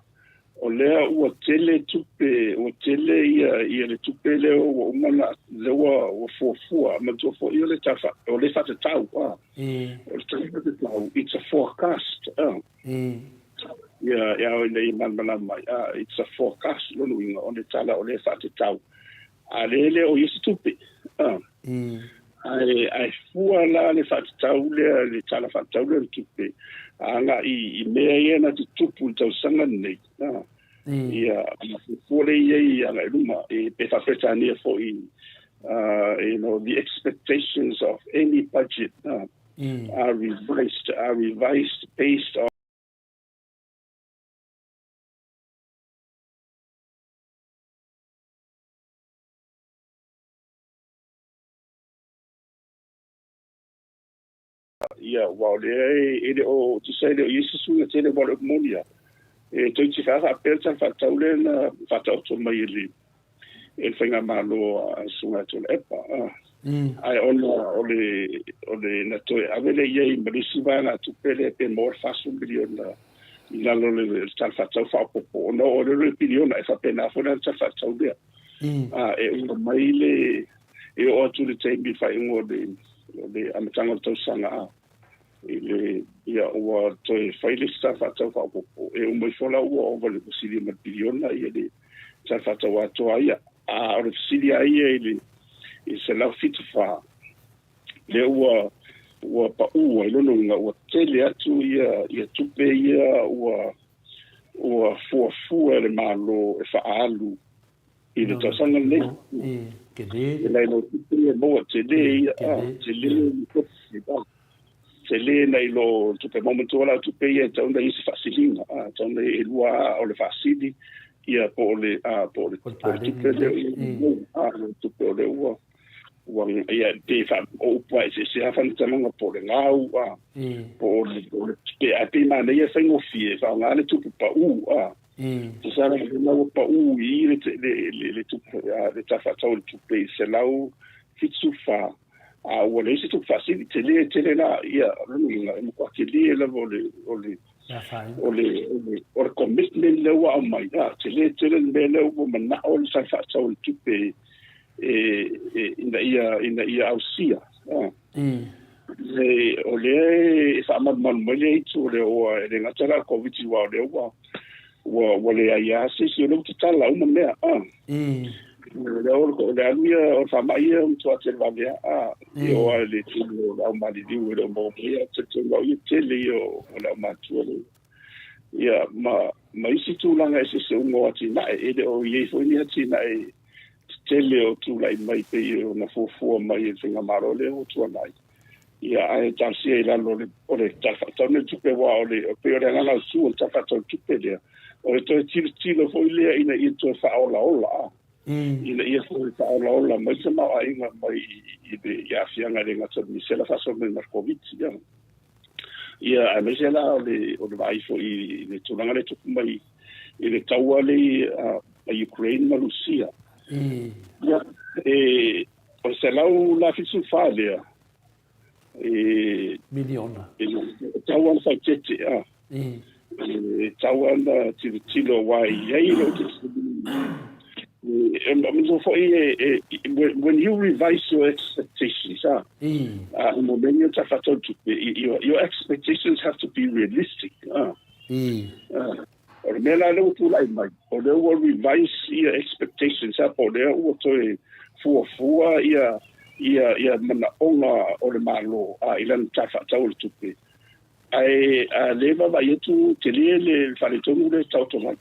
Speaker 3: o lea ua tele tupe, ua tele ia, ia le tupe lea ua uma ona, lea ua, ua fuafua. Manatua foi o le tala, o le faatatau, a. O le tala faatatau, it's a forecast, a. Ia, e ao ina ia malamalama ai, a, it's a forecast, lona uiga, o le tala o lea e faatatau. A lea e le o i ai se tupe, a. Ae, ae fua la le faatatau lea, le tala faatatau lea o le tupe, agai i mea ia na tutupu i le tausaga lenei, a. Ia, ona fuafua lea i ai agai i luma, e, pe faa-Peretania foi, you know, the expectations of any budget, a, are revised, are revised based on Ia, aua o lea e le o, tusa e le o i ai se suiga tele aua o le upu moni lava, e toeitiiti lava faapea le tala faatatau lea na faataoto mai e le e le faigamalo a le Susuga ia Tuilaepa. Ae ona o le, o le, na toe ave lea i ai ma le isi vaegatupe lea pe maua le $40 miliona i lalo o le Tala Faatatau Faaopoopo, ona oo lea i le piliona, e faapena foi la le Tala Faatatau lea. E uma mai le, e oo atu i le taimi faaiuga o le, o le amataga o le tausaga a, i le, ia, ua toe fai le isi Tala Faatatau Faaopoopo, e uma ifo la ua ova i le, ua silia ma le piliona ia le Tala Faatatau atoa ia. A o le fesili lava ia i le, i le 174, lea ua, ua pau ai, lona uiga ua tele atu ia, ia tupe ia ua, ua fuafua e le Malo e faaalu i le tausaga lenei. E nai lo tupe e maua tele ia, tele tele nai lo tupe maua matua la tupe ia e tatau ona i ai se faasiliga, e tatau ona i ai e lua o le faasili ia po o le po o le tupe lea o le tupe o lea ua ua ia pe fa o upu ai se se faamatalaga po o le gau a po o le po o le pe a pe manaia e faigofie faaaoga le tupe pau a tusa la le ua pau i le le le le tupe le tala faatatau o le tupe i 174 a ua leai se tupe faasili tele tele la ia lona uiga e matua tele lava o le o le o le o le commitment lea ua aumai a tele tele le mea lea ua manao le tala faatatau o le tupe e, e, ina ia ina ia ausia. E, o lea e faamalumalu mai le aitu o le ua e le gata la Covid aua o lea ua ua ua leai lava se isi o lea ua tatala uma mea. O lea o le alu ia o le faamai ia ua matua tele vave lava. E oo lava i le tele o le au maliliu e le o maua mai a talitonu au ia tele ia o le au matua lea. Ia ma ma isi tulaga eseese uma o atinae e le o i ai foi ni atinae tetele o tulai mai pei ona fuafua mai e le faigamalo lea ua tuanai. Ia, ae talosia i lalo o le, o le Tala Faatatau lenei o le Tupe, aua o le, pei o le agaga autu o le Tala Faatatau o le Tupe lea, o le toe tilotilo foi lea ina ia toe faaolaola, a, ina ia toe faaolaola mai le tamaoaiga mai i le i aafiaga e le gata o le misela faasolo mai ma le Koviti, ia. Ia, aemaise la o le, o le vaai foi i le tulaga lea e tupu mai i le taua lea a Ukraine ma Rusia. Ia, e, o le 174 lea, e...
Speaker 2: Miliona.
Speaker 3: E, tau ana faitete, a. E tau ana tilotilo aua e i ai lou talitonuga. Foi when you revise your expectations, ah, mo mea nei o tala faatatau o le tupe, your expectations have to be realistic. Ah. O le mea la lea ua tulai mai, o lea ua revise ia expectations, ah, po o lea ua toe fuafua ia ia ia manaoga o le Malo a i lana tala faatatau o le tupe. Ae a lea e vaavaai atu tele le faaletonu lea e taoto mai.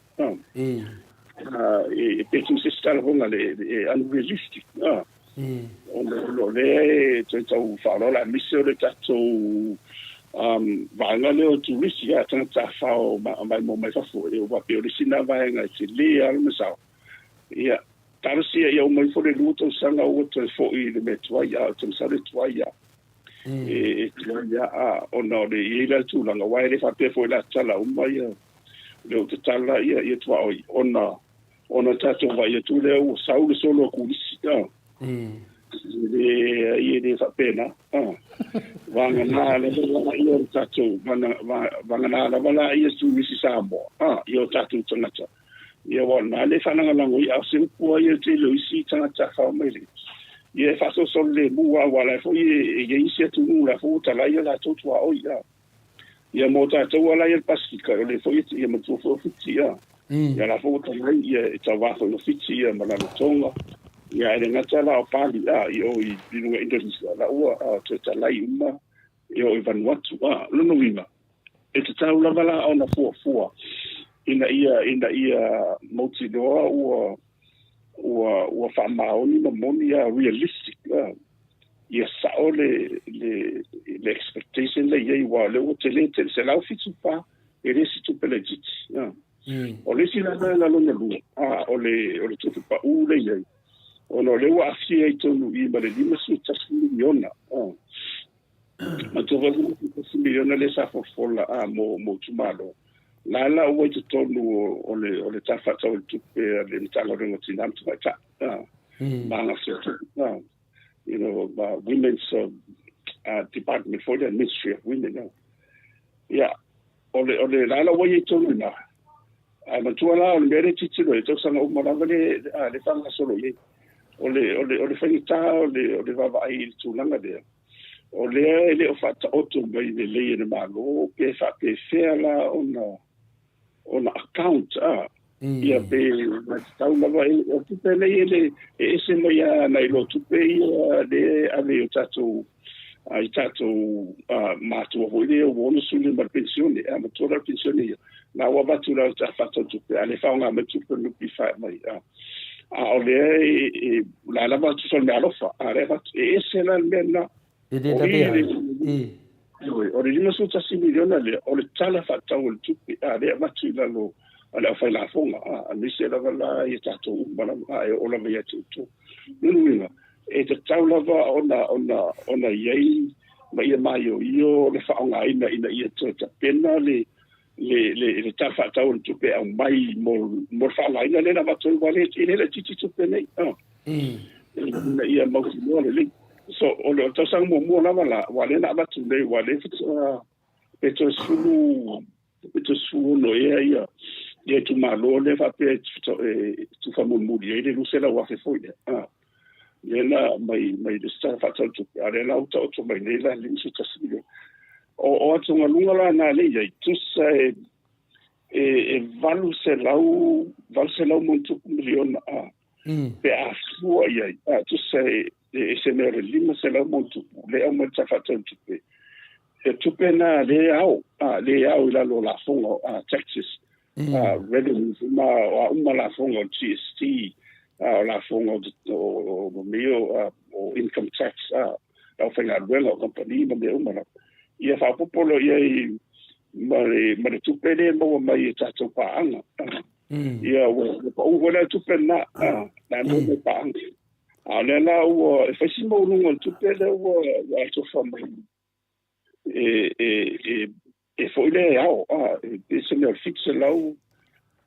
Speaker 3: E pe tu se isi tala foi lea e unrealistic. Ona o lea e toe tau faaolaola aemaise o le tatou vaega lea o turisi, tagata tafafao maimoa mai fafo, aua pei o le isi lena vaega e tele lava lona sao. Ia, talosia ia uma ifo le 2 tausaga ua toe foi i le mea tuai, a ou te masalo e tuai lava. E tuai lava, ona o le i ai la le tulaga, aua e le faapea foi o le a tatala uma ia, lea ua tatala ia, ia tuaoi, ona, ona tatou vaai atu lea ua sau le solo a turisi. Leai, e le faapena. Vagana lava laia o le tatou, vagana lava laia turisi Samoa, i o tatou tagata. Ia, aua o lena le faalagolago ai, a o se upu lava ia i le tele o isi tagata tafao mai le, ia e faasolosolo lemu lava, aua o la e foi e i ai isi atunuu o la e foi ua talai o latou tuaoi. Ia mo tatou lava la ia i le Pasefika, o lea foi e, ia manatua foi o Fiti, Ia la foi ua talai, ia e tauva foi ma Fiti ia ma Rarotonga. Ia ae le gata la o Pali, i o i luga Indonesia, la ua toe talai uma i o i Vanuatu. O lona uiga, e tatau lava la ona fuafua ina ia ina ia mautinoa ua ua ua faamaoni ma moni a realistic ia sao le le le expectation le i ai aua o lea ua tele tele 174 e le o se tupe laitiiti. O le isi la vaega lona lua, o le o le tupe pau lea i ai, ona o lea ua aafia i totonu i i ma le $51 miliona. Manatua foi le $51 miliona lea sa folafola mo mo itumalo, la la ua i totonu o le o le Tala Faatatau o le Tupe a le Matagaluega o Tina ma Tamaitai ma Agafesootai, Women's Department foi lea, Ministry of Women. Ia, o le, o le la la ua i ai totonu i ina, ae manatua la o le mea lea e tilotilo i ai, tausaga uma lava le, le faagasolo i ai. O le, o le, o le faigata o le, o le vaavaai i le tulaga lea, o lea e le o faataoto mai lelei e le Malo pe faapefea la ona, ona account, a, ia pe tatau lava, o tupe nei e le, e ese mai lava nai lo tupe ia lea e ave i o tatou, i tatou matua foi lea ua 65 ma le penisione, a matua la le penisione ia, la ua avatu la le faatatau tupe, a o lea e faaaoga mai tupe o le NPF e aumai, a o lea e, la lava tusa o le meaalofa, a lea avatu, e ese la le mea lena.
Speaker 2: E le lavea ai.
Speaker 3: Ioe, o le $51 miliona lea, o le tala faatatau o le tupe, a, lea e avatu i lalo a le aufailafoga, a, aemaise lava la ia tatou uma lava, a, e oo lava ia te outou. Lona uiga, e tatau lava ona, ona, ona i ai ma ia maioio le faaaogaina ina ia toe tapena le, le, le, le tala faatatau o le tupe e aumai mo, mo le faaaogaina lea na avatu ai, aua e le laitiiti tupe nei, a, ina ia mautinoa lelei. So, o le tausaga muamua lava la, aua lea na avatu nei, aua lea faatoa pe toe 10, pe toe 16 ea ia, ia itumalo lea faapea e tufa mulimuli ai le $200,000 foi lea. Ah, lea na mai, mai le tala faatatau tupe, a lea la ua taoto mai nei la $51 miliona. O, o atugaluga la na lea i ai, tusa e, e, e 800, 800 ma ona tupu miliona, ah, pe a fua i ai, a tusa e, e se mea o le 500 ma ona tupu, lea e aumai le Tala Faatatau o le Tupe, e tupe na le ao, a, le ao i lalo o lafoga, a, taxes, a, revenues, ma o a uma lafoga o GST, a, o lafoga o, o, o, mea o, o income tax, a, le aufaigaluega o kamupani ma mea uma lava. Ia faaopoopo loa i ai ma le, ma le tupe lea e maua mai e tatou paaga. Ia, ua, ua pau foi la le tupe lena, a, na maua mai paaga. A o lea la ua, e fai si maualuga o le tupe lea ua, ua atofa mai e, e, e, e foi lea e ao, a, e pei se mea o le 700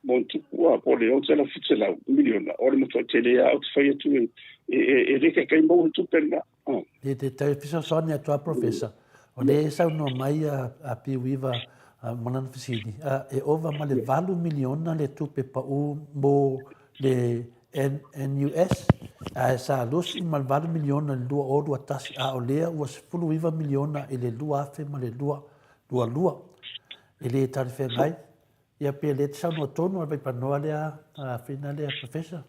Speaker 3: ma ona tupu, a, po o le 670 miliona, o le matuai tele lava ou te fai atu e, e, e, e le taitai maua le tupe lena. A.
Speaker 2: E te tau fesoasoani atu a Professor, o lea e saunoa mai a, a Piuiva ma lana fesili, a, e ova ma le 8 miliona le tupe pau mo le NUS, ae sa 28 miliona i le 2021, a o lea ua 19 miliona i le 2022. E le talafeagai. Ia pe lea te saunoa tonu a le vaipanoa lea, a whina lea, Professor,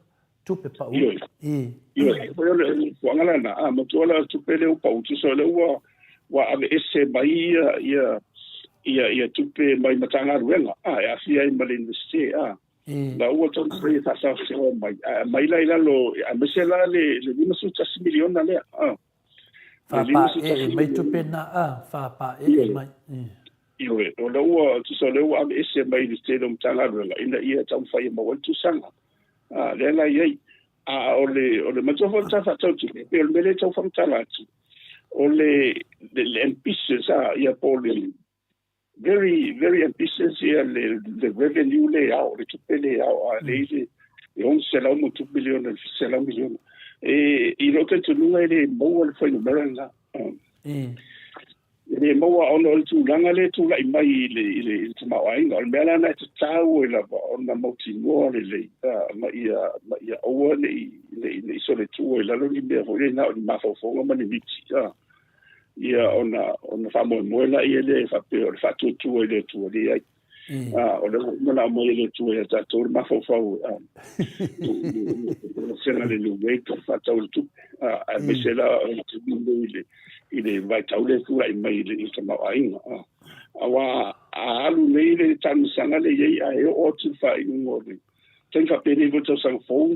Speaker 2: tupe pau.
Speaker 3: Ioe.
Speaker 2: I.
Speaker 3: Ioe, foi o le fuaga lena, a, matua la tupe lea ua pau, tusa o lea ua, ua aveese mai ia, ia, ia, ia tupe mai Matagaluega, a, e aafia ai ma le Iunivesite, a. La ua taumafai e faasaosaoa mai, ae aumai la i lalo, aemaise la le $51 miliona lea.
Speaker 2: Faapaee mai tupe na, a, faapaee mai.
Speaker 3: Ioe, o lea ua, tusa o lea ua aveese mai le tele o Matagaluega ina ia taumafai e maua ai le tusaga. A, lea la i ai. A o le, o le manatua foi o le Tala Faatatau o Tupe, pei o le mea lea e tau faamatala atu, o le, le ambitious, a, ia po o le, very very ambitious ia le le revenue le ao le tupe le ao a le ile e 600 ma tupe miliona le 700 miliona. E, i lou talitonuga e le maua le fuainumera lena. E le maua ona o le tulaga lea e tulai mai i le, i le, i le tamaoaiga. O le mea la lena e tatau ai lava ona mautinoa lelei ma ia, ma ia aua ne i, ne i, ne i soletua i lalo ni mea foi lea na o ni mafaufauga ma ni miti. Ia ona, ona faamoemoe laia lea e faapea o le faatuatua i le Atua. Leai. O lea ua uma ona aumai e le Atua ia tatou le mafaufau sena le lelei tau faatatau i le tupe, aemaise la o le taimi lenei i le i le vaitau lea e tulai mai i le tamaoaiga. Aua a alu nei le taamisaga lea i ai ae oo atu i le faaiuga o le taimi faapenei foi le tausaga fou,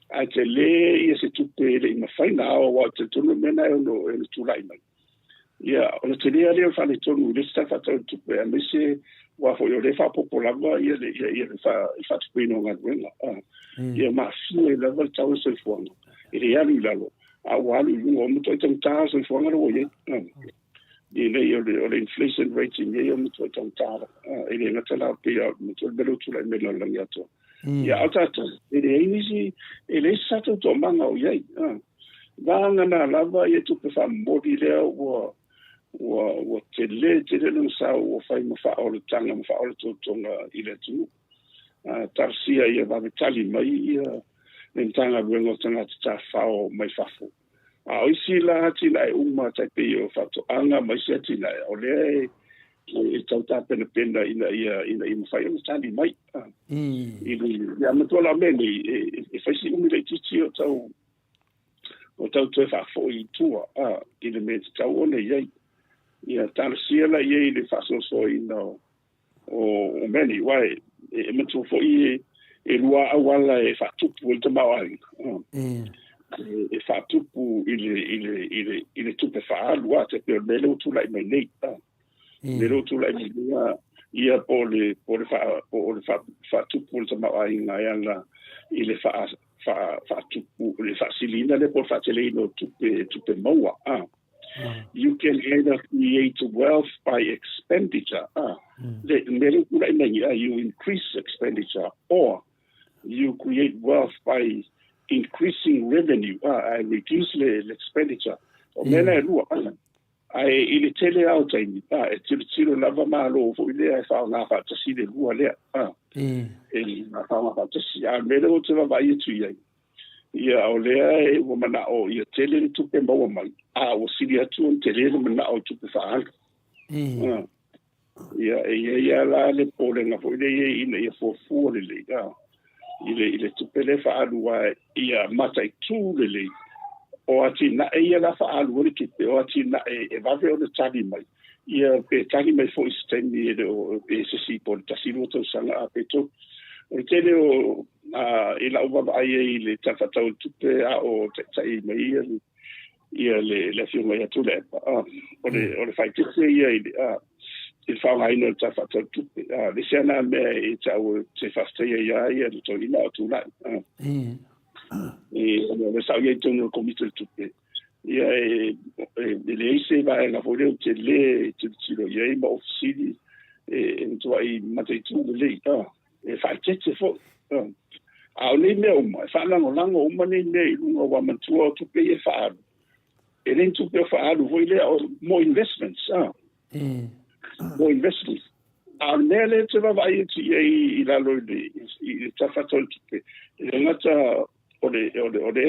Speaker 3: ae tele ia se tupe e le i mafai ona ao, aua ou te talitonu le mea lena e ono tulai mai. Ia, ona tele lava lea o le faaletonu i le isi Tala Faatatau o le Tupe, aemaise aua foi o lea e faaopoopo lava ia le, ia, ia le faatupeina o galuega. Ia ma aafia ai lava le tau o le soifuaga. E le alu i lalo, a ua alu i luga, ua matuai taugata le soifuaga lea ua i ai. I nei o le, o le inflation rate i nei ua matuai taugata lava. E le gata la pei lava matua le mea lea ua tulai mai i le lalolagi atoa. Ia, a o tatou, e leai nisi, e leai se tatou toomaga o i ai. Vagana lava ia tupe faamomoli lea ua, ua, ua tele tele lona sao ua fai ma faaolataga ma faaolatotoga i le atunuu. Talosia ia vave tali mai ia le Matagaluega o Tagata Tafafao mai fafo. A o isi la atinae uma tai pei o faatoaga ma isi atinae, o lea e, e tau tapenapena ina ia, ina ia mafai ona tali mai. I le, ia matua la mea nei, e, e fai si umi laitiiti o tau, o tau toe faafoi i tua, i le mea e tatau ona i ai. Ia talosia la i ai le faasoasoaina o, o mea nei, aua e, e matua foi e, e lua auala e faatupu ai le tamaoaiga. E faatupu i le, i le, i le, i le tupe faaalu, a, te pei o le mea lea ua tulai mai nei. Le mea lea ua tulai mai nei, a, ia po o le, po o le, faa, po o le faa, faatupu o le tamaoaiga e ala i le faa, faa, faatupu, le faasiliina lea po o le faateleina o tupe, tupe maua. A. You can either create wealth by expenditure, le mea lea ua tulai mai nei, you increase expenditure or you create wealth by increasing revenue, ae reduce le expenditure. O mea na e lua, ae i le tele lava o taimi, e tilotilo lava Malo foi lea e faaaoga faatasi le lua lea, e faaaoga faatasi. A o le mea lea ou te vaavaai atu i ai, Ia, o lea e ua manao ia tele le tupe maua mai, a ua sili atu ona tele le manao i tupe faaalu. Ia, e i ai lava la le popolega foi lea i ai ina ia fuafua lelei, a, i le, i le tupe lea e faaalu ai, ia mataitu lelei o atinae ia la faaalu ai le tupe, o atinae e vave ona tali mai, ia pe tali mai foi i se taimi e le o, pe se isi po o le tasi lua tausaga a pe tolu. O le tele o, i lau vaavaai ai i le Tala Faatatau o le Tupe a o taitai mai ia le, ia le, le Afioga ia Tuilaepa, o le, o le faaeteete ia i le, i le faaaogaina o le Tala Faatatau o le Tupe. Le isi lava lena mea e taua ou te faafetaia ia ia le toeaina o Tulai. E, o le sa ou i ai i totonu o le Komiti o le Tupe, ia e, e, e leai se vaega foi lea ou te lē tilotilo i ai ma ou fesili e, e matuai mataitu lelei, e faaeteete foi. A o nei mea uma, e faalagolago uma nei mea i luga aua manatua o tupe ia e faaalu. E le ni tupe o faaalu foi lea o mo investments, mo investments. A o le mea lea e te vaavaai atu i ai i lalo i le, i le Tala Faatatau o le Tupe, e le gata o le, o le, o le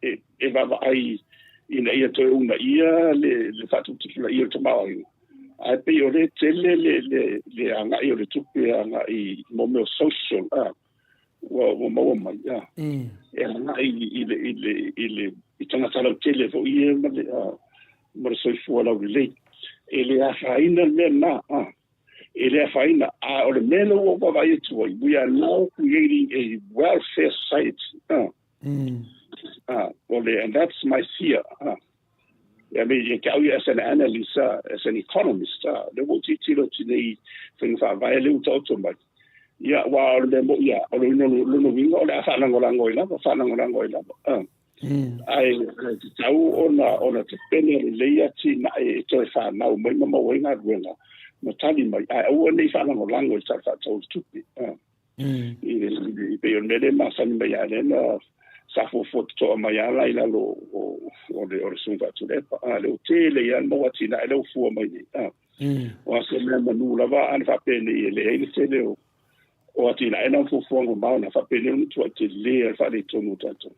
Speaker 3: e, e vaavaai ina ia toe uunaia le, le faatuputupulaia o le tamaoaiga, ae pei o lea tele le, le, le agai o le tupe agai mo mea o social, a, ua, ua maua mai, a, e agai i le, i le, i le, i tagata lautele foi ia ma le, a, ma le soifua laulelei. E le afaina le mea lena, a. E le afaina, a o le mea lea ua ou vaavaai atu ai, we are now creating a welfare society. O le, and that's my fear. I mean, ia te au ia as an analyst, as an economist, lea ua ou tilotilo atu nei faiga faavae lea ua taoto mai. Ia, aua o le mea moni lava, o lona uiga o le a faalagolago ai lava, faalagolago ai lava. Ae tatau ona ona tapena lelei atinae e toe fanau mai ma maua ai galuega ma tali mai, ae aua ne i faalagolago i le Tala Faatatau o le Tupe. I pei o le mea lea e masani mai ai lea na Sa fuafua totoa mai lava la i lalo o le Susuga Faatuilaepa. A lea ua tele ai lava le mau atinae lea ua fua mai nei. A o a se mea manu lava ana faapenei e leai le tele o atinae na fuafuaga mamao na faapenei o le matuai tele o le faaletonu o tatou.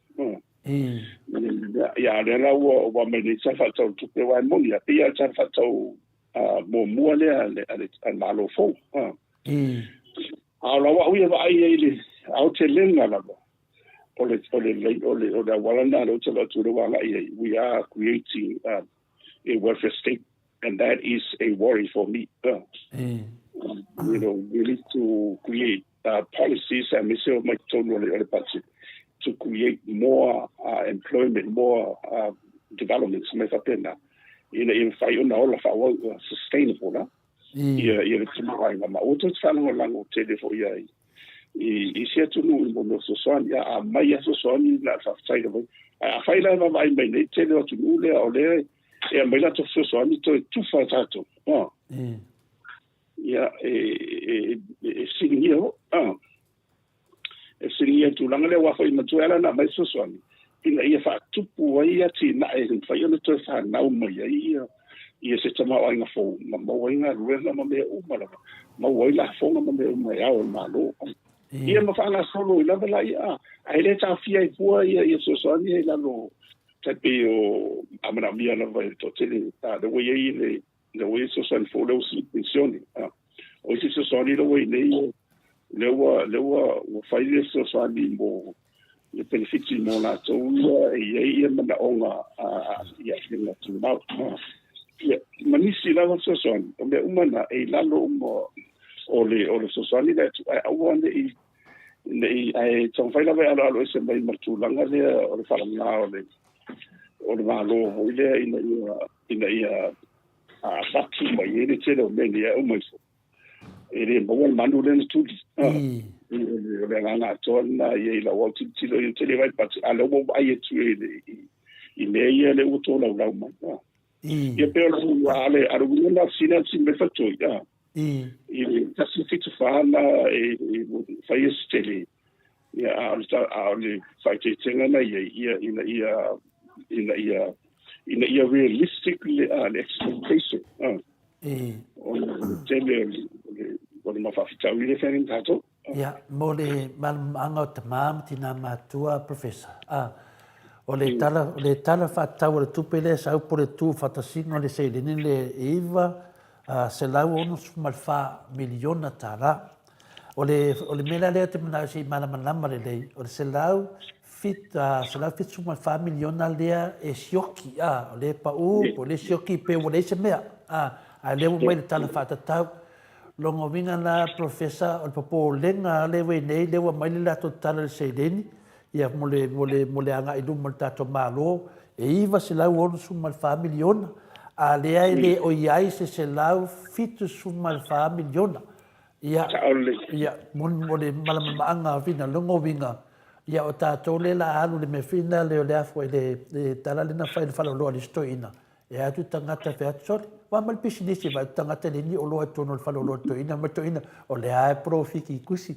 Speaker 3: Ia, a lea la ua aumai nei Tala Faatatau o le Tupe, aua e moni lava, pei lava o le Tala Faatatau muamua lea a le Malo fou. A o lau au ia vaai ai i le aotelega lava o le o le o le o le auala lena lea ou te vaai atu lea ua agai ai, we are creating a welfare state and that is a worry for me. We need to create policies aemaise o mai totonu o le budget to create more employment, more developments mea faapena ina ia mafai ona ola faaauau, sustainable la ia le tamaoaiga. Ma ua toe faalagolago tele foi ai i isi atunuu i mea o fesoasoani. A aumai lava fesoasoani na o le faafetai lava ia. Ae afai la e vaavaai mai nei tele o atunuu lea o lea e aumai latou fesoasoani toe tufa e tatou. Ia, e fesiligia foi. E fesiligia le tulaga lea, aua foi matua e ala ona aumai fesoasoani ina ia faatupu ai atinae e mafai ona toe fanau mai ai ia se tamaoaiga fou ma maua ai galuega ma mea uma lava, maua ai lafoga ma mea uma e ao e le Malo. Ia ma faagasolo ai lava laia, ae le taofia ai fua ia fesoasoani ia i lalo tai pei o a manaomia lava e le toatele. A lea ua i ai le lea ua i ai fesoasoani fou lea ua sii penisione. O isi fesoasoani lea ua i nei, lea ua fai le fesoasoani mo le penefiti mo latou ia e i ai ia manaoga i aafiaga tumau. Ia, ma nisi lava fesoasoani, o mea uma na e i lalo uma o le fesoasoani lea atu, ae aua ne i ae taumafai lava e aloalo ese mai ma le tulaga lea o le faaaoga o le Malo foi lea ina ia avatu mai ai le tele o mea nei ae uma ifo e le maua le manu lea na tuli. O le agaga atoa lena ia i lau autilotilo i tele vai pati, a lea ua vaai atu i mea ia lea ua tolaulau mai. Ia pei o lau ale ale uiga na sina si me fatoi i le 174 na e fai e se tele ia, a o le faaeteetega na i ai ia ina ia realistic le expectation o le tele o le mafaafitauli le feagai ma tatou.
Speaker 2: Ia, mo le malamalamaaga o tama ma tina matua, Professor, o le tala faatatau o le tupe lea sa upu o le tu faatasiga o le seleni le $964 miliona. O le mea la lea ou te manao se i malamalama lelei, o le $174 miliona lea e sioki, o lea e pau, po o lea e sioki pe ua leai se mea, a lea ua mai le tala faatatau. Lona uiga la, Professor, o le popolega lea ua i nei, lea ua aumai le latou tala i le seleni, ia, mo le agai i luma o le tatou Malo, e $964 miliona, a lea e le o i ai se $174 miliona. Ia, ia, mo le malamalamaaga fina, lona uiga, ia, o tatou lea la alu le mea fina lea o le a foi le tala lea na fai i le faleoloa a le isi toeaina, e atu tagata fai atu, sole, ua ma le pisinisi, vai atu tagata le ni oloa i totonu o le faleoloa o le toeaina, ma le toeaina, o lea e polofiki i kusi.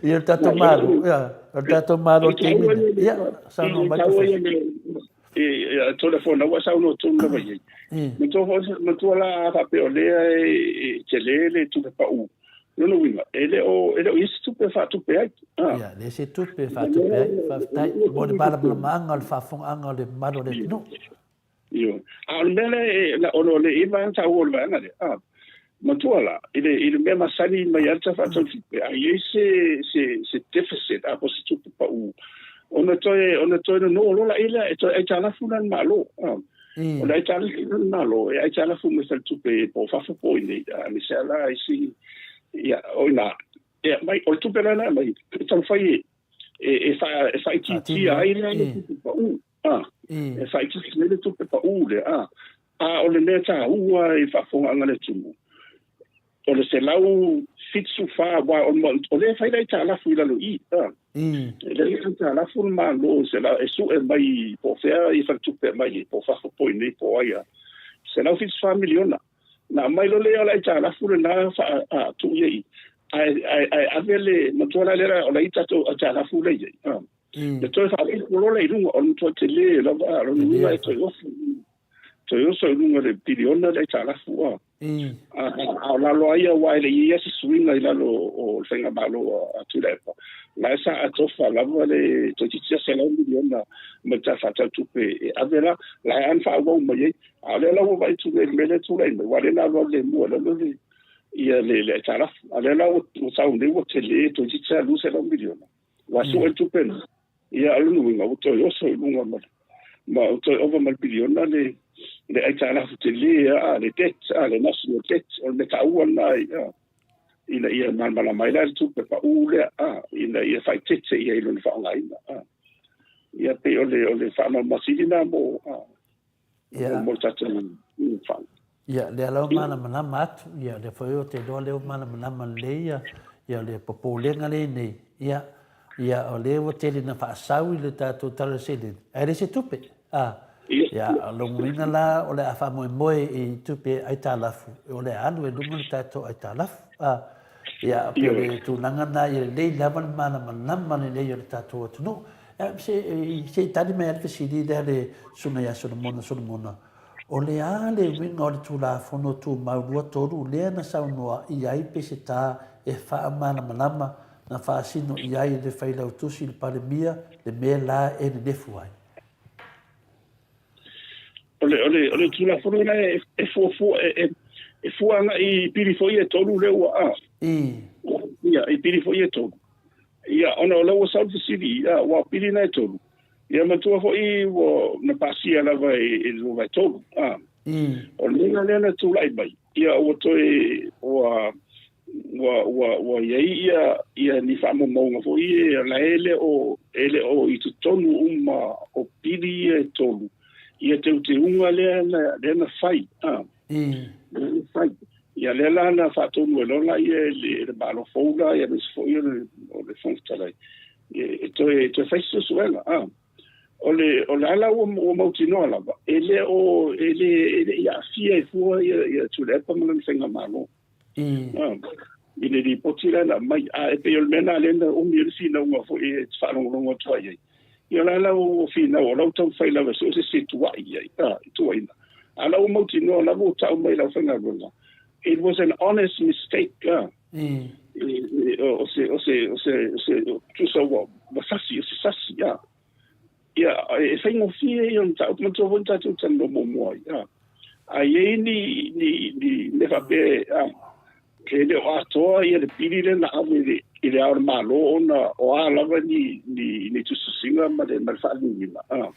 Speaker 2: Ia, o le tatou Malo, ia, o le tatou Malo o le taimi nei. Ia, saunoa mai, Professor.
Speaker 3: E tole fona ua saunoa tonu lava i ai. Matua la faapea o lea e tele le tupe pau. Lona uiga, e le o i ai se tupe e faatupe ai.
Speaker 2: Ia, le se tupe e faatupe ai. Faafetai mo le malamalamaaga o le faafofogaaga o le mamalu o le atunuu.
Speaker 3: Io. A o le mea lea, ona o le iva na taua o le vaega lea. Matua la, i le mea masani mai ai le Tala Faatatau Tupe, a i ai se deficit, a po o se tupe pau, ona toe nono loa la lea, e toe aitalafu la le Malo. O le aitalafu la le Malo, e aitalafu mai faletupe po o fafo po o i nei, aemaise lava la isi, ia, o i ina, e aumai, o le tupe la na aumai, e taumafai e faaitiitia ai le tupe pau. E faaitiitia ai le tupe pau lea. A o le mea taua i faafofogaaga a le atunuu, o le 174, aua o lea e fai le aitalafu i lalo i i. E le aitalafu le Malo e sue mai po o fea i faletupe aumai ai, po o fafo po o i nei po o ai lava. $174 miliona. Na aumai loa lea o le aitalafu lena tuu i ai. Ae ave le matua la lea o la i tatou aitalafu lea i ai. Le toe faaopoopo loa lea i luga, o le matua tele lava, o lona uiga e toe oso, toe oso i luga i le piliona le aitalafu. A o lalo ai aua e le i i ai se suiga i lalo o le faigamalo a Tuilaepa, la e sa atofa lava le toeitiiti lava $100 miliona mai le Tala Faatatau Tupe e ave la, la e ana faaauau mai ai. A o lea la ua vaai atu nei i le mea lea e tulai mai, aua o lea na alualu lemu ai lalo le ia le le aitalafu. A o lea la ua sau nei ua tele toeitiiti lava $200 miliona. Ua sue le tupe lena. Ia, o lona uiga, ua toe oso i luga ma ma ua toe ova ma le piliona le le aitalafu tele a le debt, a le national debt. O le mea taua lena ia, ina ia malamalama ai la le tupe pau lea, a, ina ia faaeteete ia i lona faaaogaina. A. Ia, pei o le o le faamalamalama sili lena mo a, mo le tatou faa.
Speaker 2: Ia, lea lava malamalama atu, ia, lea foi ou te iloa lea ua malamalama lelei ia, ia le popolega lea nei, ia, ia, o lea ua tele ina faasau i le tatou Tala o le Seleni, ae leai se tupe, a, ia, o lona uiga la, o le a faamoemoe i tupe aitalafu, o le a alu ai i luga le tatou aitalafu, a, ia, pei o le tulaga lena, ia lelei lava le malamalama lelei o le tatou atunuu. Ia, se i tali mai lava le fesili lea a le Susuga ia Solomona Solomona, O le a le uiga o le Tulafono Tumau 23 lea na saunoa i ai Peseta e faamalamalama na faasino i ai e le Failautusi i le Palemia le mea la e nenefu ai?
Speaker 3: O le, o le, o le Tulafono lena e, e fuafua, e, e, e fua agai i pili foi e tolu lea ua a.
Speaker 2: I.
Speaker 3: Ia, i pili foi e tolu. Ia, ona o lea ua sau le fesili, ia, ua pili na e tolu. Ia matua foi ua na pasia lava i le 2/3. A. O le mea lea na tulai mai, ia ua toe ua ua ua ua i ai ia ia ni faamaumauga foi ia la e le o e le o i totonu uma o pili ia e tolu ia teuteuga lea na lea na fai. A. Lea na fai. Ia lea la na faatonu ai loa laia e le, e le Malo fou la, ia aemaise foi o le, o le Fofoga Fetalai, e toe, e toe fai se suesuega. A. O le, o le a la ua, ua mautinoa lava, e le o, e le, e le i aafia ai fua ia, ia Tuilaepa ma lana faigamalo. A. I le lipoti lea na aumai. A e pei o le mea lena lea na umi ai le finauga foi e te faalogologo atu ai i ai. Ia o la la ua finau, o la ua taumafai lava e sue se isi e tuuai i ai, a, e tuuaina. A o la ua mautinoa, o la ua tau mai i le aufaigaluega, it was an honest mistake, a. O se, o se, o se, o se, tusa ua, ua sasi, o se sasi, a. Ia, e faigofie ia o le mataupu, manatua foi na tatou talanoa muamua ai, a. A i ai ni, ni, ni mea faapea, a, e le o atoa ia le pili lea na ave i le, i le Ao o le Malo ona o a lava ni, ni, ni tusitusiga ma le, ma le faaliuina, a.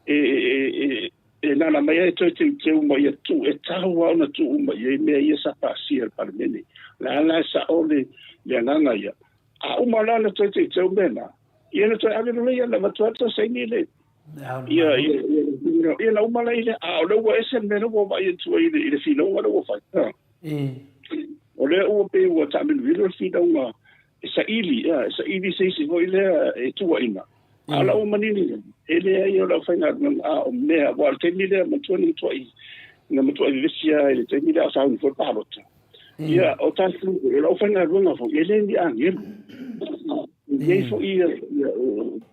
Speaker 3: E, e, e, e nānā mai ai e toe teuteu ma ia tuu, e tatau lava ona tuu uma i ai mea ia sa pasia e le Palemene. O le a la e sao le, le agaga ia. A uma la ona toe teuteu mea na, ia na toe ave loa lea na avatu atu saini le ia ia ia ia na uma la ile a o lea ua ese le mea lea ua vaai atu ai i le finauga lea ua fai. O lea ua pei ua taamiloilo le finauga e saili, ia, e saili se isi foi lea e tuuaina. A o la ua manino, e leai o le aufaigaluega, a o mea, aua o le taimi lea manatua na matuai, na matuai vevesi lava i le taimi lea a o sauni foi le palota. Ia, o tatou foi, o le aufaigaluega foi, e le ni agelu. E i ai foi ia, ia,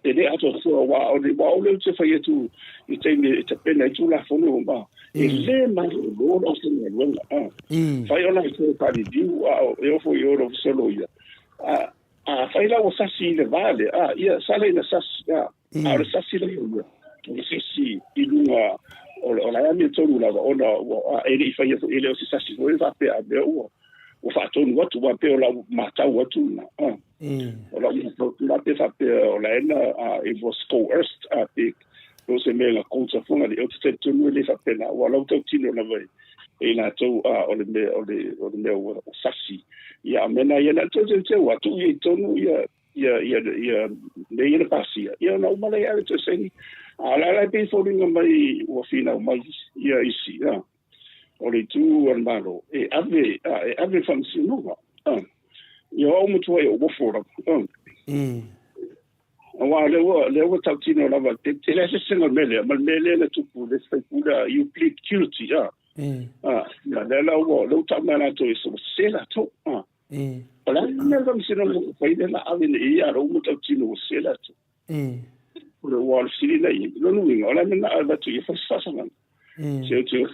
Speaker 3: e le atoatoa, aua o le, aua o lea ou te fai atu i taimi e tapena ai Tulafono ma, e le malolo le aufaigaluega. A, fai o latou e faaliliu, a o, e oo foi i o i le Ofisa o Loia. A, afai la ua sasi i le va lea, a, ia, sala ina sasi, a, a o le sasi la ia, o le sasi i luga o le, o la e amiotonu lava, ona ua, a, e le i faia foi, e le o se sasi foi faapea a mea ua, ua faatonu atu, aua pei o lau matau atu lena, a. O lau matau atu la pe faapea o la e na, a, it was coerced, a, pe, pe o se mea na kosa foi na, ou te talitonu e le faapena, aua o lau tautino lava e, e i latou, a, o le mea, o le, o le mea ua sasi. Ia, a o mea na ia, na o le toe teuteu lava, tuu i ai i totonu ia, ia, ia, ia mea ia na pasia, ia ona uma lea ave toe saini. A o la la e pei e foliga mai ua finau mai ia isi, a, o le itu a le Malo, e ave, a, e ave le faamasinoga. A, ia o au matua e ou ofo lava. A. Aua o lea ua, lea ua tautino lava, te, te leai se eseesega o le mea lea, ma le mea lea na tupu i le isi faipule, you plead guilty, a. A, ia, lea la ua, lea ua tau mai latou e ua sese latou. A. O le a le mea le Faamasinoga ua fai lea la ave nei ia lou matautino ua sese latou. O le ua o le fesili la i ai. Lona uiga, o le a le mea na avatu ia fai se faasalaga. Se o te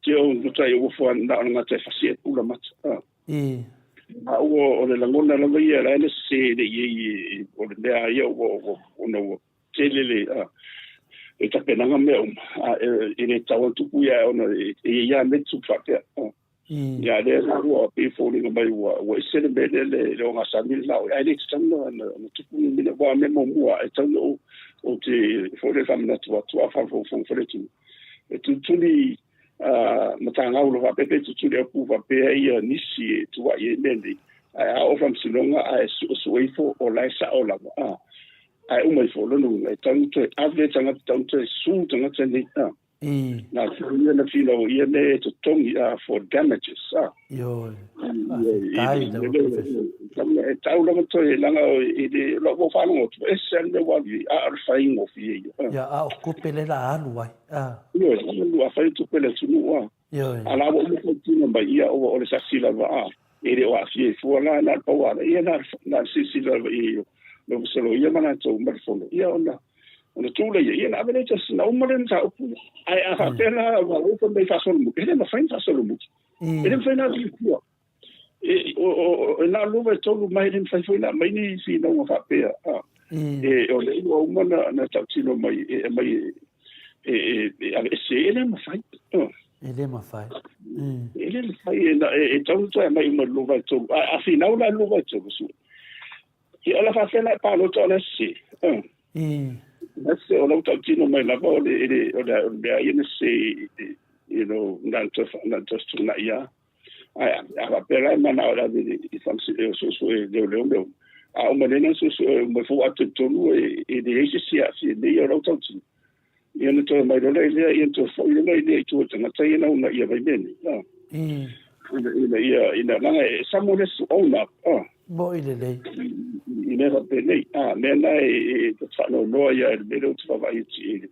Speaker 3: te o matai ua fua na o le gata e fasi e pula mata. A ua o le lagona lava ia la e sese le i ai o le mea ia ua ua ona ua tele le le tapenaga mea uma. A e le tau atu ia ona e ia me tu faapea. Ia lea la ua pei e foliga mai ua ua ese le mea lea le le ogasami le lao ae le tatau na na na tupu ni mea aua mea muamua e tatau na ou ou te foi lea faamanatu atu a faafogafoga foi le atunuu e tulituli matagaulo faapea pe tulituli aupu faapea ia nisi e tuuai ai mea nei ae a oo faamasinoga ae suesue ifo o la e sao lava a ae uma ifo lona uiga e tatau na toe ave tagata tatau na toe sue tagata nei a Nā te ia na whina o ia me e totongi for damages.
Speaker 2: Ioe. Faafetai i lau Professor.
Speaker 3: E tau lava toe langa o i le lo mo whalongo atu. E se ane wa vi a o le whaingo fi e ia.
Speaker 2: Ia, a o tupe le la alu ai.
Speaker 3: Ioe, alu a whai tupe le tunu a.
Speaker 2: Ioe.
Speaker 3: A la wa umu whai tino mai ia o o le sasi lava a. E le o a fie fua la na paua la ia na na sisi lava i lo solo ia mana tau ma le fono. Ia ona Ona tu lea ia, na ave lea i na uma lea mataupu. Ae a faapea la ua ofa mai faasolomuki, e le mafai ona faasolomuki. E le mafai ona alu i tua. E, o, o, e na o lua e tolu mai, e le mafai foi ona aumai ni finauga faapea. E, o lea ua uma na, na tautino mai, e aumai e, e, e, e aveese, e le mafai.
Speaker 2: E le mafai.
Speaker 3: E le mafai, e, e, e tatau ona toe aumai uma i le 2/3. A, a finau la i le 2/3, sue. Ia o le faafefea la e palota o le sese. Le sese o lau tautino mai lava o le le o le o le mea ia na sese you know na le toe na le toe fetuunai lava. Ae a faapea la e manao e ave i faamasino e suesue leoleo mea uma. A uma nei ona suesue uma ifo ua talitonu e leai se isi e aafia nei o lau tautino. Ia ona toe aumai loa lea ia ona toe foi loa lea i tua i tagata ia na uunaia mai mea nei. Ina ina ia ina leaga e someone has to own up.
Speaker 2: Moʻi lelei.
Speaker 3: I mea faapenei. A mea na e e faanoanoa ia i le mea lea ou te vaavaai atu i le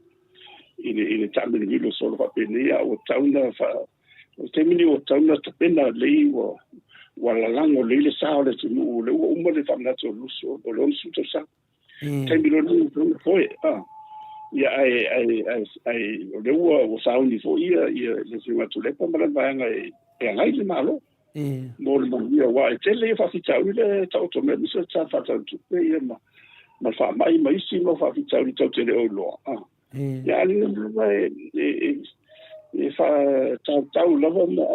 Speaker 3: i le i le taamilomilo solo faapenei a ua tatau ona faa o le taimi lenei ua tatau ona tapena lelei ua ua lalago lelei le sa o le atunuu lea ua uma le faamanatu o le 20 o le 60 tausaga. Taimi loa lenei ua tatau ona foe. Ia ae ae ae ae o lea ua ua sauni foi ia ia le Afioga ia Tuilaepa ma lana vaega e e agai le Malo. Mo le manuia aua e tele ia faafitauli lea e taoto mai aemaise o le tala faatatau tupe ia ma ma le faamai ma isi mau faafitauli tatou te le o iloa. Ia a o le mea lava e e e faatautau lava ma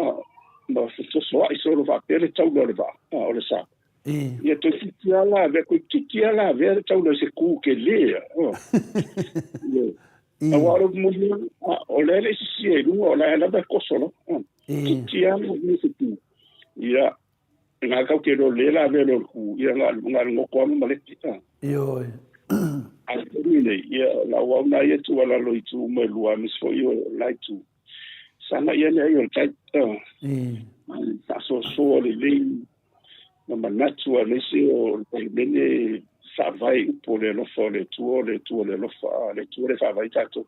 Speaker 3: ma fetosoa'i solo faapea le taula o le vaa, o le sa. Ia toeitiiti lava la avea, toeitiiti lava la avea le taula i se ku tele a. Aua o le upu moni lava, o lea e le i sisia i luga, o la e lava e koso lava. Toeitiiti lava la avea se ku. Ia, na kau te loa le la avea loa le ku, ia na o le goto lava ma maleti.
Speaker 2: Ioe.
Speaker 3: A o le taimi nei, ia, o lau au na ia tuualalo i itu uma e lua, aemaise foi o le la itu. Saga ia le ai o le tai. Faasoasoa lelei ma manatu aemaise o le Palemene faavae i upu o le alofa o le Atua, o le Atua o le alofa, o le Atua lea e faavae ai tatou.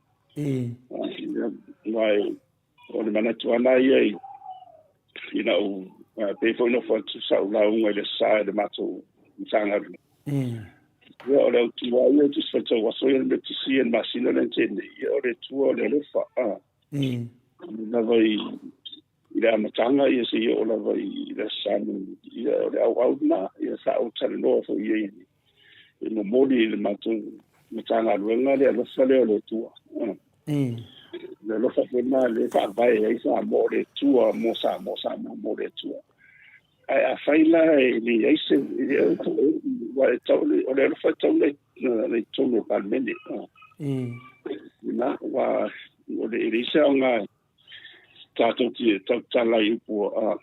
Speaker 3: Aua o le manatu lava lena ia i, i lau, pei foi ona fai atu sau lauga i le Aso Sa i le matou Matagaluega. Ia, o le autu lava ia o Tusi Faitau Aso ia, le Metotisi ia i le masina lea na tea nei, ia o le Atua o le alofa. Lava i i le amataga ia seia oo lava i le Aso Sa mulimuli, ia o le auau lena, ia sa ou talanoa foi i ai e momoli i le matou Matagaluega le alofa lea o le Atua. Le alofa foi lena lea e faavae ai Samoa, o le Atua mo Samoa, Samoa mo le Atua. Ae afai la e leai se, aua e tatau, o le alofa e tatau ona i totonu o le Palemene. Na, aua o le, e leai se aoga tatou te tautala i upu a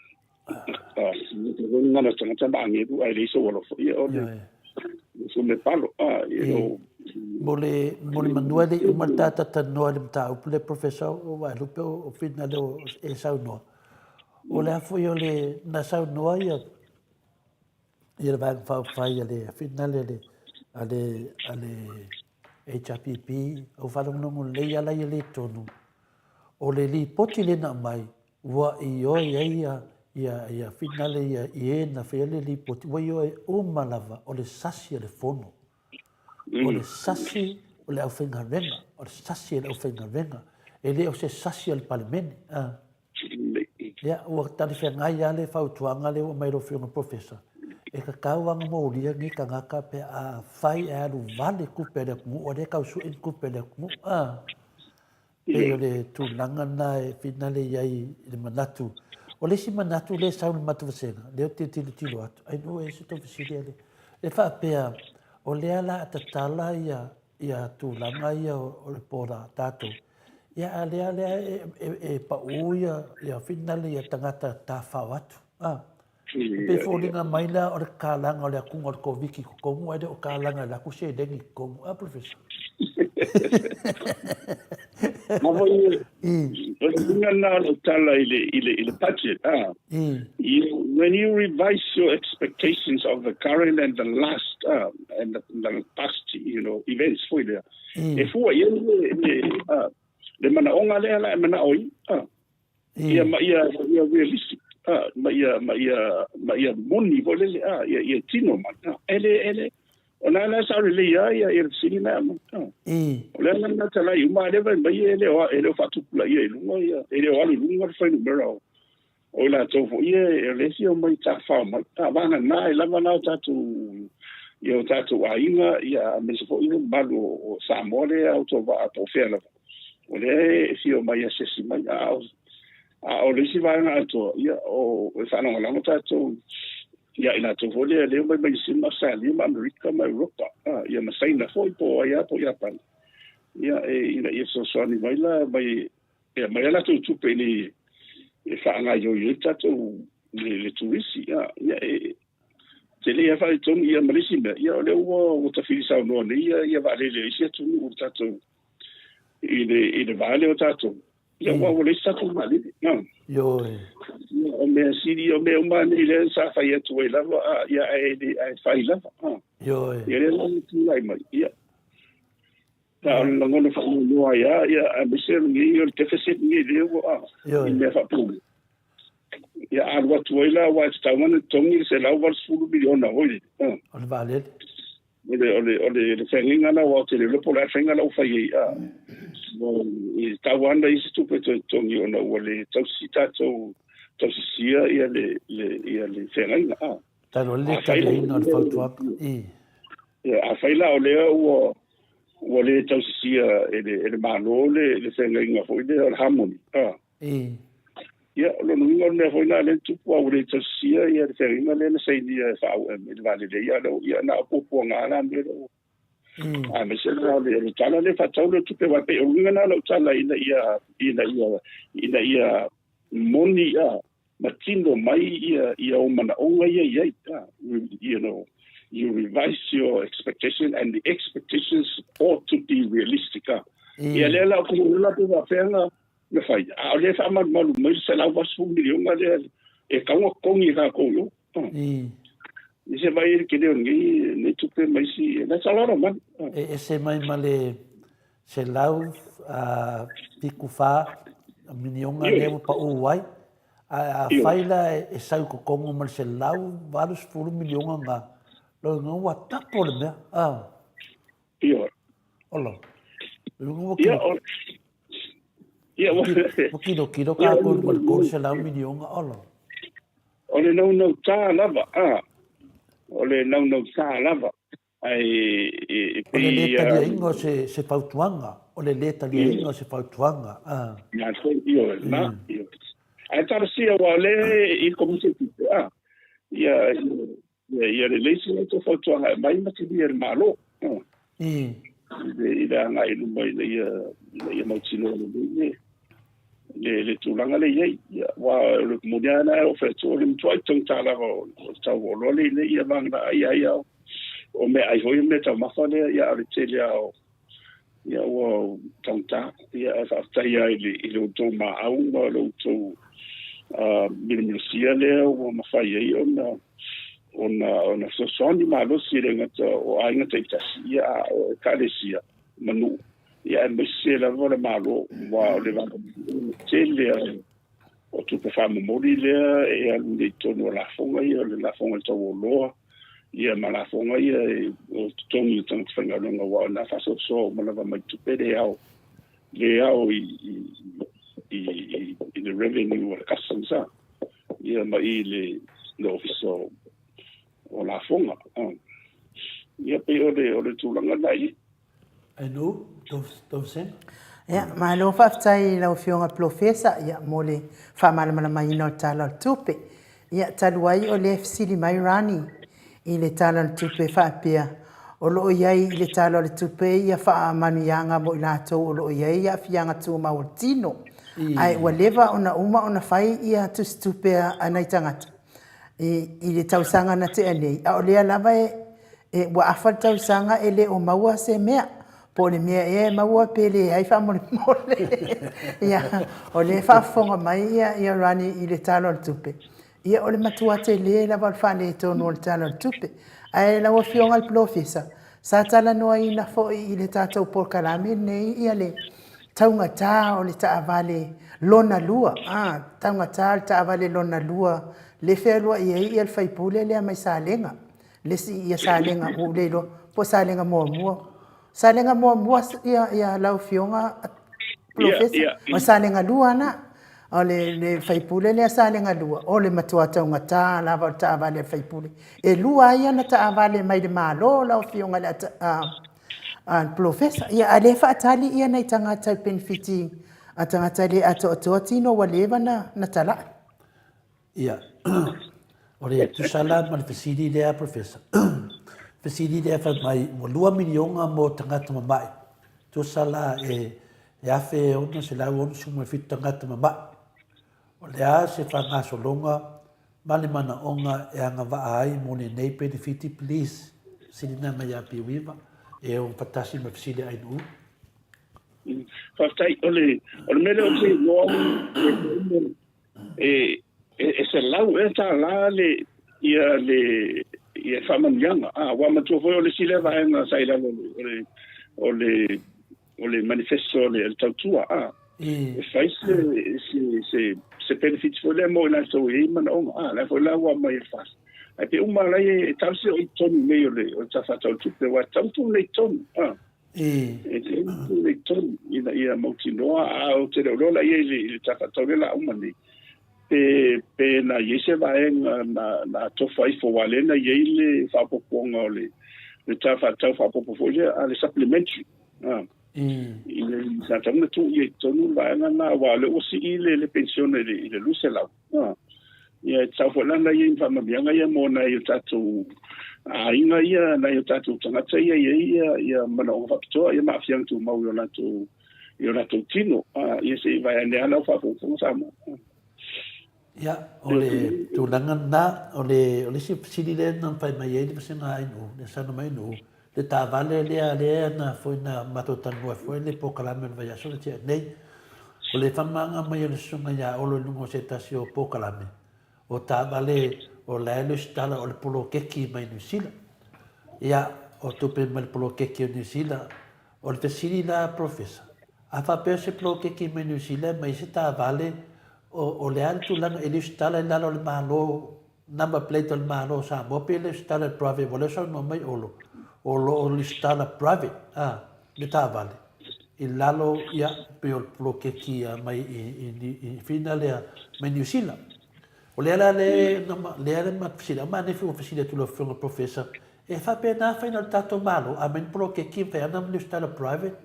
Speaker 3: gagana tagata ma agelu ae leai sou alofa. Ia o le so me palo a you know.
Speaker 2: Mo le mo le manua le uma le tata talanoa i le mataupu le Professor o Vaelupe o Whina lea o e saunoa. O le a foi o le na saunoa ia ia le Vaega Faaupufai a le Whina le le a le a le HRPP au faalogologo lelei ala ia le tonu. O le lipoti lea na aumai ua ioe ai ia Ia, ia finale ia i e na faia le lipoti, ua ioe uma lava o le sasi a le Fono. O le sasi o le aufaigaluega, o le sasi a le aufaigaluega, e le o se sasi a le Palemene. A. Ia, ua talifeagai lava le fautuaga lea ua aumai e lau Afioga Professor, e tatau lava ona molia lenei tagata pe a fai ae alu vale tupe a le atunuu, a o lea e tau sue ni tupe a le atunuu. A. Pei o le tulaga lena e finale i ai i le manatu. O le isi manatu lea e sau i le matou vasega, lea ou te tilotilo atu, ai nuu e se tou fesili ale. E faapea, o lea la a tatala ia, ia tulaga ia o le border a tatou, ia a lea lea e, e, e pau ia, ia finale ia tagata tafao atu. Ah. E pei e foliga mai la o le kalaga o le atuga o le Koviti i totonu ae le o kalaga e latou seleni i totonu. A Professor?
Speaker 3: Ma foi o le uiga lena o lau tala i le, i le, i le budget, ah. You, when you revise your expectations of the current and the last, ah, and the, the past, you know, events foi lea, e fua i ai le, le, ah, le manaoga lea la e manao ai, ah. Ia ma ia ia realistic a ma ia ma ia ma ia moni foi lele a ia ia tino mai a ele ele o na la sa le ia ia ia sini na ma a o le na ta lai uma le vai mai ele o ele o faatupula ia i luga ia ele o alu i luga le fuainumera o o i latou foi ia e le fia mai tafafao mai a vagana e lava la o tatou ia o tatou aiga ia aemaise foi le mamalu o Samoa lea autovaa po o fea lava O lea e fia omai e asiasi mai, a o, a o le isi vaega atoa, ia, o, e faalagolago tatou ia i latou foi lea, lea omai mai Niu Sila ma Ausetalia ma Amerika ma Europa, a, ia ma Saina foi po o ai lava po o Iapani, ia, e, ina ia fesoasoani mai la, mai, e aumai a latou tupe i le, e faagaoioi ai tatou, le, le turisi, a, ia, e, tele ia faaletonu, ia ma le isi mea, ia, o lea ua, ua tafili saunoa nei ia, ia vaalele a isi atunuu i le tatou, i le, i le va lea o tatou, ia ua ua leai se tatou vaalele. No.
Speaker 2: Ioe.
Speaker 3: Ia, o mea sili, o mea uma nei lea sa fai atu ai lava, a, ia, ae, ae fai lava. A.
Speaker 2: Ioe.
Speaker 3: Ia lea la na tulai mai. Ia. Na o le lagona faanoanoa ai lava, ia, aemaise o lenei, o le deficit lenei lea ua, a,
Speaker 2: Ioe.
Speaker 3: i mea faapolo. Ia, a alu atu ai la, aua e tatau ona totogi le $180 miliona foi lele. A.
Speaker 2: O le vaalele.
Speaker 3: O le, o le, o le, le feagaiga lena, aua ou te le iloa po o le a le faiga la ua fai ai, a, e tatau lava ona i ai se tupe e toe totogi ona ua le tausi tatou, tausisia ia le, le, ia le feagaiga, a.
Speaker 2: Talu ai le
Speaker 3: Afai la,
Speaker 2: taliaina o le fautuaga. I.
Speaker 3: Ia, afai la o lea ua, ua le tausisia e le, e le Malo le, le feagaiga foi lea o le harmony, a.
Speaker 2: I.
Speaker 3: Ia, o lona uiga o le mea foi lena lea na tupu, a ua le tausisia ia le feagaiga lea na sainia e faaauau i le vaalele ia, lea ia na o puapuaga lava la mea lea ua. Aemaise la o le, o le tala lea faatatau lea o tupe, aua e pei o le uiga lena o lau tala ina ia, ina ia, ina ia moni a, ma tino mai ia, ia ou manaoga ia i ai, a, you know, you revise your expectation and the expectations ought to be realistic, a. Ia lea la o te la pe faapea na, na fai, a o lea e faamalumalu mai le $180 miliona lea e tatau ona totogi e tatou i o. I se vai le tele o lenei, lenei tupe ma isi, that's a lot of money.
Speaker 2: E ese mai ma le $174 miliona lea ua pau ai, ae afai la e sau i totonu ma le $180 miliona na, lona uiga ua tapo le mea.
Speaker 3: Ioe.
Speaker 2: Ola.
Speaker 3: Ia, o... Ia,
Speaker 2: ua... Ua kilokilo kākou i luga o le $300 miliona, ola.
Speaker 3: O le naunautā lava, a. O le naunautā lava. Ae e, e
Speaker 2: O le lē taliaina o se, se fautuaga. O le lē taliaina o se fautuaga, a.
Speaker 3: Nā, ioe, nā, ioe. Ae talosia, aua o lea i le Komiti o Tupe, a. Ia, Ia, ia lelei se latou fautuaga e aumai ma talia e le Malo.
Speaker 2: I.
Speaker 3: I le agai i luma ina ia, ina ia mautinoa lelei le, le, le tulaga lea e i ai. Ia, aua o le moni lava lena e fai atu, o le matuai taugata lava o le tau o oloa lea i ia vagana ai ai o, o meaai foi o meataumafa lea, ia, a o le tele lava o, ia ua taugata. Ia, ae faafetai lava i le, i le outou maau ma le outou milomilosia lea ua mafai ai ona ona ona fesoasoani malosi e le gata o aiga taitasi, ia, a o ekalesia ma nuu, ia, aemaise lava le Malo, aua o le tele O tupe faamomoli lea e alu nei i totonu o lafoga ia, o le lafoga i le tau o oloa, ia ma lafoga ia e, o totogi o tagata faigaluega, aua o lena faasoasoa uma lava mai tupe le ao, le ao i, i, i, i, i le revenue o le customs, a, ia ma i le, le ofisa o, o lafoga. Ia pei o le, o le tulaga lena i.
Speaker 2: Ainu, Tovsen.
Speaker 1: Ia, malo faafetai i lau Afioga Polofesa ia, mo le faamalamalamaina o le Tala o le Tupe. Ia, talu ai o lea e fesili mai Rani i le Tala o le Tupe faapea, o lo o i ai i le Tala o le Tupe ia faamanuiaga mo i latou o lo o i ai aafiaga tumau o le tino, ae ua leva ona uma ona fai ia tusitupe a nai tagata i le tausaga na tea nei, a o lea lava e E, ua afa le tausaga e le o maua se mea, po o le mea ea e maua pe leai faamolemole. Ia, o lea e faafofoga mai ia, ia Rani i le Tala o le Tupe, ia o le matua tele lava o le faaletonu o le Tala o le Tupe. Ae lau Afioga i le Polofesa, sa talanoaina foi i le tatou polokalame lenei ia le taugata o le taavale lona lua, a, taugata o le taavale lona lua le fealuai ai ia le faipule lea mai Salega. Le isi ia Salega ua ou le iloa po o Salega muamua. Salega muamua ia ia lau Afioga Polofesa. O Salega 2 na. O le le faipule lea Salega 2, o le matua taugata lava o le taavale a le faipule. E lua ai ana taavale mai le Malo lau Afioga i le Polofesa. Ia a o lea e faatali ia nai tagata i penefiti a tagata e le atoatoa tino ua leva ona talai.
Speaker 2: Ia, o le tusa la ma le fesili lea, Professor. Fesili lea fai mai, ua 2 miliona mo tagata mama'i. Tusa la e 1,667 tagata mama'i. O le a se faagasologa ma le manaoga e agavaa ai mo lenei penefiti, please? Fesili na mai ia Piuiva, e ono fatasi ma fesili a Ainuu.
Speaker 3: Faafetai. O le mea lea ou te iloa, e e $100 ea tala le ia le ia faamanuiaga. A ua matua foi o le isi lea vaega sa i lalo o le o le o le manifesto o le tautua a e fai se se se se benefits foi lea mo i latou e i ai manaoga a la foi la ua mai e fas ai pe uma la e tau se o i tonu nei o le o le tafatau tupe ua tau tu nei tonu a E te utu nei tonu ina ia mautinoa, a ou te le o iloa la i ai i le tafatau lea la uma nei, pe, pe na i ai se vaega na, na tofa ifo, aua lea na i ai le faaopoopoga o le, le tala faatatau faaopoopo foi lea, a le supplementary, a. I le, sa tatau ona tuu i ai i totonu le vaega lena, aua o lea ua sii le, le penisione i le, i le 200. A. Ia, e tatau foi la ona i ai ni faamanuiaga ia mo nai o tatou aiga ia, nai o tatou tagata ia e i ai ia, ia manaoga faapitoa, ia ma aafiaga tumau i o latou, i o latou tino. A, ia se i vae ane lava lau faafogafoga Samoa.
Speaker 2: Ia, o le tulaga lena, o le, o le isi fesili lea na fai mai ai le vasega a Ainuu, le saunoa mai Ainuu, le taavale lea lea na foi na matou talanoa ai foi le polokalame o le vaiaso na tea nei. O le faamalamalamaga mai o le susuga ia Olo i luga o se tasi o polokalame, o taavale o la e lesitala o le poloketi mai Niu Sila. Ia, o tupe mai le poloketi o Niu Sila. O le fesili la Professor, a faapea o se poloketi mai Niu Sila e aumai ai se taavale, o, o le a le tulaga e lesitala i lalo o le Malo number plate o le Malo o Samoa pe lesitala i le private ua lea saunoa mai Olo o lo o lesitala private a le taavale i lalo ia pei o le poloketi mai i fina lea mai Niu Sila. O lea la le lea le ma fesili au ma nefi ua fesili atu lau Afioga Professor e faapena faina o le tatou Malo a mai ni poloketi mafai ana lesitala private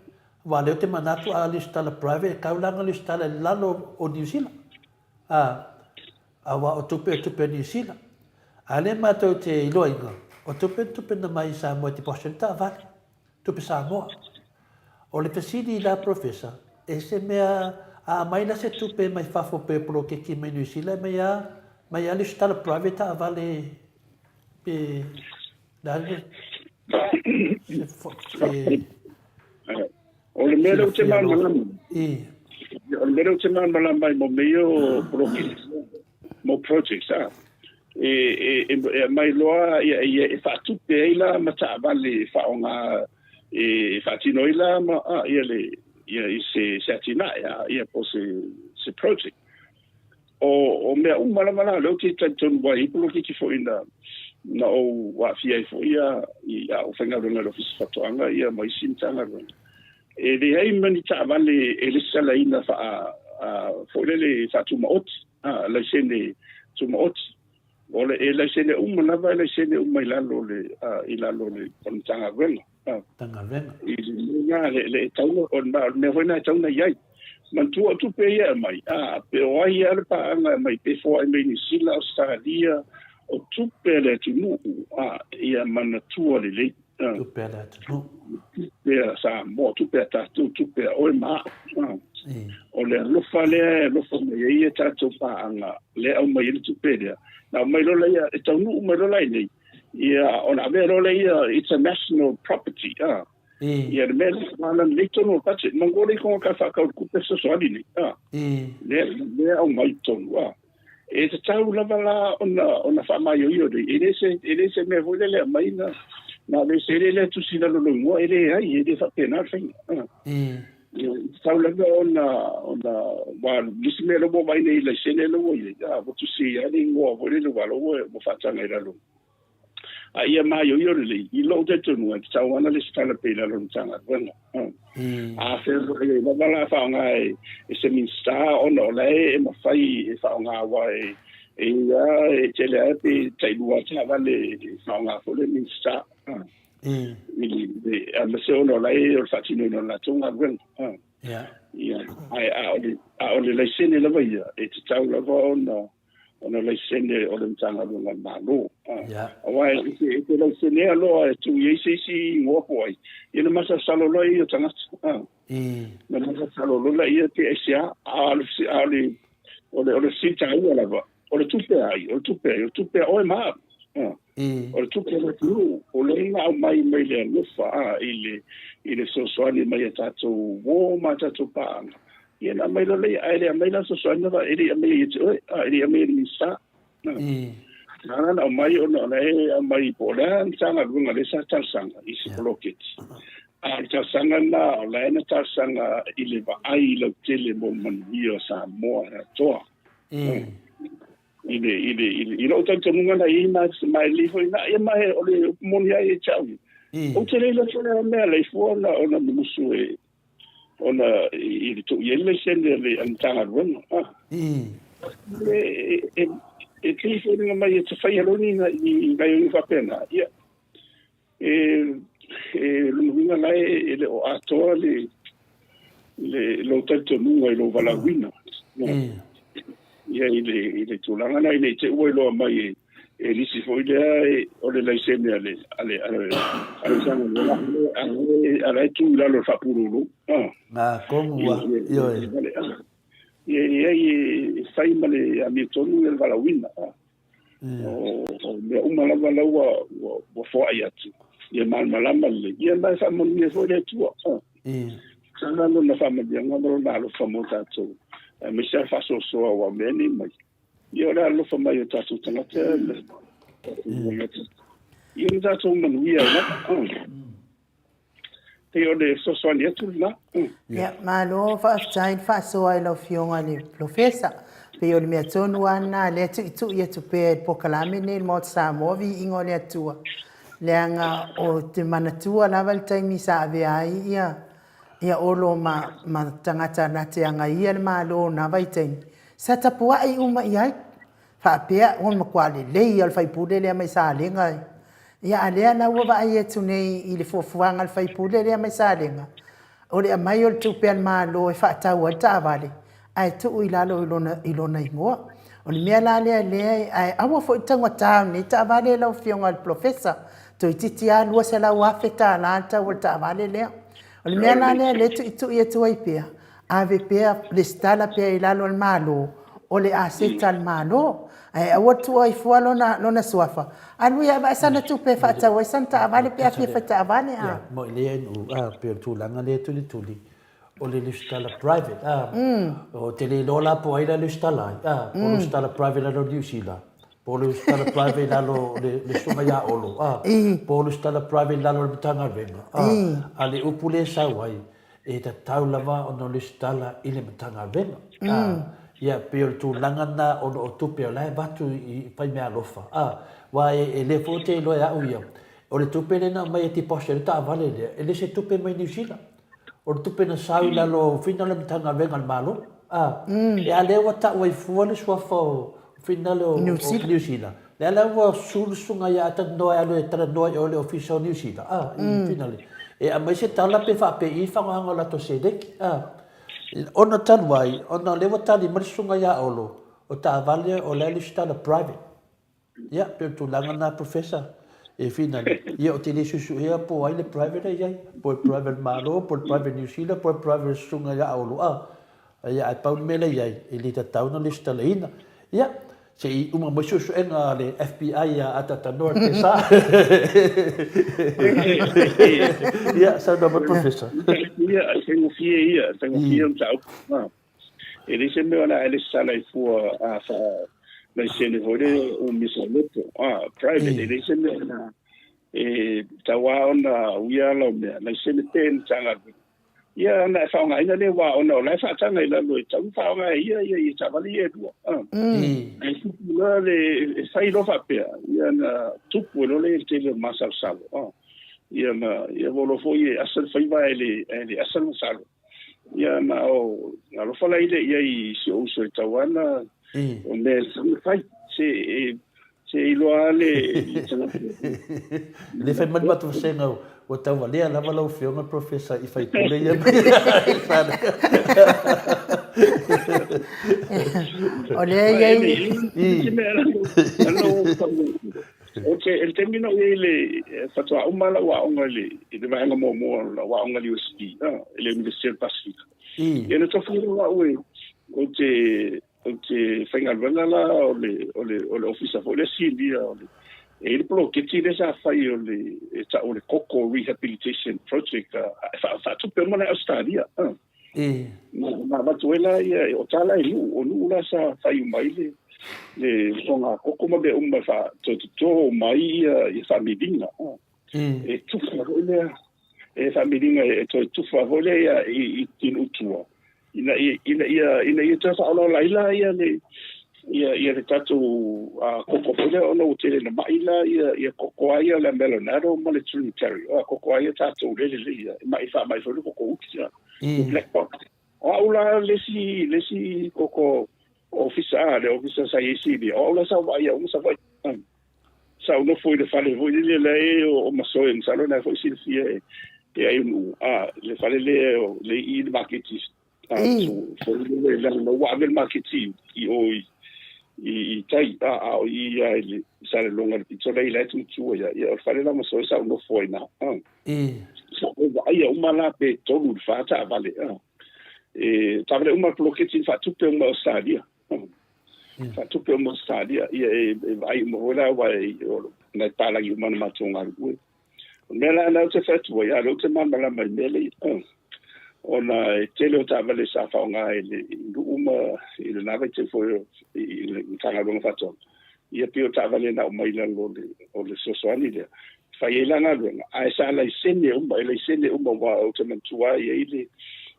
Speaker 2: aua lea ou te manatu a lesitala private e tau la ona lesitala i lalo o Niu Sila a Aua o tupe o tupe a Niu Sila. A lea matou te iloaina, o tupe ni tupe na mai i Samoa e deposit ai le taavale. Tupe Samoa. O le fesili la Professor, e se mea a aumai la se tupe mai fafo pe poloketi mai Niu Sila e mai a mai a lesitala private taavale pe le a le se se
Speaker 3: O le mea lea ou te malamalama. O le mea lea ou te malamalama ai mo mea ia o poloketi, mo projects, a. E, e, e, e aumai loa, ia, ia, e faatupe ai la ma taavale e faaaoga e faatino ai la ma, a, ia le, ia, i se, se atinae, a, ia po o se, se project. O o mea uma lava la lea ou te talitonu ai i poloketi foi na na ou aafia ai foi ia i a ou faigaluega i le Ofisa Faatoaga ia ma isi Matagaluega. E leai ma ni taavale e lesitalaina faa foi lele faatumaoti, a laisene tumaoti. O le e laisene uma lava e laisene uma i lalo o le i lalo o le Matagaluega.
Speaker 2: Matagaluega.
Speaker 3: I le mea le le e tau o le mea foi na e tau na i ai. Manatua o tupe ia e aumai, a, pe o ai lava le paaga e aumai, pe foai mai Niu Sila, Ausetalia, o tupe a le atunuu, a, ia manatua lelei.
Speaker 2: Tupe a le atunuu.
Speaker 3: Tupe a Samoa, tupe a tatou, tupe a oe ma au. A. O le alofa lea e alofa mai ai a tatou paaga, lea e aumai ai le tupe lea. Na aumai loa lea, e taunuu mai loa la i inei, ia, ona avea loa lea, it's a national property, a. Ia le mea lea, na ala lelei tonu o le budget. Manatua le igoa ka whaakau le kupe fesoasoani nei. A. Lea, lea au mai tonu. A. E tatau lava la ona, ona faamaioio nei. E le se, e le se mea foi lele aumai na, na le se le lea tusi lalo lo igoa, e leai, e le faapena le faiga. A. Ia, e tatau lava ona, ona, wa, nisi mea la ua vaai nei i laisene la ua i ai, a, ua tusi ai le igoa foi lele ua ua, ua faataga i lalo. A ia maioio lelei, i lou talitonuga, e tatau lava ona lesitala pea i lalo o le Matagaluega. A fealuai ai lava la faaaoga e, e se Minisita ona o la e mafai e faaaoga aua e, e ia e tele lava pe tailua taavale e faaaoga foi le Minisita. I le, aemaise ona o la e o le faatinoina o le latou galuega. Ia, ae a o le, a o le laisene lava ia, e tatau lava ona ona laisene o le Matagaluega a le Malo. Aua e te, e te laisenea loa e tuu i ai se isi igoa po o ai, ia na masalosalo loa ia o tagata. Na masalosalo loa laia pe aisea, a o le, a o le, o le, o le fesili taua lava, o le tupe a ai, o le tupe a ai, o le tupe a oe ma au. O le tupe a le atunuu, o lea na aumai mai le alofa a, i le, i le fesoasoani mai a tatou uo ma a tatou paaga. Ia na aumai loa lea, ae le aumai la le fesoasoani na, e le i aumaia ia te oe, a, e le i aumaia i le Minisita. Na ala ona aumai ona o la e aumai po o le a le Matagaluega lea sa talosaga i se poloketi. A o le talosaga lena, o la e na talosaga i le vaai lautele mo le manuia o Samoa atoa. I le, i le, i le, i lou talitonuga na i ai ma, ma e lelei foi na, ia ma e, o le upu moni ai e te au ia. Ou te le iloa tele mea lei fua ona, ona mumusu e, ona i le tuu i ai le laisene a le Matagaluega. Ah. E, e, e pei foliga mai e te faia loa ni ni gaoioiga faapena, ia, e, e lona uiga la e, e le o atoa le, le lou talitonuga i lou valaauina. Ia i le, i le tulaga na ina i te ua iloa mai e, e lisi foi lea e, o le laisene a le, a le, a le, a le Matagaluega, a le, a la e tu i lalo o le faapululu. Ah.
Speaker 2: Ngā kongu a, ioe.
Speaker 3: Ia, ia, e fai ma le amiotonu ia le valaauina. Ah. O, o mea uma lava la ua, ua, ua foai atu. Ia malamalama lelei. Ia ma e faamanuia foi le Atua. Ah. Sana lona faamanuiaga ma lona alofa mo tatou. Aemaise lava le faasoasoa aua o mea nei mai. Ia o le alofa mai o tatou tagata. Ia na tatou manuia ai lava. Pei o le fesoasoani atu lena.
Speaker 1: Ia, malo faafetai le faasoa i lau Afioga i le Polofesa. Pei o le mea tonu lava lena lea e tuitui atu pea i le polokalame lenei i le Maota Samoa, viiga o le Atua, leaga ou te manatua lava le taimi sa avea ai ia ia Olo ma ma tagata na te agaia le Malo i na vaitaimi, sa tapuai uma i ai. Faapea, ua matua lelei lava le faipule lea mai Salega e. Ia a lea la ua vaai atu nei i le fuafuaga a le faipule lea mai Salega, o le aumai o le tupe a le Malo e faatau ai le taavale, ae tuu i lalo i lona, i lona igoa. O le mea la lea lea e, ae aua foi le taugata o lenei taavale lau Afioga i le Polofesa, toeitiiti lava $200,000 le tau o le taavale lea. O le mea la lea lea e tuitui atu ai pea, ave pea, lesitala pea i lalo o le Malo, o le aseta a le Malo. Ae aua le tuua ai fua lona, lona suafa, alu ia vae sana tupe e faatau ai sana taavale pe a fia fai taavale, a.
Speaker 2: Ia, mo i lea nu, a, pei o le tulaga lea e tulituli, o le lesitala private, a, o te le iloa la po o ai la e lesitala ai, a, po o le lesitala private lalo o Niu Sila, po o le lesitala private lalo o le, le susuga ia Olo, a, po o le lesitala private lalo o le Matagaluega, a, a le upu lea e sau ai, E tatau lava ona lesitala i le Matagaluega. Ia, pei o le tulaga lena ona o tupe o la e avatu i faimeaalofa, a, aua e le foi ou te iloa e au ia, o le tupe lea na aumai e deposit ai le taavale lea, e le se tupe mai Niu Sila. O le tupe na sau i lalo o finale o le Matagaluega a le Malo, a, e a lea ua tau ai fua le suafa o finale o Niu Sila, lea la ua sulu susuga ia talanoa e alu e talanoa i o i le Ofisa o Niu Sila, a, i finale, e aumai se tala pe faapei le faaaogaina o latou seleni, a. Ona talu ai, ona o lea ua tali mai le susuga ia Olo, o taavale o la e lesitala private. Ia, pei o le tulaga lena Professor, e finale, ia ou te le suesuea po o ai le private e i ai, po o le private a le Malo, po o le private New Zealand, po o le private a le susuga ia Olo, a. Ia, ae pau le mea la e i ai, e le tatau ona lesitalaina. Ia, Se i uma mai suesuega a le FBI ia Atatanoa i le sa. Ia, saunoa mai Professor.
Speaker 3: Ia, e faigofie ia, e faigofie le mataupu. E leai se mea o le a e lesitala ai fua a faalaisene foi lea umia saoloto, private, e leai se mea o le a e tatau lava ona uia lau mea, laisene pea i le Matagaluega. Ia ona e faaaogaina lea aua ona o la e faataga i lalo e tatau ona faaaoga e ia ia taavale ia e lua. Ae tupu loa le e fai loa faapea, ia ona tupu ai loa lea i le tele o masalosalo. Ia na ia ua iloa foi e asa le faiva ae le ae le asa le masalo. Ia na o alofa la i ai i si ou uso e tatau lava ona o mea e tatau ona fai. Se e Se iloa lava le tagata.
Speaker 2: Le fai mai le matou vasega ua tauvalea lava lau Afioga Professor i faipule ia.
Speaker 1: O lea e i ai.
Speaker 3: Ok, i le taimi na ou i ai i le faatoa uma lau aoga i le vaega muamua o lau aoga i le USP, i le Iunivesite o le Pasefika. Ia na tofi loa au ou te Ou te faigaluega la o le, o le, o le ofisa foi lea sinia o le, e i ai le poloketi lea sa fai o le, e tau o le Koko Rehabilitation Project, e faatupe uma la e Ausetalia. Na, na avatu ai la ia, o ta la e Nuu, o Nuu la sa fai uma ai le, le togakoko ma mea uma e toe toto uma ai ia, ia faamiliga. E tufa foi lea, e faamiliga e toe tufa foi lea ia i, i nuu tua. Ina ia, ina ia, ina ia toe faaolaola ai la ia le, ia, ia le tatou koko foi lea ona ua tele ina mai la ia, ia koko lava ia o le Amelonado ma le Trinitario. O koko lava ia tatou lele lelei ia, e mai faamai foi le koko uti, le Black Box. O au la le isi, le isi koko ofisa, a, le ofisa sa i ai sinia, o au la sa ou vaaia uma Savaii. Sa ou nofo i le fale foi lele la e o Masoe, masalo na foi silafia e e ai nuu, a, le fale lea o le i le maketi, a, foi lele la na ua ave le maketi i o i i tai, a, a o i ia i le Salelologa le pito la i la e tutu ia, ia o le fale la Masoe sa ou nofo ai na, a. Sa ou vaaia uma la pe tolu i le fa taavale, a. E, taavale uma poloketi na faatupe uma e Ausetalia. Faatupe uma Ausetalia, ia e vaai uma foi la aua e o nai palagi uma na matou galulue. O le mea la lea ou te fai atu ai, a o lea ou te malamalama i mea nei, ona e tele o taavale sa faaaoga i le nuu ma i lena vaitaimi foi i le Matagaluega o Faatoaga, ia pei o taavale na aumai i lalo o le fesoasoani lea. Fai ai la galuega, ae sa laisene uma, e laisene uma aua ou te manatua lava e i ai le,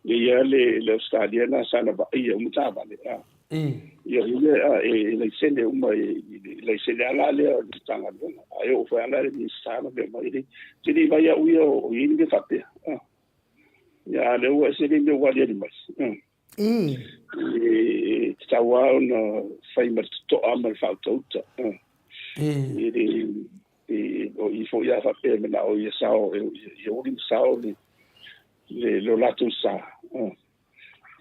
Speaker 3: e i ai le, le Ausetalia lena sa na vaaia uma taavale, a. Ia, ia, e laisene uma, e laisene lava la lea o le Matagaluega. Ae oo foi lava la i le Minisita na mea mai, e te le i vaai au ia o i ai ni mea faapea. Ia, a o lea ua ese le mea ua aliali mai. E tatau lava ona fai ma le totoa ma le faautauta. E le, e, o i foi a faapea e manao ia sao, ia uli ma sao le, le, lo latou sa.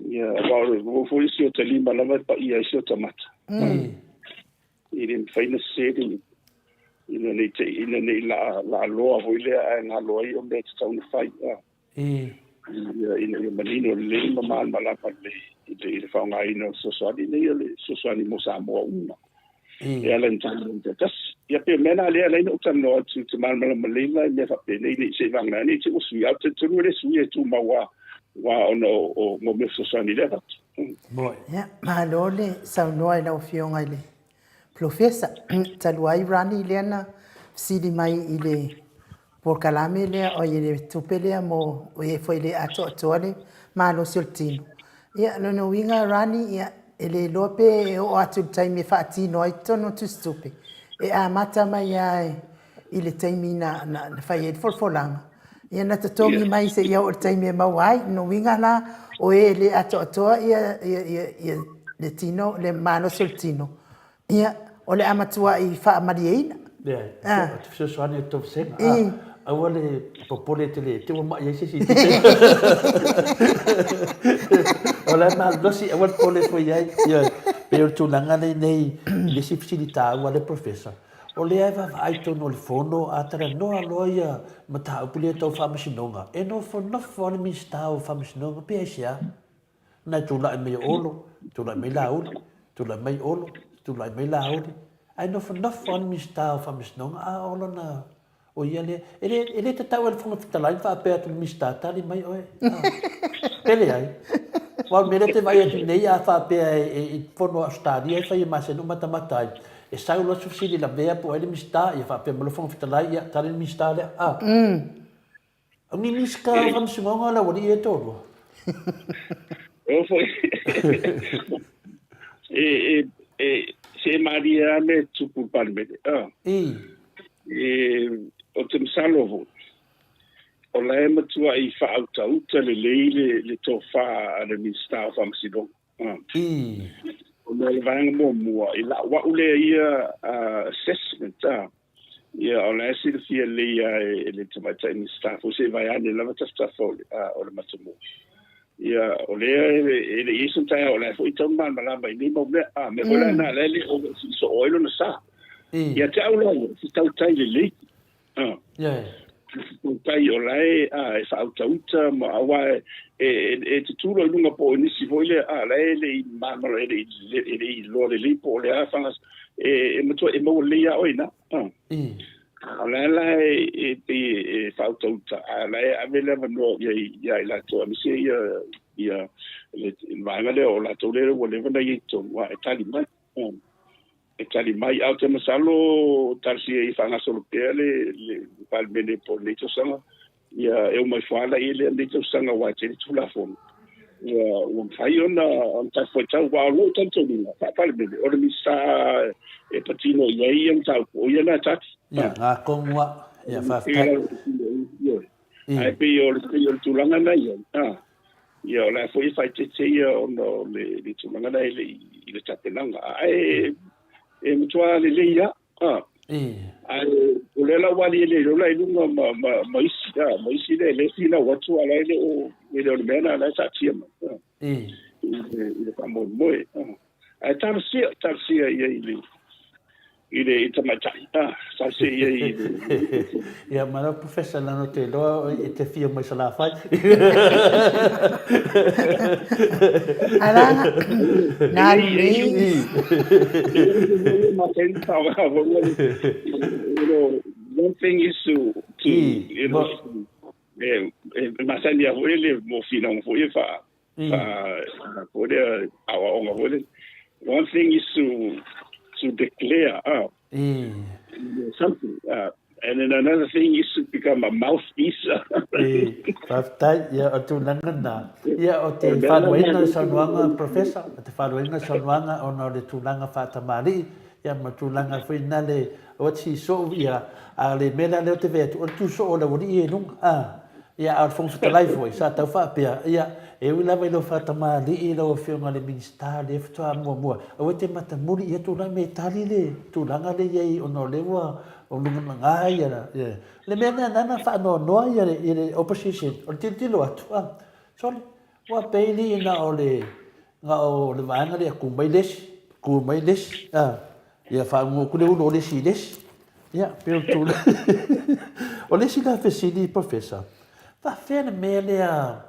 Speaker 3: Ia, aua o le foi i si ota lima lava e paia ai si ota mata. E le mafai ona sese le ina nei te ina nei la la loa foi lea ae galo ai o mea e tatau ona fai. Ia, ina ia manino lelei ma malamalama lelei i le, i le faaaogaina o le fesoasoani nei o le fesoasoani mo Samoa uma. E ala i Matagaluega taitasi. Ia pei o mea na lea e ala ai ona ou talanoa atu ou te malamalama lelei la i mea faapenei ne i se i vagana ai ne i te i ua sui. Ae ou te talitonu e le suia e tumau lava aua ona o mea fesoasoani lea e avatu.
Speaker 1: Ia, malo le saunoa i lau Afioga i le Polofesa. Talu ai Rani lea na fesili mai i le polokalame lea, oi le tupe lea mo e foi le atoatoa le malosi o le tino. Ia, lona uiga Rani, ia, e le iloa pe e oo atu i le taimi e faatino ai totonu o tusitupe, e amata mai lava i le taimi na fai ai le folafolaga, ia na totogi mai seia oo i le taimi e maua ai. Lona uiga la, o e e le atoatoa le tino, le malosi o le tino, Ia, o le a matuai faamalieina.
Speaker 2: Leai, ou te fesoasoani atu i tou vasega. Aua le popole e te le te ua mai ai se isi i tupe. O la e malolosi, aua le popole foi i ai. Ioe, pei o le tulaga lea nei i le isi fesili taua a le Professor, o lea e vaavaai i totonu o le Fono, a talanoa loa ia mataupu lea tau faamasinoga, e nofonofo lava le Minisita o Faamasinoga pe aisea? Na e tulai mai o Olo, tulai mai Laauli, tulai mai Olo, tulai mai Laauli, ae nofonofo lava le Minisita o Faamasinoga, a o lona, o ia lea. E le, e le tatau e le Fofoga Fetalai ona faapea atu i le Minisita, tali mai oe. A, pe leai. Aua o le mea lea ou te vaai atu nei, a faapea e, i fono a Ausetalia e fai e masani ona matamata ai, e sau loa se fesili lavea po o ai le Minisita, ia faapea mai loa le Fofoga Fetalai, ia, tali le Minisita lea. A. O ni Minisita o Faamasinoga o le aualii e toalua.
Speaker 3: O foi. E, e, e, se e malie lava mea e tupu i le Palemene. Ah.
Speaker 2: I.
Speaker 3: E, o te masalo foi, o la e matuai faautauta lelei le, le tofa a le Minisita o Faamasinoga. Ah.
Speaker 2: I.
Speaker 3: Ona o le vaega muamua, i lau au lea ia uh, assessment, ah, Ia, o la e silafia lelei lava e le Tamaitai Minisita foi, se i vaeane lava tafatafa o le, o le Matamua. Ia, o lea e le i i ai sona taeao, o la e foi e tatau ona malamalama i nei mau mea. A mea foi la lena, o la e le o soo ai lona sa. Ia te au la ia, se tautai lelei. Tautai o la e, a, e faautauta ma aua e, e, e tutū loa i luga po o nisi foi lea, a, la e le i malamalama, e le i, e le i iloa lelei po o le a faagas, e, e matua e maua lelei lava oe i ina. A. A o la la e, e pei e, e faautauta, a la e ave le avanoa i ai ia i latou, aemaise ia, ia le, le vaega lea o latou lea ua leva ona i ai i totonu, a e tali mai. A. E tali mai, ae ou te masalo talosia ia faagasolo pea le le Palemene po o lenei tausaga, ia e uma ifo lava la lenei tausaga aua e tele Tulafono ua ua mafai ona ona talifuaitau. Aua o lou talitonuga faa-Palemene, o le Minisita e patino i ai ia mataupu, o ia lena e tali.
Speaker 2: Ia, ngā kongua, ia, faafetai.
Speaker 3: Ioe. Ae pei o le pei o le tulaga lena i ai, a, ia o la foi e faaeteete ia ona o le le tulaga lena e le i i le tapenaga. Ae e matua lelei lava, a. Ae o lea la ua aliali ai loa la i luga ma ma ma isi, a, ma isi lea e finau atu a la e le o e le o le mea lena la e taatia mai, a. I le i le faamoemoe, a. Ae talosia, talosia i ai i le i le tamaitai, a, talosia i ai i le...
Speaker 2: Ia, ma lau Professor, lana ou te iloa e te afio mai Salafai.
Speaker 1: Ala, na alu nei.
Speaker 3: One thing is to, to, you know, e, e masani lava foi le mo finauga foi e faa, faa, foi lea, aoaoga foi lea. One thing is to, to declare something, and then another thing is to become a mouthpiece.
Speaker 2: Faafetai, ia o tulaga na. Ia o te whanuaina le saunoaga, Professor, o te whanuaina le saunoaga ona o le tulaga faatamalii, ia ma tulaga foi na le, aua te sisoo, ia, a o le mea la lea ou te vaai atu, o le tu soo o le aualii ia i luga, a. Ia, a o le Fofoga Fetalai foi, sa tau faapea, ia, e ui lava i lou faatamalii lau Afioga i le Minisita, lea faatoa muamua, aua e te matamuli, ia tulai mai e tali le tulaga lea e i ai ona o lea ua luga ia, ia, le mea lea na faanoanoa ia le, ia le opposition, o le tilotilo atu, a, sole, ua pei alii na o le, na o le vaega lea, tu mai le isi, tu mai le isi, a, Ia faaugu atu le ulu o le isi i le isi. Ia, pei o le tulaga. O le isi la fesili, Professor, faapefea le mea lea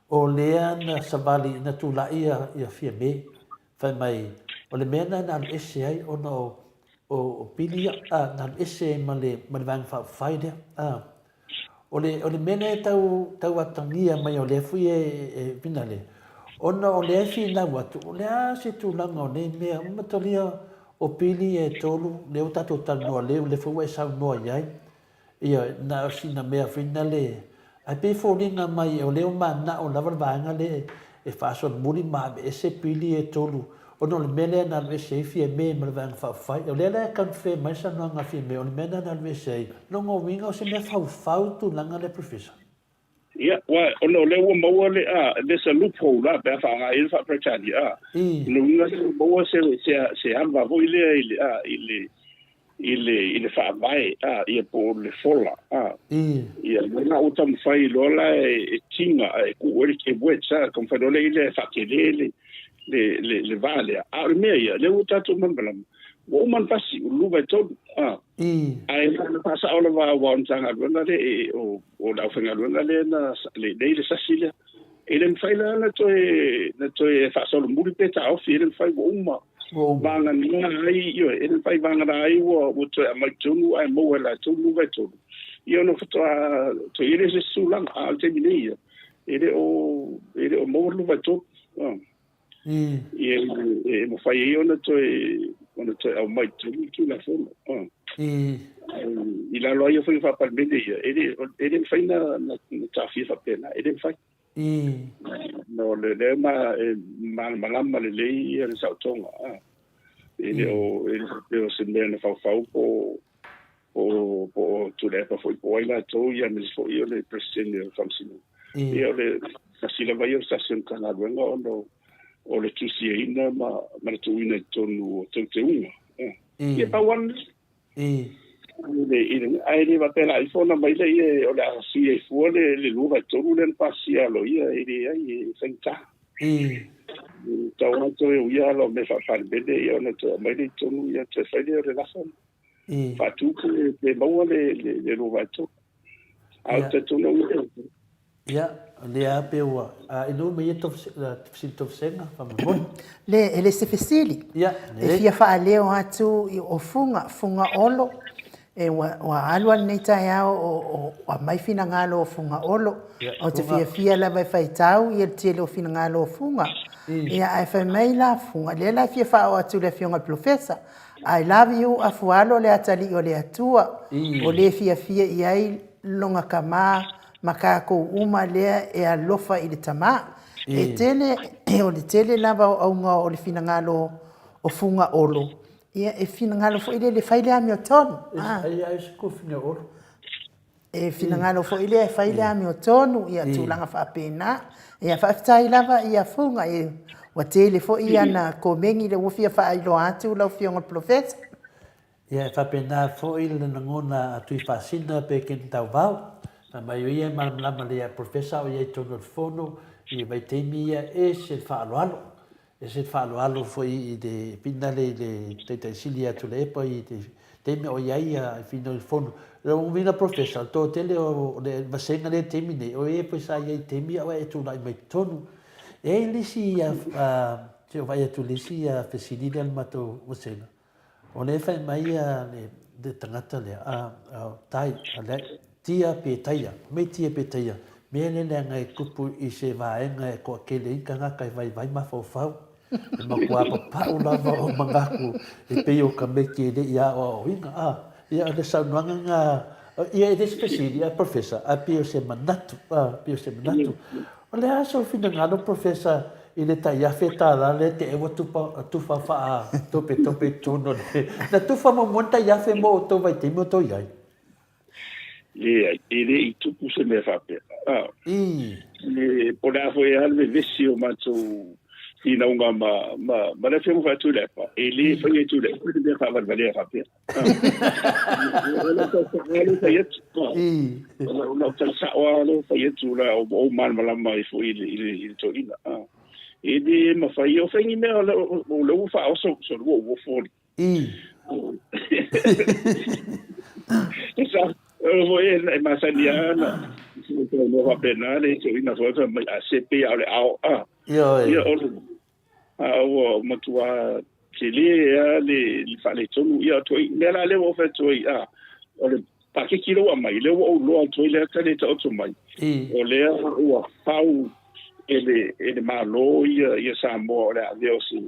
Speaker 2: o lea na savali, na tulai ia, ia Fiame, fai mai, o le mea lena na alu ese ai ona o, o, o pili ia, a, na alu ese ai ma le, ma le Vaega Faaupufai lea. A, O le, o le mea lea e tau, tau atagia mai o lea foi e, e finale, ona o lea e finau atu, o le a se tulaga o nei mea, ua matalia o pili e tolu, lea ua tatou talanoa lea, lea foi ua e saunoa i ai, ia, na o sina mea foi nale, ae pei e foliga mai o lea ua mananao lava le vaega lea e faasolomuli ma aveese pili ia e tolu ona o le mea lea na alu ese ai Fiame ma le Vaega Faaupufai. O lea la e confirm mai le saunoaga a Fiame o le mea lena na alu ese ai. Lona uiga o se mea faufau le tulaga lea Professor.
Speaker 3: Ia, aua ona o lea ua maua le, a, there's a loophole la pe a faaaoga i ai le faa-Peretania, a. Lona uiga ua maua se, se, se ava foi lea i le, a, i le, i le, i le faavae, a, ia po o le fola, a. Ia, lea ua taumafai loa la e tiga, e tuu ai le wedge, a, taumafai loa lea e faatele le, le, le, le va lea. A o le mea ia, lea ua tatou malamalama, ua uma ona pasi, ua 2/3, a. Ae na faasao lava aua o le Matagaluega lea, e, o, o le aufaigaluega lea na lenei le sasi lea. E le mafai la ona toe, na toe faasolomuli pe taofi, e le mafai ua uma. Vagana ai, ioe, e le mafai vagana ai ua, ua toe aumai tonu ae maua e latou 2/3. Ia ona faatoa toe i ai lea o se isi tulaga, a o le taimi nei ia, e le o, e le o maua le 2/3. Ia, e mafai ai ona toe, ona toe aumai i totonu le Tulafono. I lalo lava ia o faiga faa-Palemene ia, e le, e le mafai na, na, na taofia faapena, e le mafai. No le lea ma, e malamalama lelei ia le saotoga. E le o, e le faapea o se mea na faufau po o, po o Tuilaepa foi po o ai latou ia, aemaise foi o le Peresetene o le Faamasinoga. Ia o le tasi lava ia o se tasi o Matagaluega ona o le tusiaina ma, ma le tuuina i totonu o teuteuga. Ia pau lava lena. Ae le faapea la ifo ona mai lea o le a sui ai fua le 2/3 lea na pasia aloaia, e leai, e faigata. Tau lava toe uia ala o mea faa-Palemene ia ona toe aumai lea i totonu ia toe fai lea o le lafo. Faatu pe maua le 2/3. A o le talitonuga ia.
Speaker 2: Ia, o lea lava pe ua inu mai ia fesili Tofuseina, faamolemole.
Speaker 1: Le, e le se fesili.
Speaker 2: Ia,
Speaker 1: E fia faaleo atu i o Fuga, Fuga Olo, e ua, ua alu lava lenei taeao o, o aumai finagalo o Fuga Olo. Ou te fiafia lava e faitau ia le tele o finagalo o Fuga. Ia, ae fai mai la Fuga, lea la e fia faaoo atu i le Afioga i le Polofesa, I love you Afualo le atalii o le Atua, o le fiafia i ai lona tama ma tatou uma lea e alofa i le tama. E tele, o le tele lava o auga o le finagalo o Fuga Olo, ia e finagalo foi lele e fai le amiotonu. E finagalo foi lea e fai le amiotonu, ia tulaga faapena. Ia faafetai lava ia Fuga, ua tele foi ana komeni lea ua fia faailoa atu lau Afioga i le Polofesa.
Speaker 2: Ia e faapena foi le lagona a Tuifaasina pe Ken Tauvao, fai mai o ia e malamalama lelei ia Polofesa a o i ai i totonu o le fono i vaitaimi ia e ese le faaaloalo. Ese le faaaloalo foi i le finale i le Taitai Sili ia Tuilaepa i le taimi o i ai ia finau i le fono. O lona uiga Professor, o le toatele o le vasega lea i le taimi nei, o e foi sa i ai i le taimi a o e tulai mai totonu. E i ai le isi, se i ou vaai atu i le isi fesili lea a le matou vasega, O lea e fai mai le tagata lea, a, tai, a le, tia pe taia, me tia pe taia, mea lea leaga e tupu i se vaega e toatele ai tagata e vaivai mafaufau, e matua papau lava o manatu e pei o tamaiti e le i aoaoina, a, ia o le saunoaga lena, ia e le o se fesili, a Professor, ae pei o se manatu, a, pei o se manatu. O le a sou finagalo Professor i le tai $1000 lea te ua tupa tufa faa topetope i totonu o le Na tufa muamua le tai afe mo outou vaitaimi o outou i ai?
Speaker 3: Leai, e le i tupu se mea faapea.
Speaker 2: I.
Speaker 3: E, po o le a foi lava le vevesi o matou finauga ma, ma, ma le Afioga foi a Tuilaepa, e le faia e Tuilaepa le mea faavalevalea faapea. O lau tala sao lava lea fai atu la o ou malamalama ai foi i le toeaina. E le mafai, o fai ni mea o lea ua faaoso so lua uofo. O foi e masani lava na saunoa faapena le toeaina foi fai mai, a se pei lava o le ao. Ia o le A ua matua tele lava le faaletonu. Ia atu ai, mea la lea ua ou fai atu ai, a, o le paketi lea ua aumai, lea ua ou iloa atu ai le ata lea e taoto mai, o lea ua fau e le, e le Malo ia, ia Samoa o le a avea o se,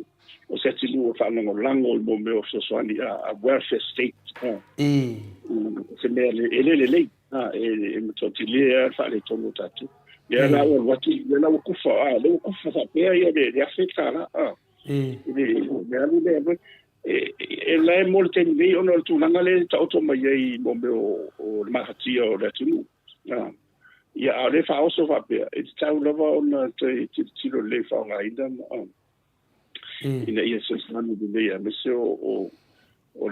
Speaker 3: o se atunuu e faalagolago i mo mea o fesoasoani, a, a welfare state, a. O se mea e le lelei, a, e matua tele lava le faaletonu o tatou. Ia la ua alu atu, ia la ua kufa, a, lea ua kufa faapea ia le $1,000, a. I le alu lea alu ai. E la e mo le taimi nei ona o le tulaga lea e taoto mai ai mo mea o le mafatia o le atunuu. A. Ia, a o lea e faaoso faapea, e tatau lava ona toe tilotilo lelei faaaogaina ma, a, ina ia fesoasoani lelei aemaise o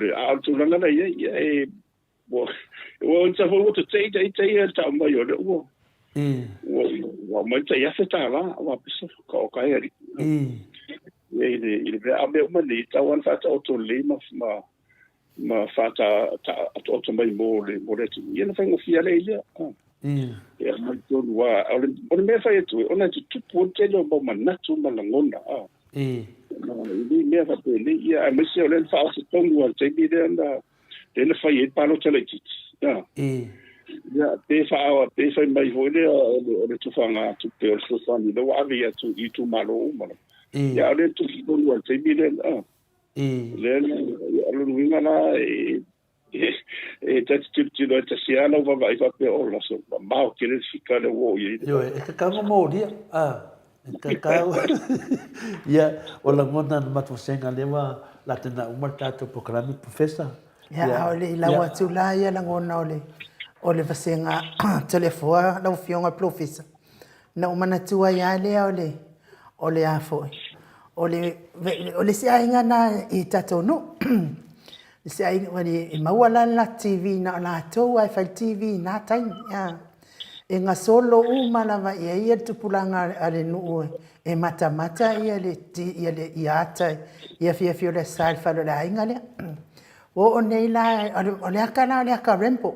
Speaker 3: le, a o le tulaga la i ai, ia e, Ua ua foi ua tetei ita ia le tau mai o le ua. Ua ua aumai le tai $1,000 ua pisa ka o kai ali. Ia i le i le mea a mea uma nei tau ana faataoto lelei ma ma ma faata atoato mai mo le mo le atunuu. Ia na faigofie lea i lea. Ia mai tonu a o le mea fai atu ona e tutupu o le tele o mau manatu ma lagona. I le mea faapenei ia aemaise o lea na faaoso tonu a le taimi lea na lea na fai ai le palota laitiiti. Ia. Ia, pe faa, pe fai mai foi lea o le, o le tufaga tupe o le fesoasoani lea ua ave i atu i itumalo uma lava. Ia, a o lea na tusi tonu lava i le taimi lea, a. Lea na, ia, o lona uiga la, e, e, e ta te tilotilo ai tasi lava lau vaavaai faapea, ola, so mamao tele le fika lea ua oo i ai.
Speaker 2: Ioe, e tatau ona molia, a. E tatau. Ia, o lagona na matou vasega lea ua latana uma le tatou polokalame, Professor.
Speaker 1: Ia, a o le i lau atu la ia lagona o le o le vasega Toleafoa lau Afioga Polofesa, na ou manatua ai lava lea o le o le a foi, o le o le isi aiga na i tatou nuu. Le isi aiga e maua la le latou TV na o latou lava e fai le TV i na taimi. E gasolo uma lava i ai le tupulaga a le nuu e matamata ia ata i afiafi o le Aso Sa i le fale o le aiga lea. Ua oo nei la, o le ata la o le ata Rainbow.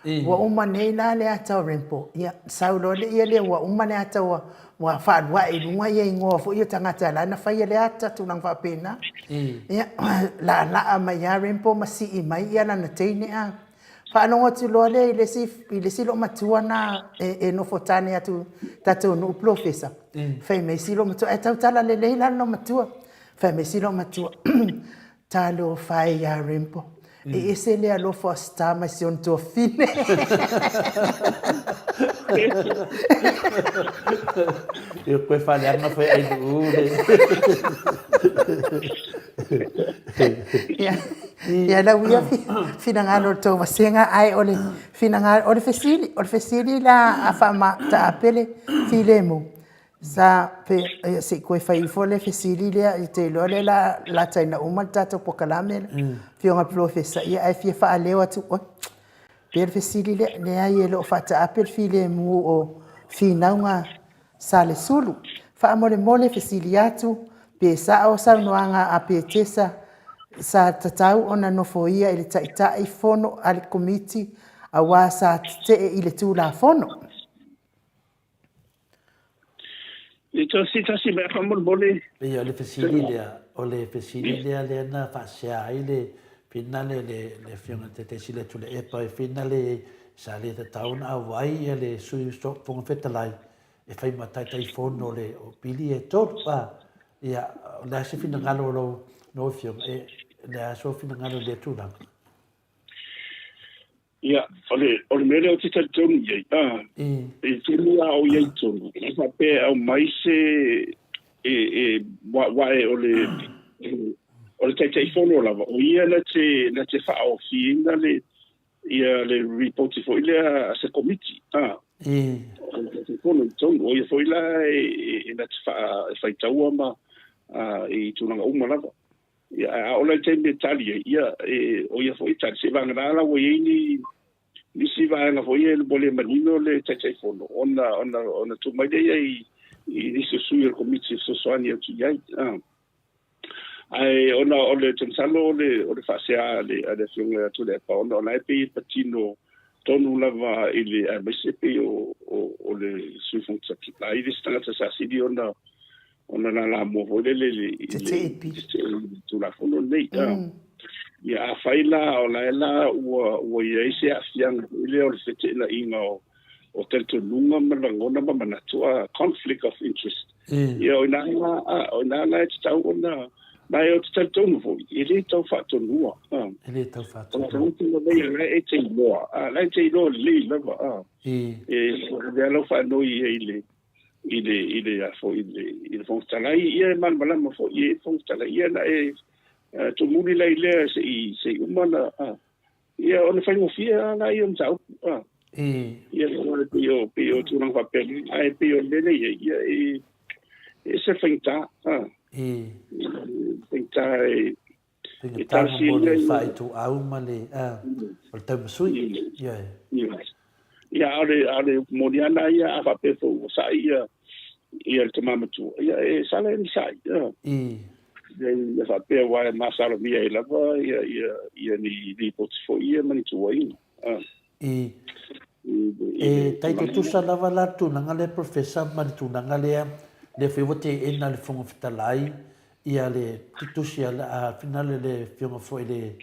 Speaker 1: Ua uma nei la le ata o Rainbow, ia sau loa lea ua uma le ata ua faaluae i luga igoa foi o tagata la na faia le ata, tulaga faapena. Ia laalaa mai lava Rainbow ma sii mai lana teine a. Faalogo atu loa lea i le isi, i le isi loomatua na e nofo tane atu tatou nuu polofesa. Fai mai si loomatua, ae tautala lelei la le loomatua. Fai mai si loomatua, talofa e ia Rainbow, e ese le alofa o Star mai si ona tuafine.
Speaker 2: Ia koe faaleaga foi ai nuu le.
Speaker 1: Ia lau ia finagalo o le tou vasega ae o le finagalo o le fesili o le fesili la a faataape le filemu sa pe se i toe fai ifo le fesili lea ou te iloa lea la lataina uma le tatou polokalame le afioga i le polofesa ia ae fia faaleo atu oi pei le fesili lea leai e le o faataape le filemu o finauga Salesulu. Faamolemole fesili atu, pe sao saunoaga a Petesa sa tatau ona nofoia e le Taitai Fono a le Komiti aua sa tetee i le Tulafono?
Speaker 3: I to se tasi mea faamolemole.
Speaker 2: Ia, o le fesili lea, o le fesili lea lea na faasea ai le finale le le Afioga i le Taitai Sili atu le Epa e finale sa le tatau ona auai ia le Sui Fofoga Fetalai e fai ma Taitaifono o le o pili e tolu. A, ia, o le a se finagalo o lou, lau Afioga, e, le a sou finagalo i lea tulaga?
Speaker 3: Ia, o le, o le mea lea ou te talitonu i ai, a, i taimi a o i ai tonu, e faapea e aumai se, e, e, wae o le, o le Taitaifono lava, o ia na te, na te faaofiina le, ia le ripoti foi lea a se komiti, a. O le Taitaifono i totonu, o ia foi la e, e, na te faa, e faitaua ma, a, i tulaga uma lava. Ia, ae a oo la i le taimi e tali ai, ia, e, o ia foi e tali. Seiavagana la ua i ai ni, nisi vaega foi ia ua le manino le Taitaifono, ona, ona, ona tuu mai lea ia i, i nisi o sui o le Komiti e fesoasoani atu i ai. Ah. Ae ona o le, ou te masalo o le, o le faasea a le, a le Afioga ia Tuilaepa, ona o la e pei e patino tonu lava i le, aemaise pei o, o, o le Sui Fofoga Fetalai le isi tagata sa sili ona, ona lalamua foi lele i le Tulafono lenei. Ia afai la o la e la ua ua i ai se aafiaga foi lea o le feteenaiga o o talitonuga ma lagona ma manatu, a conflict of interest. Ia o i ina la, o i ina la e tatau ona Ma e ou te talitonu foi, e lē tau faatonua.
Speaker 2: E lē tau
Speaker 3: faatonuaO le tagata lava ia la e te iloa, la e te iloa lelei lava. E avea lau faanoi ia i le i le i le a foi i le i le Fofoga Fetalai, ia e malamalama foi i le Fofoga Fetalai, ia na e tumuli lai lea se i uma na ia ona faigofie lava lea o mataupu. Ia pei o pei o tulaga faapena, ae pei o le mea lea i ai, ia e ese le faigata. Faigata e
Speaker 2: Faigata mo le faaituau ma le o le taumasui. Ioe.
Speaker 3: Ia, a o le a o le upu moni lava lena ia, a faapea foi ua sa'i ia ia le tama matua, ia e sala e ni sa'i. Ia faapea aua e masalomia ai lava ia ia ia ni lipoti foi ia ma ni tuuaiga.
Speaker 2: E tai tutusa lava la le tulaga lea Professor ma le tulaga lea lea foi ua teena e le Fofoga Fetalai ia le tusi a finale le afioga foi le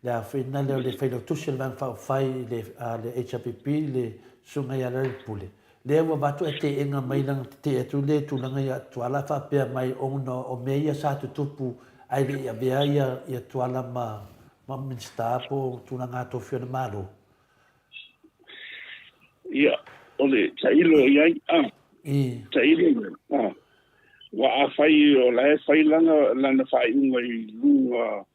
Speaker 2: le a foi lea o le Failautusi o le Vaega Faaupufai i le a le HRPP le Susuga ia Lealailepule lea ua avatu ae teena mai lana tetee atu lea i tulaga ia Tuala faapea mai ona o mea ia sa tutupu ae le i avea ia Tuala ma ma Minisita po o tulaga tofi o le Malo.
Speaker 3: Ia, o le tailo i ai, a. Tailo i ai, a. Aua afai o la e fai lana, lana faaiuga i luga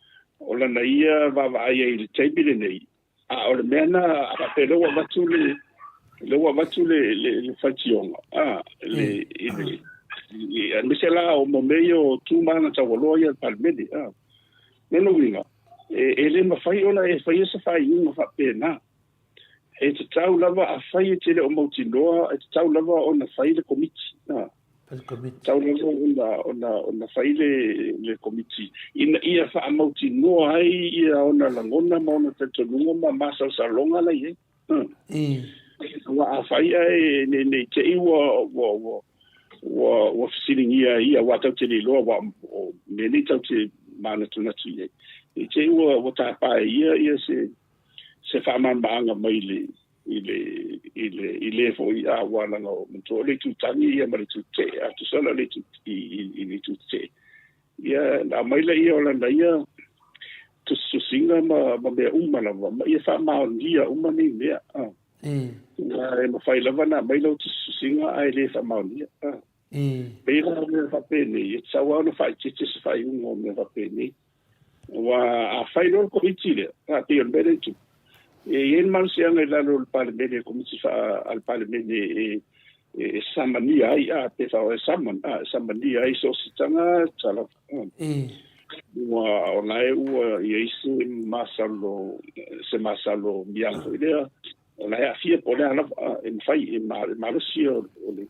Speaker 3: o lana ia vaavaai ai i le taimi lenei, a o le mea na a faapea lea ua avatu le, lea ua avatu le, le, le faitioga, a, le, i le, i, aemaise la o mo mea ia o tu ma aga taualoa ia a le Palemene, a. Lona uiga, e, e le mafai ona e faia se faaiuga faapena. E tatau lava, afai e te le o mautinoa, e tatau lava ona fai le komiti. A.
Speaker 2: Fai le komiti.
Speaker 3: Tatau lava ona, ona, ona fai le, le komiti ina ia faamautinoa ai ia ona lagona ma ona talitonuga ma masalosaloga la i ai. Aua afai ae ne, ne i te i ua, ua, ua, ua, ua fesiligia ai ia, aua tatou te le iloa, aua o mea nei tatou te manatunatu i ai. Ne i te i ua, ua tapa e ia ia se, se faamalamalamaga mai le, i le, i le, i le foi a ua leaga o manatua o le itu tagi ia ma le itu tetee, a tusa la o le itu, i, i, i le itu tetee. Ia, na aumai lea o lana ia tusitusiga ma, ma mea uma lava, ma ia faamaonia uma nei mea. A. Aua e mafai lava ona aumai lau tusitusiga ae le faamaonia. A. Pei la o mea faapenei, e tatau lava ona faaeteete se faaiuga o mea faapenei. Aua a fai loa le komiti lea, a pei o le mea lea e tupu, e i ai le malosiaga i lalo o le Palemene, le komiti faa, a le Palemene e, e samania ai, a, pe faa, e saman, a, e samania ai so o se tagata lava. Ua, o la e ua i ai se masalo, se masalo miaga foi lea, o la e aafia po o le a lava, a, e mafai, e malosi o, o le,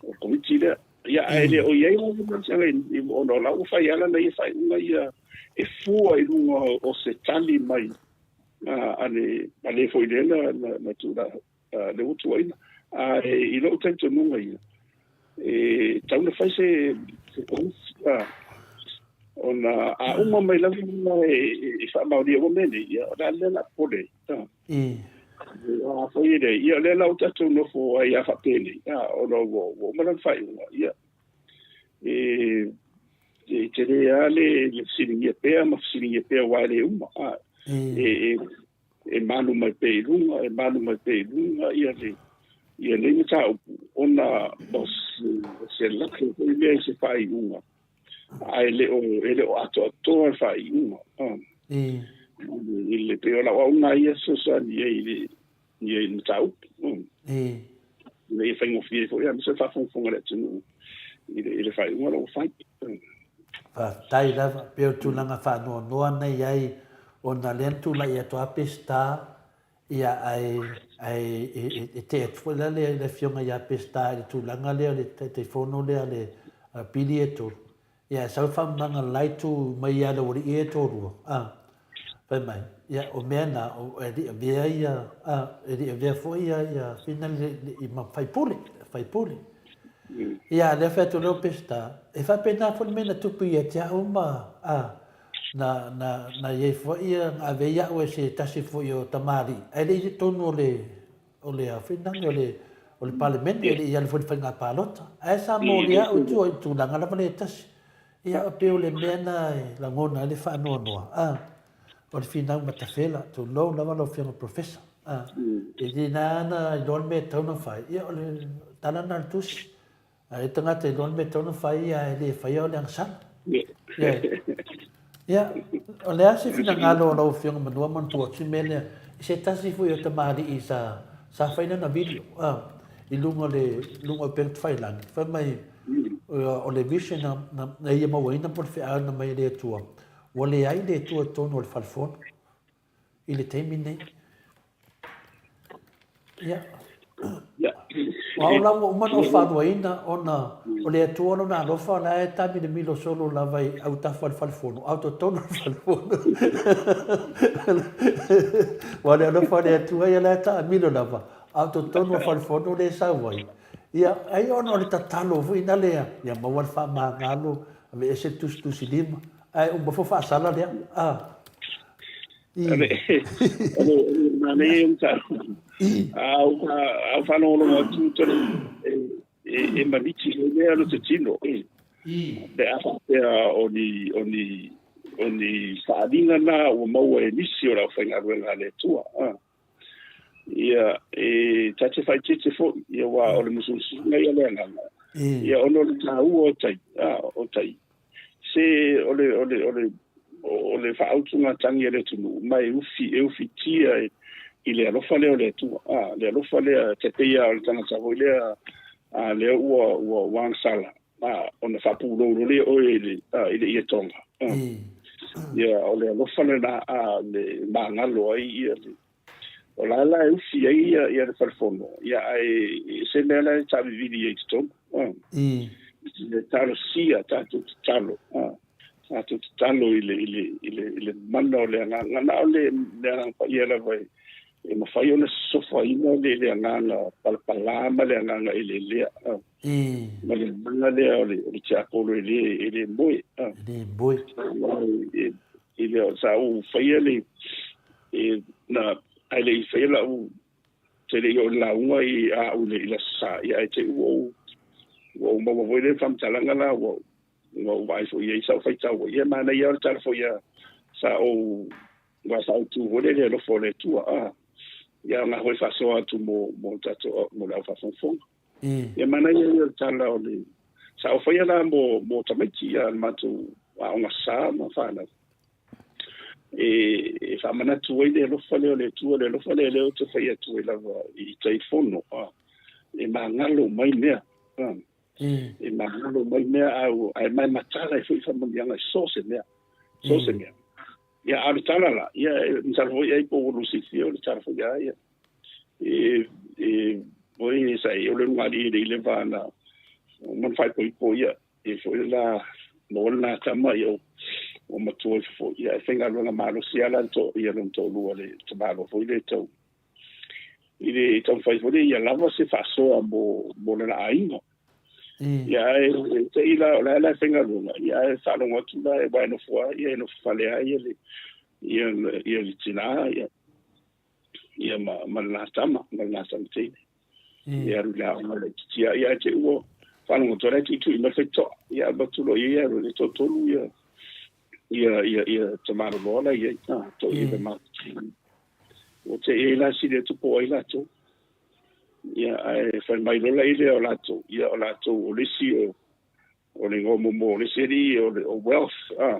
Speaker 3: o le komiti lea. Ia, ae le o i ai lava le malosiaga i, i, ona o la ua fai lava lana ia faaiuga ia e fua i luga o se tali mai a, a le, a le foi lea na, na, na tula, lea ua tuuaina. Ae i lou talitonuga ia, e tatau ona fai se, se komiti, a, ona a uma mai lava e, e faamaonia ua mea nei, ia, o le a le mea o le a popole ai. A. Afai e leai, ia o lea la ua tatou nofo ai a faapenei, a, ona ua, ua uma lana faaiuga, ia, e, e tele lava le, le fesiligia pea ma fesiligia pea aua e le uma, a, e, e, e malu mai pea i luga, e malu mai pea i luga, ia le, ia nei mataupu, ona o se, o se lako foi lea i se faaiuga, ae le o, e le o atoatoa le faaiuga. I le pei o lau auga ia fesoasoani i ai i le, i ai i le mataupu. Ina ia faigofie ai foi aemaise le faafogafoga a le atunuu i le, i le faaiuga la ua fai.
Speaker 2: Faafetai lava. Pei o le tulaga faanoanoa na i ai ona lea na tulai atu lava Peseta Ia, ae, ae e, e, e tee atu foi la le, le afioga ia Peseta i le tulaga lea o le Taitaifono lea le a Pili e tolu. Ia, ae sau le faamamaga le la itu mai ia le aualii e toalua, a, fai mai, ia, o mea na, o, e le i avea ia, a, e le i avea foi ia, ia Fina le, le, i ma faipule, faipule. Ia, lea fai atu lea o Peseta, e faapena foi le mea na tupu ia te au ma, a, Na, na, na i ai foi ia, na ave ai au e se tasi foi o tamalii, ae le i totonu o le, o le a foi nani, o le, o le Palemene, e le i alu foi i le faiga palota. Ae sa molia au i tua i le tulaga lava lea e tasi. Ia, pei o le mea lena e lagona ai le faanoanoa, a, o le finau matafela, tulou lava lau Afioga Professor, a, e le na ana iloa le mea e tatau ona fai, ia o le tala lena a le tusi. A e tagata iloa le mea e tatau ona fai ae le faia o le agasala. Ia, ia, o le a se finagalo o lau Afioga Manua manatua atu se mea lea, i se tasi foi o tamalii sa, sa fai lana video, a, i luga o le, luga o upega tafailagi, fai mai, o le vision na, na, na ia mauaina po o le feau na mai e le Atua, ua leai le Atua i totonu o le fale fono i le taimi lenei. Ia. O au la ua uma ona ou faaluaina ona o le Atua lona alofa la e taamiloamilo solo lava i autafa o le fale fono, a o totonu o le fale fono. Aua o le alofa o le Atua ia la e taamilo lava, a o totonu o le fale fono lea e sau ai. Ia, ai ona o le tatalo foi na lea, ia maua le faamagalo, aveese le tusitusilima, ae uma foi faasala lea. Ah.
Speaker 3: O le manaia ia o mataupu. A ou faalogologo atu tole e maniti foi lea lo te tino. Pe a faapea o ni o ni o ni faaaliga na ua maua e nisi o le aufaigaluega a le Atua. Ia, e ta te faaeteete foi, ia aua o le musumusuga ia o le agaga, ia ona o le taua o tai, o tai. Se o le, o le, o le, o le faautugatagi a le atunuu, ma e ufi, e ufitia i le alofa lea o le Atua, a, le alofa lea, te pei lava o le tagata foi lea, a, lea ua, ua, ua agasala, a, ona faapulou loa lea oe i le, a, i le ietoga. A, ia, o le alofa lena, a, le magalo ai ia le, o la la e ufi ai ia, ia le fale fono, ia, ae se mea la e taavivili ai i totonu. A, le talosia tatou tatalo, a, tatou tatalo i le, i le, i le, i le mana o le Agaga, na o le, le Agaga Paia lava e, e mafai ona sosofaina le, le agaga palapala ma le agaga eleelea. A. Ma le agaga lea o le, o le tiapolo e le, e le moe. A.
Speaker 2: E le moe.
Speaker 3: E, e le, sa ou faia le, e, na, ae le i faia lau, te le i oo i le lauga i a au i le Aso Sa, ia ae te i ua ou, ua ou maua foi le faamatalaga la, ua, ua ou vaai foi i ai sa ou faitau ai. Ia manaia lava le tala foi a, sa ou, aua sa ou tu foi lea i le alofa o le Atua, a. Ia na foi faasoa atu mo, mo tatou, mo le au faafogafoga. Ia manaia ia o le tala o le, sa ou faia la mo, mo tamaiti ia le matou aoga sa ma fanau. E, e faamanatu ai le alofa lea o le Atua, le alofa lea lea ou te fai atu ai lava i tai fono, a, e magalo mai mea, a, e magalo mai mea, a, ae mai matala ai foi faamanuiaga i so o se mea, so o se mea. Ia, a o le tala la, ia, e masalo foi ai po ua lusifia o le tala foi a ia. E, e, oi, sa e o le luga alii e le i le va na, o mana faaipoipo ia, e foi la, maua lena tama ia o, o matua ifo foi, ia e faigaluega malosi lava la to, ia lona toalua le tamaloa foi lea tau, i le taumafai foi lea ia lava se faasoa mo, mo lona aiga. Ia ae te i la, o la e la e faigaluega, ia ae faalogo atu la, aua e nofo lava ia, e nofo fale lava ia le, ia, ia le tina, ia, ia ma, ma lena tama, ma lena tama teine. Ia alu i le aoga laitiiti lava, ia ae te i ua faalogo atu la e tuitui mai le faitotoa, ia alu atu loa i ai alu i le toatolu ia, ia, ia, ia tamaloloa la i ai, a, toeaina matutua. Ua te i ai la sili atu po o ai latou. Ia, ae fai mai loa la i lea o latou, ia o latou o le isi o, o le igoa muamua o le isi alii o le o wealth, a,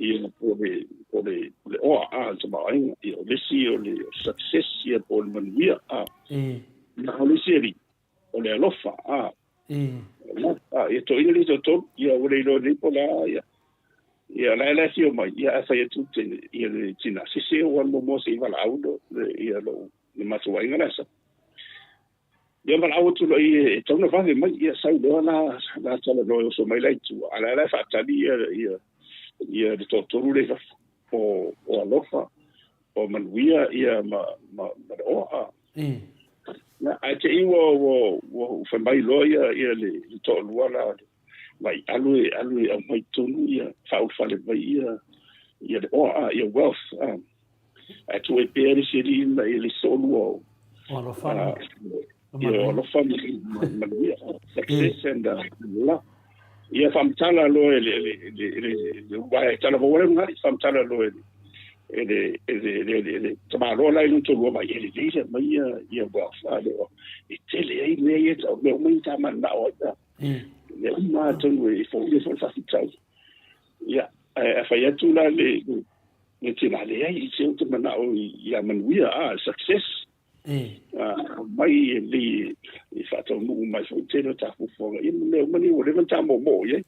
Speaker 3: ia po o le, po o le, po o le oa, a, le tamaoaiga, ia o le isi o le success, ia po o le manuia, a, a o le isi alii, o le alofa, a, a, ia toeaina le toatolu, ia ua le iloa nei po o le a, ia, ia la e la e afio mai, ia ae fai atu te, ia le tina, sese ua muamua se i valaau lo, le, ia lou, le matou aiga la e sau. Ia valaau atu loa i e tatau ona vave mai, ia sau loa la, la talanoa e oso mai la i tua, a la la e faatali ia, ia, ia le toatolu lea i fafo, o, o alofa, o manuia, ia ma, ma, ma le oa. Ia, ae te i ua, ua, ua fai mai loa ia, ia le, le toalua la, le, mai alu e, alu e aumai tonu ia, faaulufale mai ia, ia le oa, ia wealth, a. Ae tuu ai pea le isi alii ma le isi toalua o
Speaker 2: O alofa ma
Speaker 3: ia o alofa ma manuia. Success and love. Ia faamatala loa e le le le le uluai e talavou ai le ulugalii, faamatala loa e le e le e le le le le tamaloa la i luga tolua mai e lelei le aumai ia ia wealth a le e tele ai mea ia tau mea uma ia ta mananao ai a mea uma atonu e foia foi le faafitauli. Ia ae fai atu la le le tina, leai i se ou te manao ia manuia a success. Mai e lei e faataunuu mai foi tele o ta fuafuaga ia ma mea uma nei ua leva ona ta moomoo i ai.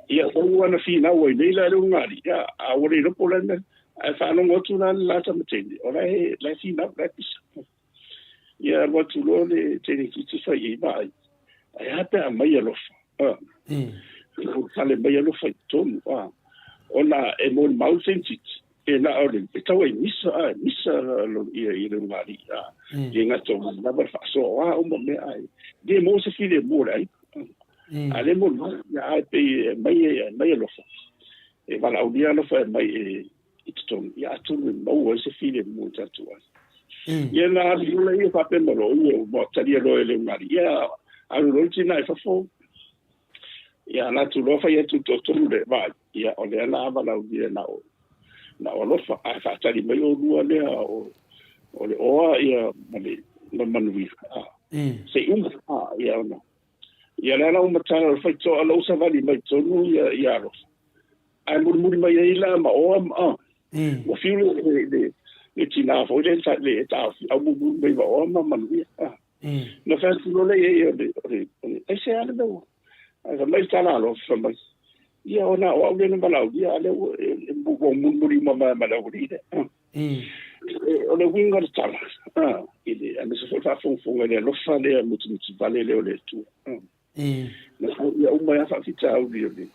Speaker 3: Ia ua na finau ai nei la le ulugalii, ia a ua le iloa po o le a le mea. Ae faalogo atu la le la tamateine, o la e la e finau, la e pisa. Ia alu atu loa le teine itiiti fai i ai, vaai, ae a pe a aumai alofa, a. Ulufale mai alofa i totonu, a. Ona e molimau le teine itiiti, E na o le, e tau ai misa, a, misa lo ia i le ulugalii, a, le gata o lava le faasoa o a uma mea, ae le maua se filemu o le aiga. A le molimau, ia ae pei e aumai e aumai alofa, e valaaulia alofa e aumai e i totonu, ia atonu e maua ai se filemu o le tatou aiga. Ia na alu loa ia faapea mai loa, ia ua talia loa e le ulugalii, ia alu loa le tina i fafo, ia alu atu loa fai atu i le toatolu lea, vaai, Ia, o lea la valaaulia na o, na o alofa, ae faatali mai olua lea o, o le oa ia ma le ma manuia. A, se i uma, a, ia ona. Ia lea la ua matala o le faitoa lou savali mai tonu ia, ia alofa. Ae mulimuli mai ai la ma oa ma, a, ua fiu le, le, le, le tinā foi le, le taofi, au mulimuli mai ma oa ma manuia. A. Na fai atu loa lea i ai o le, o le, o le, aisea le mea ua, ae fai mai le tala alofa, fai mai, ia ona o au lea na valaaulia, a lea ua, e, e, ua mulimuli uma mai ma le aualii lea. O le uiga o le tala, i le, aemaise foi le faafogafoga i le alofa lea mutimutivale lea o le Atua. Na foia uma ai lava faafitauli o le,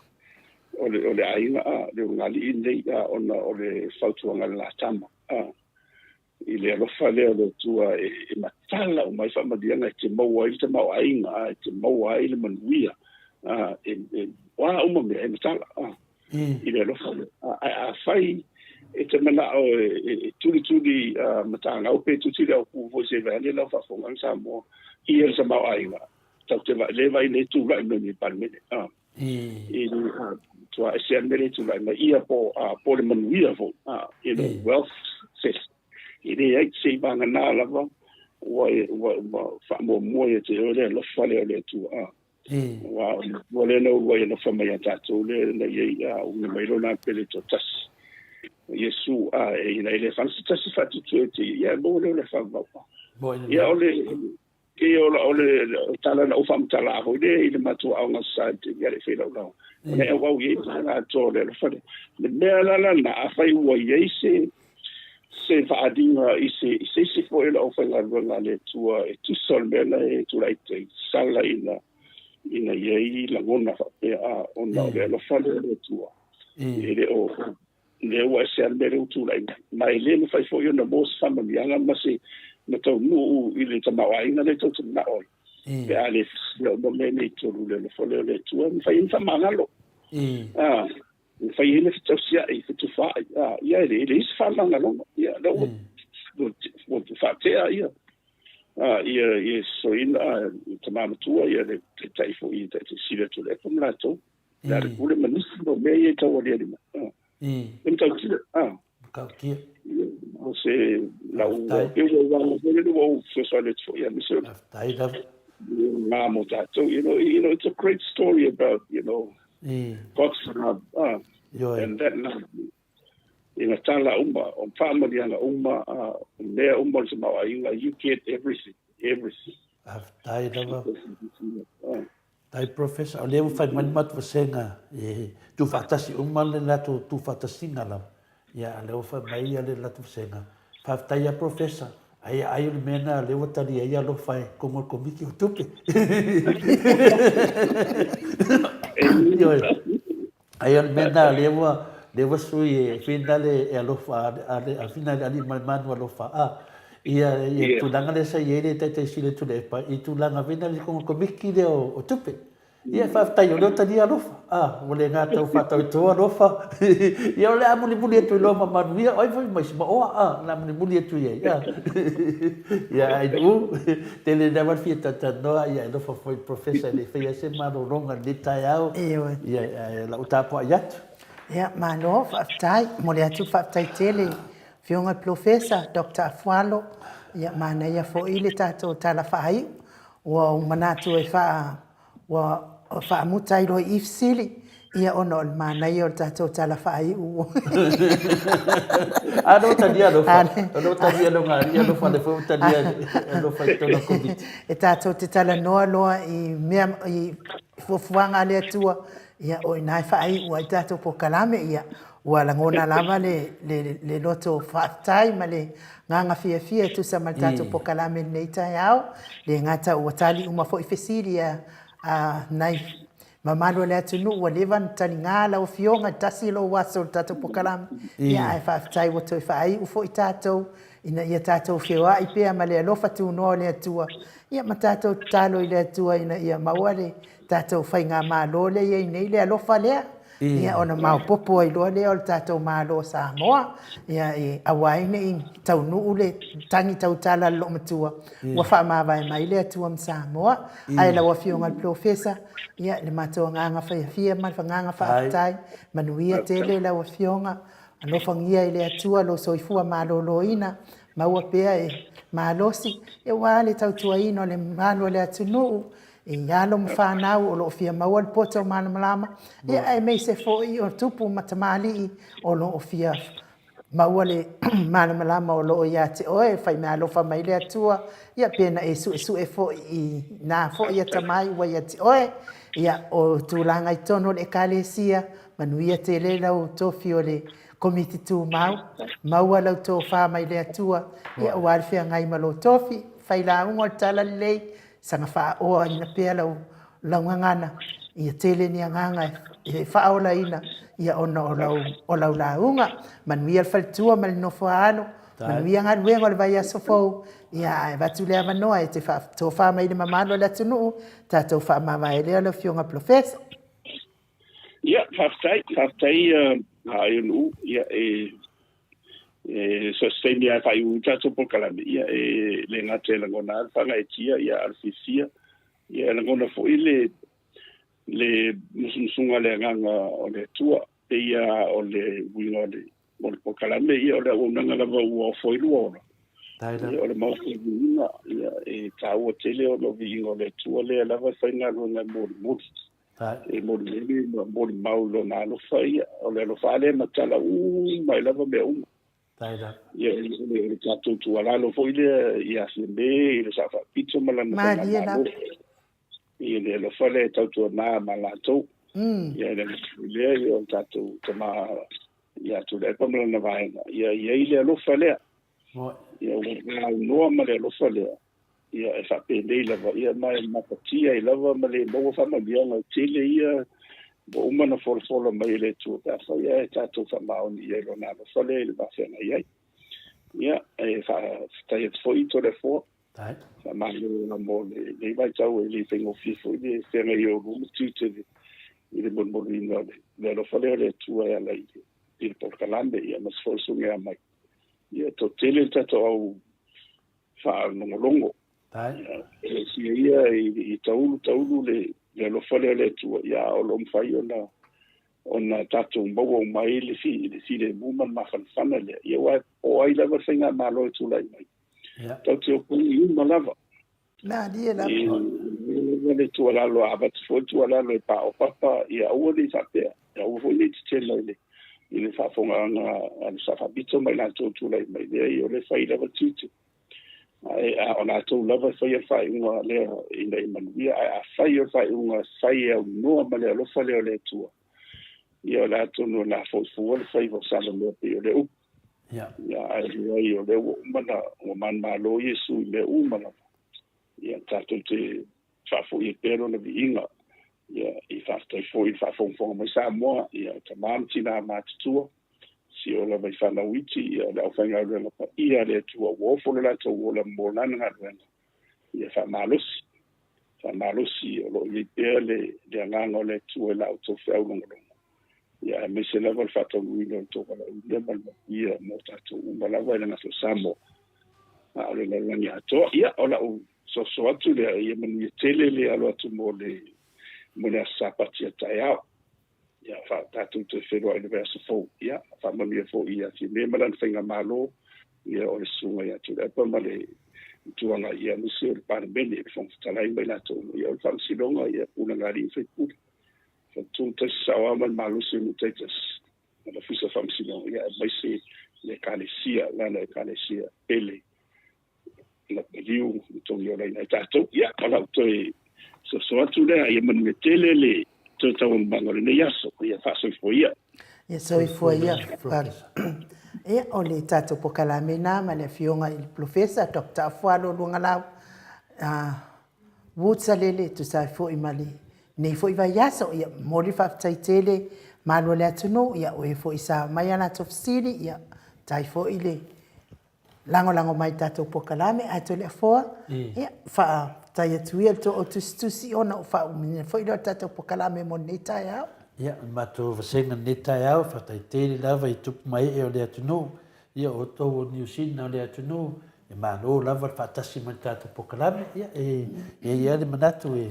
Speaker 3: o le, o le aiga, a, le ulugalii lenei, a, ona o le fautuaga a le la tama, a. I le alofa lea o le Atua e matala uma ai faamanuiaga e te maua ai le tamaoaiga, a e te maua ai le manuia, a e, o a uma mea e matala a, i le alofa lea. Ae afai e te manao e tulituli matagau pe tulituli aupu foi se i vaeane lau faafofoga Samoa i le tamaoaiga, tatou te le vaai nei tulai mai i le Palemene. A. I tua ese a le mea lea e tulai mai ia po o le manuia foi, you know, wealth success. E leai se i vagana lava ua ua faamuamua ia te oe le alofa lea o le Atua. Aua o le Atua lea na uluai alofa mai ia tatou lea na i ai a uuna mai lona pele toatasi. O Iesu a e ina e le fana se tasi faatutu e te ia e maua lea o le faavavau. Ia o le Pei o le tala na ou faamatala foi lea i le matou aoga society ia le failaulau. O le auau i ai tala atoa o le alofa lea. Le mea la lana, afai ua i ai se se faaaliga i se i se isi foi o le aufaigaluega a le Atua e tusa o le mea la e tulai tai sala ina ina i ai lagona faapea a ona o le alofa lea o le Atua. E le o lea ua ese lava le mea lea ua tulai mai. Ma e le mafai foi ona maua se faamanuiaga ma se ma taunuu i le tamaoaiga lea tou te manao ai. Pe a le fisia uma mea nei e tolu, le alofa lea o le Atua, e mafai ai ona faamagalo. A, e mafai ai ona fetausiai, fetufaai. A, ia e leai se faamagaloga. Ia, lea ua, ua faatea ia, a, ia, ia sosoina, a, tama matua, ia le taitai foi, taitai sili atu o le epo ma latou. Le a le pule ma nisi o mea ia e tau aliali mai. E matautia.
Speaker 2: Matautia.
Speaker 3: O se lau e ua ua foi le ua ou fesoasoani atu foi aemaise o
Speaker 2: Faafetai lava.
Speaker 3: Ngā mō tātou. You know, it's a great story about, God's love. And that love. I ngā tala uma, o faamanuiaga uma, o mea uma o le tamaoaiga, you get everything, everything.
Speaker 2: Faafetai lava. Tai Professor, o lea ua fai mai le matou vasega e tuufaatasi uma le latou tuufaatasiga lava. Ia, a lea ua fai mai ia le latou vasega. Faafetai ia Professor, ai ai o le mea na lea ua tali ai alofa e komo le komiti o tupe. Ioe. Ai o le mea na lea ua lea ua sui e finale e alofa a finale ali mai manu alofa a ia ia tulaga lea sa i ai le Taitaisili Tuilaepa i tulaga finale i komiti lea o tupe. Ia, faafetai o lea ua talia alofa. A, ua le gata ua faatauto alofa. Ia, o le a mulimuli atu i loa ma manuia, o ai foi ma isi maoa, a, o le a mulimuli atu i ai, a. Ia, Ainuu, tele lava le fia talatalanoa, ia, e alofa foi i le Professor e le i faia se malologa i lenei taeao.
Speaker 1: Ioe.
Speaker 2: Ia, ae o lau tapuai atu.
Speaker 1: Ia, malo, faafetai. Momoli atu le faafetai tele i Afioga i le Polofesa Doctor Afualo, ia manaia foi le tatou tala faaiu. Ua ou manatu e faa, ua faamuta ai loa i i fesili, ia ona o le manaia o le tatou tala faaiu.
Speaker 2: A lea ua talia alofa, o lea ua talia lou galia alofa, o lea foi ua talia alofa i totonu o le Komiti.
Speaker 1: E tatou te talanoa loa i mea, i fuafuaga a le Atua, ia o i ina e faaiu ai tatou polokalame, ia Ua lagona lava le loto faafetai ma le agaga fiafia e tusa ma le tatou polokalame i lenei taeao. E le gata ua tali uma foi fesili a nai mamalu o le atunuu ua leva ona taliga lau Afioga i le tasi o lou aso i le tatou polokalame. Ia ae faafetai ua toe faaiu foi tatou ina ia tatou feoai pea ma le alofa tunoa o le Atua, ia ma tatou tatalo i le Atua ina ia maua le tatou faigamalo lea e i ai nei le alofa lea. Ia ona maopoopo ai loa lea o le tatou Malo o Samoa, ia e aua ai ne i taunuu le tagi tautala a le loomatua, ua faamavae mai le Atua ma Samoa. Ae lau Afioga i le Polofesa, ia le matou agaga fiafia ma le agaga faafetai, manuia tele lau Afioga, alofagia e le Atua lou soifua maloloina, maua pea e malosi, aua le tautuaina o le mamalu o le atunuu, i alo ma fanau o lo o fia maua le poto malamalama, ia aemaise foi o tupu ma tamalii o lo o fia maua le malamalama o lo o ia te oe, fai meaalofa mai le Atua, ia pe na e suesue foi i na foi atamai ua ia te oe. Ia, o tulaga i totonu o le Ekalesia, manuia tele lau tofi o le Komiti Tumau, maua lau tofa mai le Atua, ia aua le feagai ma lou tofi, fai lauga o le talalelei, Saga faaoaina pea lau gagana, ia tele ni agaga e faaolaina ia ona o lau, o lau lauga. Manuia le faletua ma le nofo a alo, manuia galuega o le vaiaso fou, ia ae avatu le avanoa e te faatofa mai i le mamalu o le atunuu, tatou faamavae lea lau Afioga Polofesa.
Speaker 3: Ia, faafetai, faafetai Aionuu, ia e E so o se taimi lava e faaiu ai le tatou polokalame, ia e le gata e lagona lava le faagaeetia, ia a o le fiafia. Ia e lagona foi le le musumusuga a le Agaga o le Atua, pei lava o le uiga o le o le polokalame, ia o le auaunaga lava ua ofo ai lua ola. Ia o le maofa viiga, ia e taua tele ona o viiga o le Atua lea lava e faigaluega e molimoli. E molimoli ma molimau i lona alofa ia. O le alofa lava lea e matala uma ai lava mea uma. Ia, o le tatou tuualalo foi lea ia Fiame i le Sao Faapito ma lana faigamalo. Ia le alofa lea e tautuana ma latou. Ia le alofa foi lea ia o le tatou tama ia Tuilaepa ma lana vaega. Ia i ai le alofa lea. Ia ua aunoa ma le alofa lea. Ia, e faapenei lava, ia, ma e mapatia ai lava ma le maua faamanuiaga e tele ia ua uma ona folafola mai e le Atua pe afai ae tatou faamaoni i ai Lona alofa lea i le va feagai ai. Ia, e faafetai atu foi i Toleafoa, faamalo mo lenei vaitau e le faigofie foi le feagai ai o oulua ma tiute i le molimoluina o le alofa lea o le Atua e ala i le polokalame, ia, aemaise foi o le suega mai. Ia, toatele le tatou au faalogologo. E sia ia i taulu taulu le alofa lea o le Atua, ia a o lo o mafai ona ona tatou maua uma ai le filemu ma le mafanafana lea. Ia aua po o ai lava le faigamalo e tulai mai, tatou te opogi uma lava.
Speaker 1: Malie lava.
Speaker 3: I le tuualalo, a avatu foi le tuualalo e paopapa, ia aua ne i faapea, aua foi ne i tetena i le i le faafofogaaga a le Sao Faapito ma i latou tulai mai, leai, o lea e fai lava le tiute. Ae a o latou lava e faia le faaiuga lea ina ia manuia, ae afai o le faaiuga fai e aunoa ma le alofa lea o le Atua, ia o le a atonu o le a foi fua le faiva o Salomea pei o le upu. Ia, ae leai, o lea ua uma na, ua manumalo Iesu i mea uma lava. Ia, tatou te faafoi ai pea lona viiga. Ia, e faafetai foi i le faafogafoga mai Samoa, ia, o tama ma tina matutua, seia oo lava i fanau iti, ia, le aufaigaluega paia a le Atua ua ofo le latou ola mo lana galuega, ia faamalosi. Faamalosi o lo o i ai pea le le agaga o le Atua i la outou feau logologo, ia aemaise lava le faataunuuina o le tou valaauina ma le manuia mo tatou uma lava e le gata o Samoa, a o le lalolagi atoa. Ia, o lau soso atu lea, ia manuia tele le alo atu mo le mo le aso Sapati a taeao. Ia, fa tatou toe feiloai i le vaiaso fou. Ia, faamanuia foi ia Fiame ma lana faigamalo, ia o le susuga ia Tuilaepa ma le Itu Agai, ia aemaise o le Palemene, le Fofoga Fetalai ma i latou uma. Ia, o le Faamasinoga, ia, pulega a alii ma faipule, faletu tasi saoa ma le malosi o nuu taitasi, ma le Ofisa o Faamasinoga, ia, aemaise le Ekalesia, lana Ekalesia pele na paliu na togiolaina ai tatou. Ia, o lau toe soso atu lea, ia manuia tele le toe taualumaga o lenei aso. Ia faasoifua ia.
Speaker 1: Ia soifua ia. Ia, o le tatou pokalame na ma le afioga i le Polofesa Dr. Afualo Luagalau Woods Alele, tusa ai foi ma lenei foi vaiaso. Ia, momoli le faafetai tele malu o le atunuu, ia, o e foi sa aumai a latou fesili, ia, tai foi le lagolago mai i tatou polokalame ae Toleafoa, ia faafetai atu ia i le too tusitusi ona ua faaumiumia foi lea o le tatou polokalame mo lenei taeao.
Speaker 2: Ia, o le matou vasega i lenei taeao, faafetai tele lava i tupu ma ee o le atunuu, ia o outou o Niu Sina o le atunuu, e malo lava le faatasi mai i le tatou polokalame. Ia, e i ai lava le manatu e,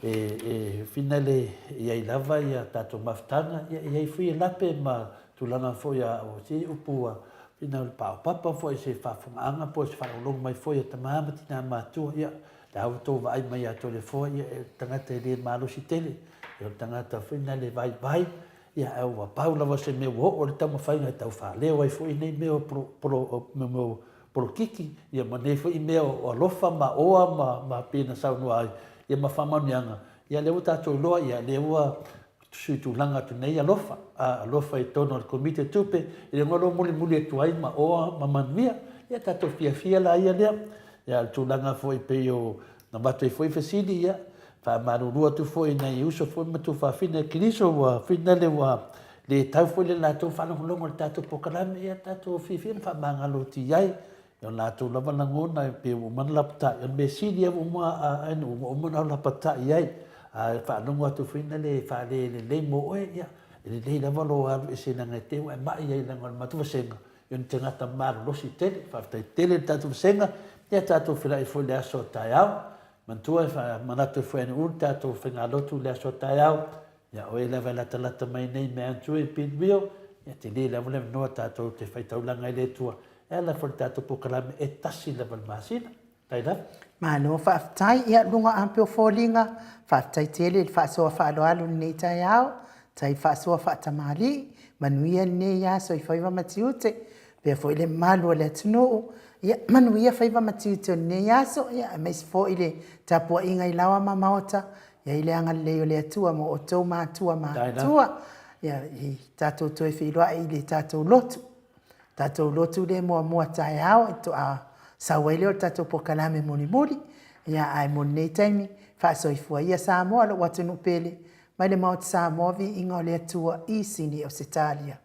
Speaker 2: e, e finale i ai lava ia tatou mafutaga, ia e i ai foi e lape ma tulaga foi a o se upu a Ina o le paopapa foi se faafofogaaga po o se faalogologo mai foi a tama ma tina matua, ia, la ua tou vaai mai ia Toleafoa, ia, e tagata e le malosi tele, ia, o le tagata foi na le vaivai, ia, ae ua pau lava se mea ua oo le taumafaiga e tau faaleo ai foi nei mea o polo, polo, o, mea o polokiki, ia, ma nei foi mea o alofa ma oa ma, ma pei ona saunoa ai, ia, ma faamanuiaga, ia, lea ua tatou iloa, ia, lea ua suitulaga atu nei alofa, a alofa i totonu o le Komiti o Tupe, i le o mulimuli atu ai ma oa ma manuia. Ia tatou fiafia la ia lea. Ia o le tulaga foi pei o na avatu ai foi fesili, ia faamalulu atu foi i nai uso foi ma tuafafine a Keriso ua finale ua le tau foi le latou faalogologo i le tatou polokalame, ia tatou fiafia ma faamagalo atu i ai. O latou lava lagona e pei ua uma ona lapatai. O le mea sili lava ua uma a ua uma ona lapatai ai. A faalogo atu foi na le faalelelei mo oe, ia, e lelei lava lou alu ese leaga e te i ua e mai ai leaga o le matou vasega, ia o ni tagata malolosi tele. Faafetai tele i le tatou vasega, ia tatou feiloai foi i le aso a taeao. Manatua e faamanatu ai foi e le tatou faigalotu i le aso a taeao, Ia oe lava e latalata mai nei me Antua i Pinwheel, ia tele lava le avanoa tatou te faitaulaga i le Atua e ala foi i le tatou polokalame e tasi lava i le masina. Tai lava.
Speaker 1: Malo faafetai. Ia luga ampe o foliga, faafetai tele i le faasoa faaaloalo i lenei taeao, tai faasoa faatamalii, manuia lenei aso i faiva ma tiute, faapea foi le mamalu o le atunuu. Ia manuia faiva ma tiute o lenei aso, ia aemaise foi le tapuaiga i laoa ma maota, Ia i le agalelei o le Atua mo outou matua matutua. Ia i tatou toe feiloai i le tatou lotu. Tatou lotu lea muamua taeao e toa sau ai lea o le tatou polokalame mulimuli. Ia ae mo lenei taimi, faasoifua ia Samoa lou atunuu pele, mai le Maota Samoa viiga o le Atua i Sini Ausetalia.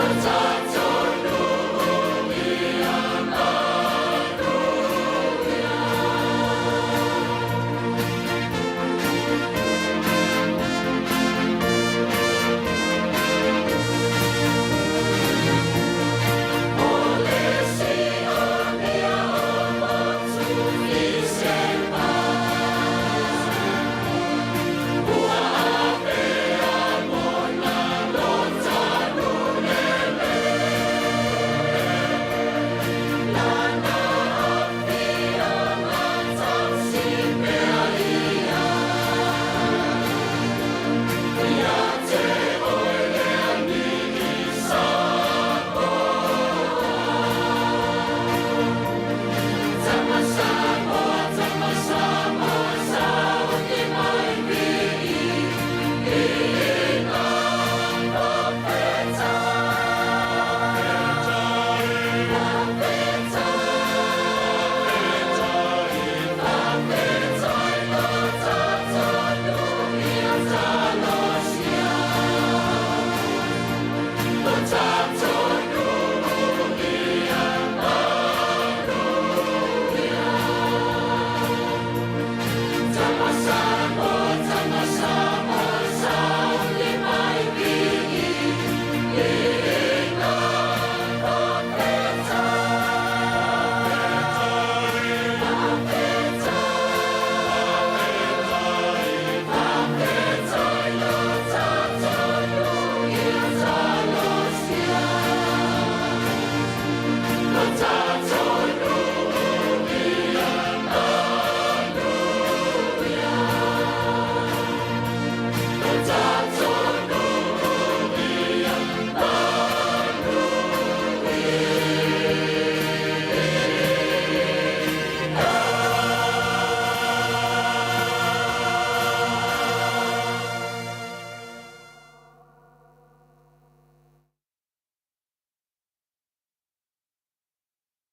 Speaker 4: The time.